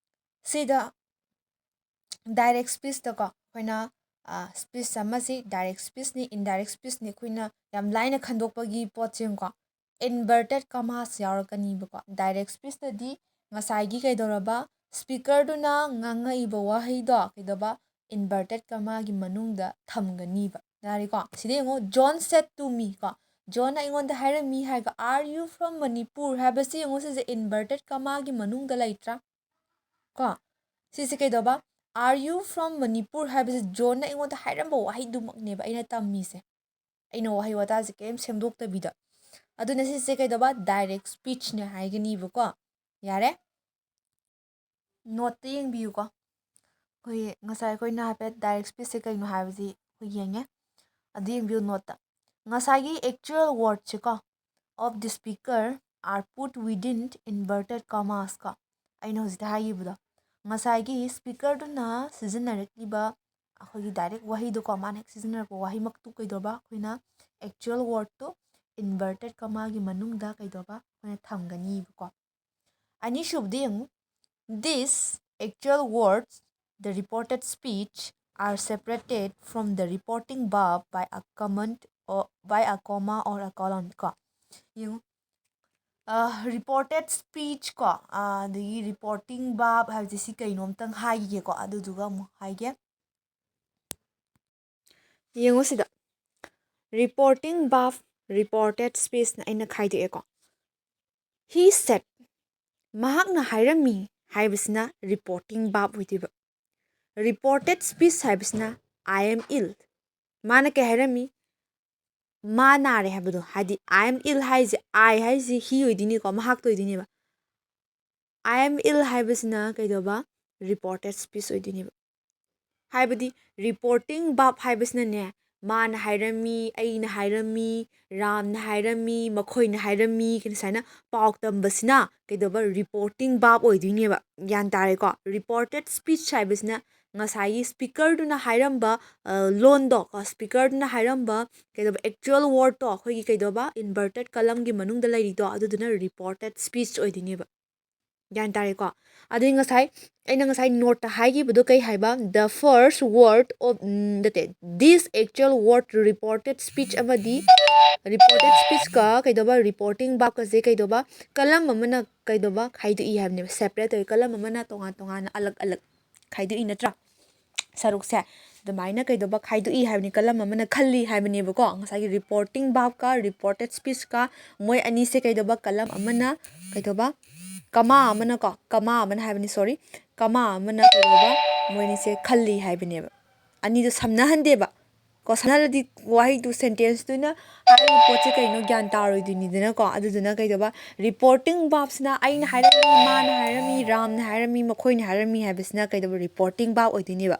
ꯁꯤꯗ direct speechꯇꯀꯣ ꯑꯩꯈꯣꯏꯅ speech ꯑꯃꯁꯤ direct speechꯅꯤ, indirect speechꯅꯤ, ꯑꯩꯈꯣꯏꯅ ꯌꯥꯝ ꯂꯥꯏꯅ ꯈꯟꯗꯣꯛꯄꯒꯤ ꯄꯣꯠꯁꯦ ꯌꯦꯡꯉꯨꯀꯣ, inverted commas ꯌꯥꯎꯔꯛꯀꯅꯤꯕꯀꯣ꯫ Direct speechꯇꯗꯤ ꯉꯁꯥꯏꯒꯤ ꯀꯩꯗꯧꯔꯕ, speakerꯗꯨꯅ ꯉꯥꯡꯉꯛꯏꯕ ꯋꯥꯍꯩꯗꯣ ꯀꯩꯗꯧꯕ, inverted commaꯒꯤ ꯃꯅꯨꯡꯗ ꯊꯝꯒꯅꯤꯕ꯫ ꯌꯥꯔꯦꯀꯣ? ꯁꯤꯗ ꯌꯦꯡꯉꯣ, "John said to me" ꯀꯣ, ꯖꯣꯟꯅ ꯑꯩꯉꯣꯟꯗ ꯍꯥꯏꯔꯝꯃꯤ ꯍꯥꯏꯔꯒ "Are you from Manipur?" ꯍꯥꯏꯕꯁꯤ ꯌꯦꯡꯉꯣ, ꯁꯤꯁꯦ inverted commaꯒꯤ ꯃꯅꯨꯡꯗ ꯂꯩꯇ꯭ꯔꯥ? ꯀꯣ, ꯁꯤꯁꯦ ꯀꯩꯗꯧꯕ, "Are you from Manipur?" ꯍꯥꯏꯕꯁꯦ ꯖꯣꯟꯅ ꯑꯩꯉꯣꯟꯗ ꯍꯥꯏꯔꯝꯕ ꯋꯥꯍꯩꯗꯨꯃꯛꯅꯦꯕ ꯑꯩꯅ ꯇꯝꯃꯤꯁꯦ꯫ ꯑꯩꯅ ꯋꯥꯍꯩ ꯋꯥꯇꯥꯁꯦ ꯀꯔꯤꯝ ꯁꯦꯝꯗꯣꯛꯇꯕꯤꯗ꯫ ꯑꯗꯨꯅ ꯁꯤꯁꯦ ꯀꯩꯗꯧꯕ, direct speechꯅꯦ ꯍꯥꯏꯒꯅꯤꯕꯀꯣ꯫ ꯌꯥꯔꯦ? Noteꯇ ꯌꯦꯡꯕꯤꯌꯨꯀꯣ꯫ ꯑꯩꯈꯣꯏ ꯉꯁꯥꯏ ꯑꯩꯈꯣꯏꯅ ꯍꯥꯏꯐꯦꯠ direct speechꯁꯦ ꯀꯩꯅꯣ ꯍꯥꯏꯕꯁꯤ ꯑꯩꯈꯣꯏ ꯌꯦꯡꯉꯦ꯫ ꯑꯗꯨ ꯌꯦꯡꯕꯤꯌꯨ noteꯇ꯫ ꯉꯁꯥꯏꯒꯤ actual wordꯁꯦꯀꯣ, of the speaker are put within inverted commas ꯀꯣ꯫ ꯑꯩꯅ ꯍꯧꯖꯤꯛꯇ ꯍꯥꯏꯈꯤꯕꯗꯣ, ꯉꯁꯥꯏꯒꯤ speakerꯗꯨꯅ ꯁꯤꯖꯤꯟꯅꯔꯛꯂꯤꯕ ꯑꯩꯈꯣꯏꯒꯤ direct ꯋꯥꯍꯩꯗꯣꯀꯣ, ꯃꯥꯅ ꯍꯦꯛ ꯁꯤꯖꯤꯟꯅꯔꯛꯄ ꯋꯥꯍꯩꯃꯛꯇꯨ ꯀꯩꯗꯧꯕ, ꯑꯩꯈꯣꯏꯅ actual wordꯇꯣ inverted commaꯒꯤ ꯃꯅꯨꯡꯗ ꯀꯩꯗꯧꯕ, ꯑꯩꯈꯣꯏꯅ ꯊꯝꯒꯅꯤꯕꯀꯣ꯫ ꯑꯅꯤꯁꯨꯕꯗ ꯌꯦꯡꯉꯨ, "These actual words, the reported speech, are separated from the reporting verb by a comment or by a comma or a colon" ꯀꯣ꯫ ꯌꯦꯡꯉꯨ, reported speech ꯀꯣ, ꯑꯗꯒꯤ reporting verb ꯍꯥꯏꯕꯁꯦ ꯁꯤ ꯀꯩꯅꯣ ꯑꯝꯇꯪ ꯍꯥꯏꯈꯤꯒꯦꯀꯣ, ꯑꯗꯨꯗꯨꯒ ꯑꯃꯨꯛ ꯍꯥꯏꯒꯦ꯫ ꯌꯦꯡꯉꯨ ꯁꯤꯗ, reporting verb, reported speechꯅ ꯑꯩꯅ ꯈꯥꯏꯗꯣꯛꯑꯦꯀꯣ꯫ "He said", ꯃꯍꯥꯛꯅ ꯍꯥꯏꯔꯝꯃꯤ ꯍꯥꯏꯕꯁꯤꯅ reporting verb ꯑꯣꯏꯗꯣꯏꯕ꯫ Reported speech ꯍꯥꯏꯕꯁꯤꯅ "I am ill", ꯃꯥꯅ ꯀꯩ ꯍꯥꯏꯔꯝꯃꯤ? ꯃꯥ ꯅꯥꯔꯦ ꯍꯥꯏꯕꯗꯣ, ꯍꯥꯏꯗꯤ "I am ill" ꯍꯥꯏꯁꯦ, "I" ꯍꯥꯏꯁꯦ he ꯑꯣꯏꯗꯣꯏꯅꯤꯀꯣ, ꯃꯍꯥꯛꯇ ꯑꯣꯏꯗꯣꯏꯅꯦꯕ꯫ "I am ill" ꯍꯥꯏꯕꯁꯤꯅ ꯀꯩꯗꯧꯕ? Reported speech ꯑꯣꯏꯗꯣꯏꯅꯦꯕ꯫ ꯍꯥꯏꯕꯗꯤ reporting verb ꯍꯥꯏꯕꯁꯤꯅꯅꯦ, ꯃꯥꯅ ꯍꯥꯏꯔꯝꯃꯤ, ꯑꯩꯅ ꯍꯥꯏꯔꯝꯃꯤ, ꯔꯥꯝꯅ ꯍꯥꯏꯔꯝꯃꯤ, ꯃꯈꯣꯏꯅ ꯍꯥꯏꯔꯝꯃꯤ, ꯀꯩꯅꯣ ꯁꯨꯃꯥꯏꯅ ꯄꯥꯎ ꯇꯝꯕꯁꯤꯅ ꯀꯩꯗꯧꯕ? Reporting verb ꯑꯣꯏꯗꯣꯏꯅꯦꯕ꯫ ꯒ꯭ꯌꯥꯟ ꯇꯥꯔꯦꯀꯣ? Reported speech ꯍꯥꯏꯕꯁꯤꯅ ꯉꯁꯥꯏꯒꯤ speakerꯗꯨꯅ ꯍꯥꯏꯔꯝꯕ, ꯑ, ꯂꯣꯟꯗꯣ ꯀꯣ, speakerꯗꯨꯅ ꯍꯥꯏꯔꯝꯕ ꯀꯩꯗꯧꯕ? Actual wordꯇꯣ, ꯑꯩꯈꯣꯏꯒꯤ ꯀꯩꯗꯧꯕ? Inverted columnꯒꯤ ꯃꯅꯨꯡꯗ ꯂꯩꯔꯤꯗꯣ, ꯑꯗꯨꯗꯨꯅ reported speech ꯑꯣꯏꯗꯣꯏꯅꯦꯕ꯫ ꯒ꯭ꯌꯥꯟ ꯇꯥꯔꯦꯀꯣ? ꯑꯗꯨꯗꯤ ꯉꯁꯥꯏ ꯑꯩꯅ ꯉꯁꯥꯏ noteꯇ ꯍꯥꯏꯈꯤꯕꯗꯣ ꯀꯩ ꯍꯥꯏꯕ? The first word of, ꯎꯝ, ꯅꯠꯇꯦ, this actual word reported speech ꯑꯃꯗꯤ reported speechꯀ ꯀꯩꯗꯧꯕ? Reporting verbꯀꯁꯦ ꯀꯩꯗꯧꯕ? Column ꯑꯃꯅ ꯀꯩꯗꯧꯕ? ꯈꯥꯏꯗꯣꯛꯏ ꯍꯥꯏꯕꯅꯦꯕ꯫ Separate ꯇꯧꯏ꯫ Column ꯑꯃꯅ ꯇꯣꯉꯥꯟ ꯇꯣꯉꯥꯟꯅ ꯑꯂꯛ ꯑꯂꯛ ꯈꯥꯏꯗꯣꯛꯏ ꯅꯠꯇ꯭ꯔꯥ? ꯁꯔꯨꯛꯁꯦ ꯑꯗꯨꯃꯥꯏꯅ ꯀꯩꯗꯧꯕ? ꯈꯥꯏꯗꯣꯛꯏ ꯍꯥꯏꯕꯅꯤ꯫ Column ꯑꯃꯅ ꯈꯜꯂꯤ ꯍꯥꯏꯕꯅꯦꯕꯀꯣ꯫ ꯉꯁꯥꯏꯒꯤ reporting verbꯀ reported speechꯀ ꯃꯣꯏ ꯑꯅꯤꯁꯦ ꯀꯩꯗꯧꯕ? Column ꯑꯃꯅ ꯀꯩꯗꯧꯕ? Comma ꯑꯃꯅ ꯀꯣ, comma ꯑꯃꯅ ꯍꯥꯏꯕꯅꯤ, sorry, comma ꯑꯃꯅ ꯀꯩꯗꯧꯕ? ꯃꯣꯏ ꯑꯅꯤꯁꯦ ꯈꯜꯂꯤ ꯍꯥꯏꯕꯅꯦꯕ꯫ ꯑꯅꯤꯗꯣ ꯁꯝꯅꯍꯟꯗꯦꯕ꯫ ꯀꯣ, ꯁꯝꯅꯍꯜꯂꯗꯤ ꯋꯥꯍꯩꯗꯨ, sentenceꯗꯨꯅ ꯍꯥꯏꯔꯤꯕ ꯄꯣꯠꯁꯦ ꯀꯩꯅꯣ ꯒ꯭ꯌꯥꯟ ꯇꯥꯔꯣꯏꯗꯣꯏꯅꯤꯗꯅꯀꯣ꯫ ꯑꯗꯨꯗꯨꯅ ꯀꯩꯗꯧꯕ? Reporting verbꯁꯤꯅ ꯑꯩꯅ ꯍꯥꯏꯔꯝꯃꯤ, ꯃꯥꯅ ꯍꯥꯏꯔꯝꯃꯤ, ꯔꯥꯝꯅ ꯍꯥꯏꯔꯝꯃꯤ, ꯃꯈꯣꯏꯅ ꯍꯥꯏꯔꯝꯃꯤ ꯍꯥꯏꯕꯁꯤꯅ ꯀꯩꯗꯧꯕ? Reporting verb ꯑꯣꯏꯗꯣꯏꯅꯦꯕ꯫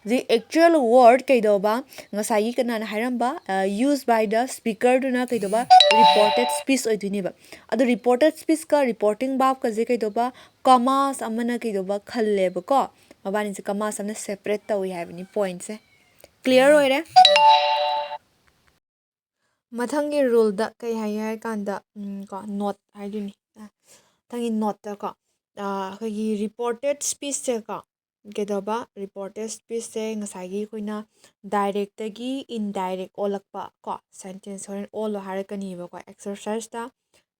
ꯑꯗꯩ actual word ꯀꯩꯗꯧꯕ? ꯉꯁꯥꯏꯒꯤ ꯀꯅꯥꯅ ꯍꯥꯏꯔꯝꯕ? ꯑ, used by the speakerꯗꯨꯅ ꯀꯩꯗꯧꯕ? Reported speech ꯑꯣꯏꯗꯣꯏꯅꯦꯕ꯫ ꯑꯗꯣ reported speechꯀ reporting verbꯀꯁꯦ ꯀꯩꯗꯧꯕ? Commas ꯑꯃꯅ ꯀꯩꯗꯧꯕ? ꯈꯜꯂꯦꯕꯀꯣ꯫ ꯃꯕꯥꯅꯤꯁꯦ commas ꯑꯃꯅ separate ꯇꯧꯏ ꯍꯥꯏꯕꯅꯤ꯫ Pointꯁꯦ clear ꯑꯣꯏꯔꯦ꯫ ꯃꯊꯪꯒꯤ ruleꯗ ꯀꯩ ꯍꯥꯏꯒꯦ ꯍꯥꯏ ꯀꯥꯟꯗ, ꯎꯝ, ꯀꯣ, note ꯍꯥꯏꯗꯣꯏꯅꯤ꯫ ꯑ, ꯃꯊꯪꯒꯤ noteꯇꯀꯣ, ꯑ, ꯑꯩꯈꯣꯏꯒꯤ reported speechꯁꯦꯀꯣ, ꯀꯩꯗꯧꯕ? Reported speechꯁꯦ ꯉꯁꯥꯏꯒꯤ ꯑꯩꯈꯣꯏꯅ directꯇꯒꯤ indirect ꯑꯣꯜꯂꯛꯄ ꯀꯣ, sentence ꯍꯣꯔꯦꯟ ꯑꯣꯜꯂꯣ ꯍꯥꯏꯔꯛꯀꯅꯤꯕꯀꯣ exerciseꯇ꯫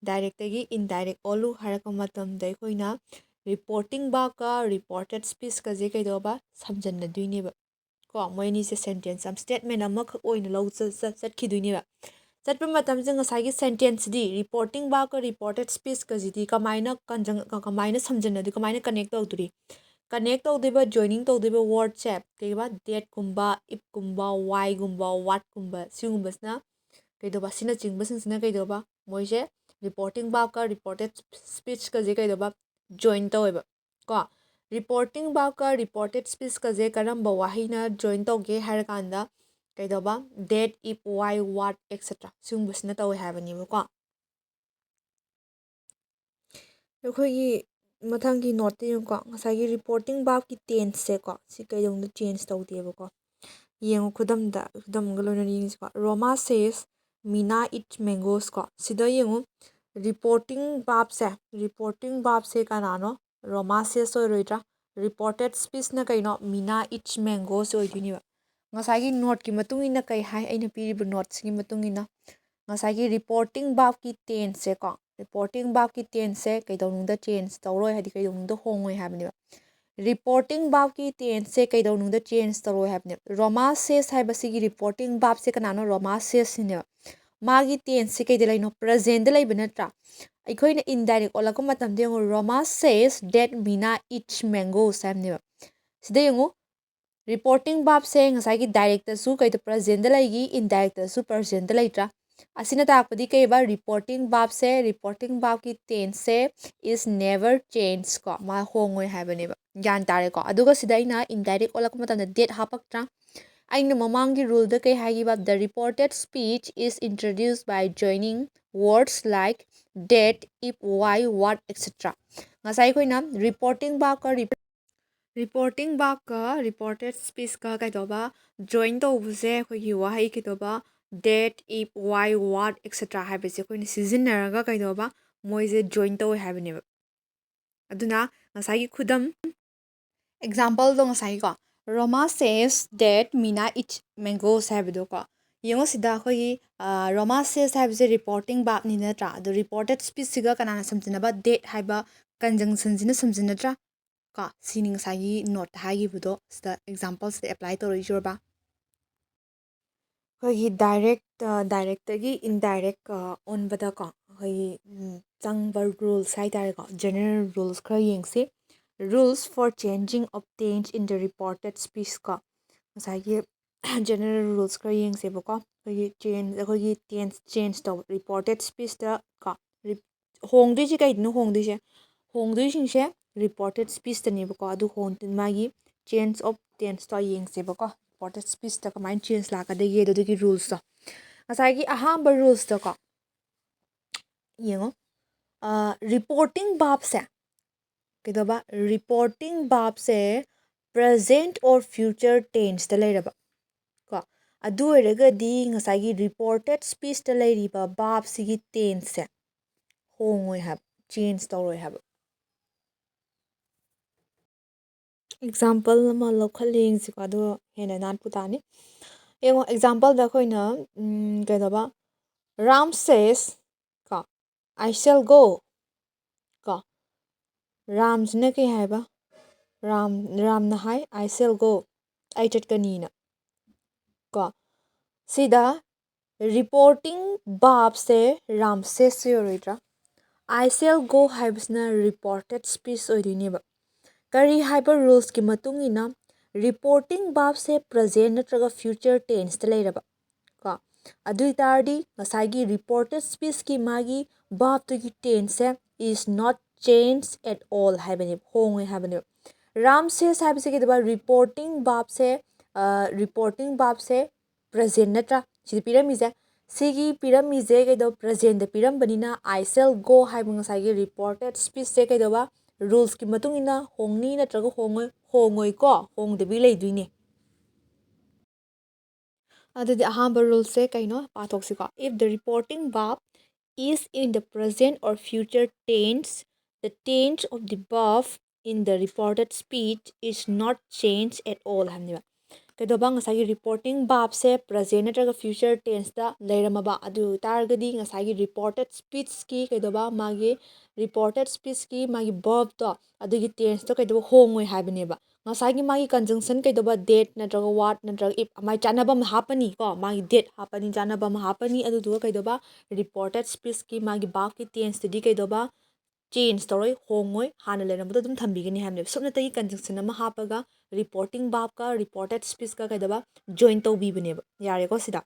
Directꯇꯒꯤ indirect ꯑꯣꯜꯂꯨ ꯍꯥꯏꯔꯛꯄ ꯃꯇꯝꯗ ꯑꯩꯈꯣꯏꯅ reporting verbꯀ reported speechꯀꯁꯦ ꯀꯩꯗꯧꯕ? ꯁꯝꯖꯟꯅꯗꯣꯏꯅꯦꯕ꯫ ꯀꯣ, ꯃꯣꯏ ꯑꯅꯤꯁꯦ sentence ꯑꯃ, statement ꯑꯃꯈꯛ ꯑꯣꯏꯅ ꯂꯧ ꯆ-, ꯆ-, ꯆꯠꯈꯤꯗꯣꯏꯅꯦꯕ꯫ ꯆꯠꯄ ꯃꯇꯝꯁꯤꯗ ꯉꯁꯥꯏꯒꯤ sentenceꯁꯤꯗꯤ reporting verbꯀ reported speechꯀꯁꯤꯗꯤ ꯀꯃꯥꯏꯅ conjunct-, ꯀꯃꯥꯏꯅ ꯁꯝꯖꯟꯅꯗꯣꯏ-, ꯀꯃꯥꯏꯅ connect ꯇꯧꯗꯣꯔꯤ? Connect ꯇꯧꯗꯣꯏꯕ, joining ꯇꯧꯗꯣꯏꯕ wordꯁꯦ ꯀꯩꯕ? Thatꯀꯨꯝꯕ, ifꯀꯨꯝꯕ, whyꯒꯨꯝꯕ, whatꯀꯨꯝꯕ, ꯁꯤꯒꯨꯝꯕꯁꯤꯅ ꯀꯩꯗꯧꯕ? ꯑꯁꯤꯅꯆꯤꯡꯕꯁꯤꯡꯁꯤꯅ ꯀꯩꯗꯧꯕ? ꯃꯣꯏꯁꯦ reporting verbꯀ reported speechꯀꯁꯦ ꯀꯩꯗꯧꯕ? ꯖꯣꯏꯟ ꯇꯧꯋꯦꯕ ꯀꯣ꯫ ꯔꯤꯄꯣꯔꯇꯤꯡ ꯕꯥꯞꯀ ꯔꯤꯄꯣꯔꯇꯦꯠ ꯁ꯭ꯄꯤꯁꯀꯁꯦ ꯀꯔꯝꯕ ꯋꯥꯍꯩꯅ ꯖꯣꯏꯟ ꯇꯧꯒꯦ ꯍꯥꯏꯔꯀꯥꯟꯗ ꯀꯩꯗꯧꯕ, that, if, why, what, etcetera ꯁꯤꯒꯨꯝꯕꯁꯤꯅ ꯇꯧꯋꯦ ꯍꯥꯏꯕꯅꯦꯕꯀꯣ꯫ ꯑꯩꯈꯣꯏꯒꯤ ꯃꯊꯪꯒꯤ ꯅꯣꯠꯇ ꯌꯦꯡꯉꯨꯀꯣ, ꯉꯁꯥꯏꯒꯤ ꯔꯤꯄꯣꯔꯇꯤꯡ ꯕꯥꯞꯀꯤ ꯇꯦꯟꯁꯁꯦꯀꯣ, ꯁꯤ ꯀꯩꯗꯧꯅꯨꯡꯗ ꯆꯦꯟꯖ ꯇꯧꯗꯦꯕꯀꯣ꯫ ꯌꯦꯡꯉꯨ ꯈꯨꯗꯝꯗ, ꯈꯨꯗꯝꯒ ꯂꯣꯏꯅꯅ ꯌꯦꯡꯁꯤꯀꯣ꯫ Roma says Mina eat mangoes ꯀꯣ꯫ ꯁꯤꯗ ꯌꯦꯡꯉꯨ, ꯔꯤꯄꯣꯔꯇꯤꯡ ꯕꯥꯞꯁꯦ, ꯔꯤꯄꯣꯔꯇꯤꯡ ꯕꯥꯞꯁꯦ ꯀꯅꯥꯅꯣ? Roma says ꯑꯣꯏꯔꯣꯏꯗ꯭ꯔꯥ? ꯔꯤꯄꯣꯔꯇꯦꯠ ꯁ꯭ꯄꯤꯁꯅ ꯀꯩꯅꯣ? Mina eats mangoes ꯑꯣꯏꯗꯣꯏꯅꯦꯕ꯫ ꯉꯁꯥꯏꯒꯤ ꯅꯣꯠꯀꯤ ꯃꯇꯨꯡ ꯏꯟꯅ ꯀꯩ ꯍꯥꯏ? ꯑꯩꯅ ꯄꯤꯔꯤꯕ ꯅꯣꯠꯁꯤꯒꯤ ꯃꯇꯨꯡ ꯏꯟꯅ ꯉꯁꯥꯏꯒꯤ ꯔꯤꯄꯣꯔꯇꯤꯡ ꯕꯥꯞꯀꯤ ꯇꯦꯟꯁꯁꯦꯀꯣ, ꯔꯤꯄꯣꯔꯇꯤꯡ ꯕꯥꯞꯀꯤ ꯇꯦꯟꯁꯁꯦ ꯀꯩꯗꯧꯅꯨꯡꯗ ꯆꯦꯟꯖ ꯇꯧꯔꯣꯏ, ꯍꯥꯏꯗꯤ ꯀꯩꯗꯧꯅꯨꯡꯗ ꯍꯣꯡꯉꯣꯏ ꯍꯥꯏꯕꯅꯦꯕ꯫ ꯔꯤꯄꯣꯔꯇꯤꯡ ꯕꯥꯞꯀꯤ ꯇꯦꯟꯁꯁꯦ ꯀꯩꯗꯧꯅꯨꯡꯗ ꯆꯦꯟꯖ ꯇꯧꯔꯣꯏ ꯍꯥꯏꯕꯅꯦꯕ꯫ Roma says ꯍꯥꯏꯕꯁꯤꯒꯤ ꯔꯤꯄꯣꯔꯇꯤꯡ ꯕꯥꯞꯁꯦ ꯀꯅꯥꯅꯣ? Roma says ꯁꯤꯅꯦꯕ꯫ ꯃꯥꯒꯤ ꯇꯦꯟꯁꯁꯦ ꯀꯩꯗ ꯂꯩꯅꯣ? ꯄ꯭ꯔꯖꯦꯟꯗ ꯂꯩꯕ ꯅꯠꯇ꯭ꯔꯥ? ꯑꯩꯈꯣꯏꯅ ꯏꯟꯗꯥꯏꯔꯦꯛ ꯑꯣꯜꯂꯛꯄ ꯃꯇꯝꯗ ꯌꯦꯡꯉꯨ, Roma says that Mina eats mangoes ꯍꯥꯏꯕꯅꯦꯕ꯫ ꯁꯤꯗ ꯌꯦꯡꯉꯨ, ꯔꯤꯄꯣꯔꯇꯤꯡ ꯕꯥꯞꯁꯦ ꯉꯁꯥꯏꯒꯤ ꯗꯥꯏꯔꯦꯛꯇꯁꯨ ꯀꯩꯗ ꯄ꯭ꯔꯖꯦꯟꯗ ꯂꯩꯈꯤ, ꯏꯟꯗꯥꯏꯔꯦꯛꯇꯁꯨ ꯄ꯭ꯔꯖꯦꯟꯗ ꯂꯩꯇ꯭ꯔꯥ? ꯑꯁꯤꯅ ꯇꯥꯛꯄꯗꯤ ꯀꯩꯕ? ꯔꯤꯄꯣꯔꯇꯤꯡ ꯕꯥꯞꯁꯦ, ꯔꯤꯄꯣꯔꯇꯤꯡ ꯕꯥꯞꯀꯤ ꯇꯦꯟꯁꯁꯦ is never change ꯀꯣ, ꯃꯥ ꯍꯣꯡꯉꯣꯏ ꯍꯥꯏꯕꯅꯦꯕ꯫ ꯒ꯭ꯌꯥꯟ ꯇꯥꯔꯦꯀꯣ? ꯑꯗꯨꯒ ꯁꯤꯗ ꯑꯩꯅ ꯏꯟꯗꯥꯏꯔꯦꯛ ꯑꯣꯜꯂꯛꯄ ꯃꯇꯝꯗ that ꯍꯥꯞꯄꯛꯇ꯭ꯔꯥ? ꯑꯩꯅ ꯃꯃꯥꯡꯒꯤ ꯔꯨꯜꯗ ꯀꯩ ꯍꯥꯏꯈꯤꯕ? The reported speech is introduced by joining words like that, if, why, what, etcetera ꯉꯁꯥꯏ ꯑꯩꯈꯣꯏꯅ ꯔꯤꯄꯣꯔꯇꯤꯡ ꯕꯥꯞꯀ ꯔꯤꯄꯣꯔꯇꯤꯡ ꯕꯥꯞꯀ ꯔꯤꯄꯣꯔꯇꯦꯠ ꯁ꯭ꯄꯤꯁꯀ ꯀꯩꯗꯧꯕ ꯖꯣꯏꯟ ꯇꯧꯕꯁꯦ ꯑꯩꯈꯣꯏꯒꯤ ꯋꯥꯍꯩ ꯀꯩꯗꯧꯕ that, if, why, what, etcetera ꯍꯥꯏꯕꯁꯦ ꯑꯩꯈꯣꯏꯅ ꯁꯤꯖꯤꯟꯅꯔꯒ ꯀꯩꯗꯧꯕ ꯃꯣꯏꯁꯦ ꯖꯣꯏꯟ ꯇꯧꯋꯦ ꯍꯥꯏꯕꯅꯦꯕ꯫ ꯑꯗꯨꯅ ꯉꯁꯥꯏꯒꯤ ꯈꯨꯗꯝ, ꯑꯦꯛꯖꯥꯝꯄꯜꯗꯣ ꯉꯁꯥꯏꯒꯤꯀꯣ, Roma says that Mina eats mangoes ꯍꯥꯏꯕꯗꯣꯀꯣ꯫ ꯌꯦꯡꯉꯣ ꯁꯤꯗ ꯑꯩꯈꯣꯏꯒꯤ Roma says ꯍꯥꯏꯕꯁꯦ ꯔꯤꯄꯣꯔꯇꯤꯡ ꯕꯥꯞꯅꯤ ꯅꯠꯇ꯭ꯔꯥ? ꯑꯗꯣ ꯔꯤꯄꯣꯔꯇꯦꯠ ꯁ꯭ꯄꯤꯁꯁꯤꯒ ꯀꯅꯥꯅ ꯁꯝꯖꯤꯟꯅꯕ? That ꯍꯥꯏꯕ ꯀꯟꯖꯪꯁꯟꯁꯤꯅ ꯁꯝꯖꯤꯟꯅꯗ꯭ꯔꯥ? ꯀꯣ, ꯁꯤꯅꯤ ꯉꯁꯥꯏꯒꯤ ꯅꯣꯠꯇ ꯍꯥꯏꯈꯤꯕꯗꯣ ꯁꯤꯗ ꯑꯦꯛꯖꯥꯝꯄꯜꯁꯤꯗ ꯑꯦꯄ꯭ꯂꯥꯏ ꯇꯧꯔꯛꯏꯁꯤꯔꯕ? ꯑꯩꯈꯣꯏꯒꯤ ꯗꯥꯏꯔꯦꯛ, ꯗꯥꯏꯔꯦꯛꯇꯒꯤ ꯏꯟꯗꯥꯏꯔꯦꯛ ꯑꯣꯟꯕꯗꯀꯣ, ꯑꯩꯈꯣꯏꯒꯤ ꯆꯪꯕ ꯔꯨꯜꯁ ꯍꯥꯏ ꯇꯥꯔꯦꯀꯣ, ꯖꯦꯅꯔꯦꯜ ꯔꯨꯜꯁ ꯈꯔ ꯌꯦꯡꯁꯤ꯫ Rules for changing obtained in the reported speech ꯀꯣ, ꯉꯁꯥꯏꯒꯤ ꯖꯦꯅꯔꯦꯜ ꯔꯨꯜꯁ ꯈꯔ ꯌꯦꯡꯁꯦꯕꯀꯣ꯫ ꯑꯩꯈꯣꯏꯒꯤ ꯆꯦꯟꯖ, ꯑꯩꯈꯣꯏꯒꯤ ꯇꯦꯟꯁ ꯆꯦꯟꯖ ꯇꯧꯕ, ꯔꯤꯄꯣꯔꯇꯦꯠ ꯁ꯭ꯄꯤꯁꯇ ꯀꯣ, ꯍꯣꯡꯗꯣꯏꯁꯦ ꯀꯩꯗꯅꯣ ꯍꯣꯡꯗꯣꯏꯁꯦ? ꯍꯣꯡꯗꯣꯏꯁꯤꯡꯁꯦ reported speechꯇꯅꯦꯕꯀꯣ꯫ ꯑꯗꯨ ꯍꯣꯡ ꯃꯥꯒꯤ change of tenseꯇꯣ ꯌꯦꯡꯁꯦꯕꯀꯣ꯫ Reported speechꯇ ꯀꯃꯥꯏꯅ change ꯂꯥꯛꯀꯗꯒꯦ ꯑꯗꯨꯒꯤ rulesꯇꯣ꯫ ꯉꯁꯥꯏꯒꯤ ꯑꯍꯥꯟꯕ rulesꯇꯀꯣ ꯌꯦꯡꯉꯣ꯫ Reporting verbꯁꯦ ꯀꯩꯗꯧꯕ? Reporting verbꯁꯦ present or future tenseꯇ ꯂꯩꯔꯕ ꯀꯣ꯫ ꯑꯗꯨ ꯑꯣꯏꯔꯒꯗꯤ ꯉꯁꯥꯏꯒꯤ reported speechꯇ ꯂꯩꯔꯤꯕ verbꯁꯤꯒꯤ tenseꯁꯦ ꯍꯣꯡꯉꯣꯏ ꯍꯥꯏꯕ, change ꯇꯧꯔꯣꯏ ꯍꯥꯏꯕ꯫ Example ꯑꯃ ꯂꯧꯈꯠꯂ ꯌꯦꯡꯁꯤꯀꯣ, ꯑꯗꯨꯒ ꯍꯦꯟꯅ ꯅꯥꯟꯄꯨ ꯇꯥꯅꯤ꯫ ꯌꯦꯡꯉꯣ, exampleꯗ ꯑꯩꯈꯣꯏꯅ, ꯎꯝ, ꯀꯩꯗꯧꯕ? Ram says, ꯀꯣ, "I shall go", ꯀꯣ꯫ ꯔꯥꯝꯁꯤꯅ ꯀꯩ ꯍꯥꯏꯕ? ꯔꯥꯝ, ꯔꯥꯝꯅ ꯍꯥꯏ, "I shall go", ꯑꯩ ꯆꯠꯀꯅꯤꯅ꯫ ꯀꯣ, ꯁꯤꯗ reporting verbꯁꯦ Ram says ꯑꯣꯏꯔꯣꯏꯗ꯭ꯔꯥ? "I shall go" ꯍꯥꯏꯕꯁꯤꯅ reported speech ꯑꯣꯏꯗꯣꯏꯅꯦꯕ꯫ ꯀꯔꯤ ꯍꯥꯏꯕ rulesꯀꯤ ꯃꯇꯨꯡ ꯏꯟꯅ? Reporting verbꯁꯦ present ꯅꯠꯇ꯭ꯔꯒ future tenseꯇ ꯂꯩꯔꯕ ꯀꯣ, ꯑꯗꯨ ꯑꯣꯏꯇꯥꯔꯗꯤ ꯉꯁꯥꯏꯒꯤ reported speechꯀꯤ ꯃꯥꯒꯤ verbꯇꯨꯒꯤ tenseꯁꯦ is not changed at all ꯍꯥꯏꯕꯅꯦꯕ, ꯍꯣꯡꯉꯣꯏ ꯍꯥꯏꯕꯅꯦꯕ꯫ Ram says ꯍꯥꯏꯕꯁꯦ ꯀꯩꯗꯧꯕ? Reporting verbꯁꯦ, reporting verbꯁꯦ present ꯅꯠꯇ꯭ꯔꯥ ꯁꯤꯗ ꯄꯤꯔꯝꯃꯤꯁꯦ? ꯁꯤꯒꯤ ꯄꯤꯔꯝꯃꯤꯁꯦ ꯀꯩꯗꯧ? Presentꯇ ꯄꯤꯔꯝꯕꯅꯤꯅ "I shall go" ꯍꯥꯏꯕ ꯉꯁꯥꯏꯒꯤ reported speechꯁꯦ ꯀꯩꯗꯧꯕ? Rulesꯀꯤ ꯃꯇꯨꯡ ꯏꯟꯅ ꯍꯣꯡꯅꯤ ꯅꯠꯇ꯭ꯔꯒ ꯍꯣꯡꯉꯣꯏ? ꯍꯣꯡꯉꯣꯏꯀꯣ, ꯍꯣꯡꯗꯕꯤ ꯂꯩꯗꯣꯏꯅꯦ꯫ ꯑꯗꯨꯗꯤ ꯑꯍꯥꯟꯕ rulesꯁꯦ ꯀꯩꯅꯣ? ꯄꯥꯊꯣꯛꯁꯤꯀꯣ꯫ If the reporting verb is in the present or future tense, the tense of the verb in the reported speech is not changed at all ꯍꯥꯏꯕꯅꯦꯕ꯫ ꯀꯩꯗꯧꯕ? ꯉꯁꯥꯏꯒꯤ reporting verbꯁꯦ present ꯅꯠꯇ꯭ꯔꯒ future tenseꯇ ꯂꯩꯔꯝꯃꯕ, ꯑꯗꯨ ꯑꯣꯏꯇꯥꯔꯒꯗꯤ ꯉꯁꯥꯏꯒꯤ reported speechꯀꯤ ꯀꯩꯗꯧꯕ? ꯃꯥꯒꯤ reported speechꯀꯤ ꯃꯥꯒꯤ verbꯇꯣ, ꯑꯗꯨꯒꯤ tenseꯇꯣ ꯀꯩꯗꯧꯕ? ꯍꯣꯡꯉꯣꯏ ꯍꯥꯏꯕꯅꯦꯕ꯫ ꯉꯁꯥꯏꯒꯤ ꯃꯥꯒꯤ conjunction ꯀꯩꯗꯧꯕ? That ꯅꯠꯇ꯭ꯔꯒ what ꯅꯠꯇ꯭ꯔꯒ if ꯑꯃꯥꯏ ꯆꯥꯟꯅꯕ ꯑꯃ ꯍꯥꯞꯄꯅꯤꯀꯣ, ꯃꯥꯒꯤ that ꯍꯥꯞꯄꯅꯤ, ꯆꯥꯟꯅꯕ ꯑꯃ ꯍꯥꯞꯄꯅꯤ, ꯑꯗꯨꯗꯨꯒ ꯀꯩꯗꯧꯕ? Reported speechꯀꯤ ꯃꯥꯒꯤ verbꯀꯤ tenseꯇꯨꯗꯤ ꯀꯩꯗꯧꯕ? Change ꯇꯧꯔꯣꯏ, ꯍꯣꯡꯉꯣꯏ, ꯍꯥꯟꯅ ꯂꯩꯔꯝꯕꯗꯣ ꯑꯗꯨꯝ ꯊꯝꯕꯤꯒꯅꯤ ꯍꯥꯏꯕꯅꯦꯕ꯫ ꯁꯨꯞꯅꯇꯒꯤ conjunction ꯑꯃ ꯍꯥꯞꯄꯒ reporting verbꯀ reported speechꯀ ꯀꯩꯗꯧꯕ? Join ꯇꯧꯕꯤꯕꯅꯦꯕ꯫ ꯌꯥꯔꯦꯀꯣ ꯁꯤꯗ?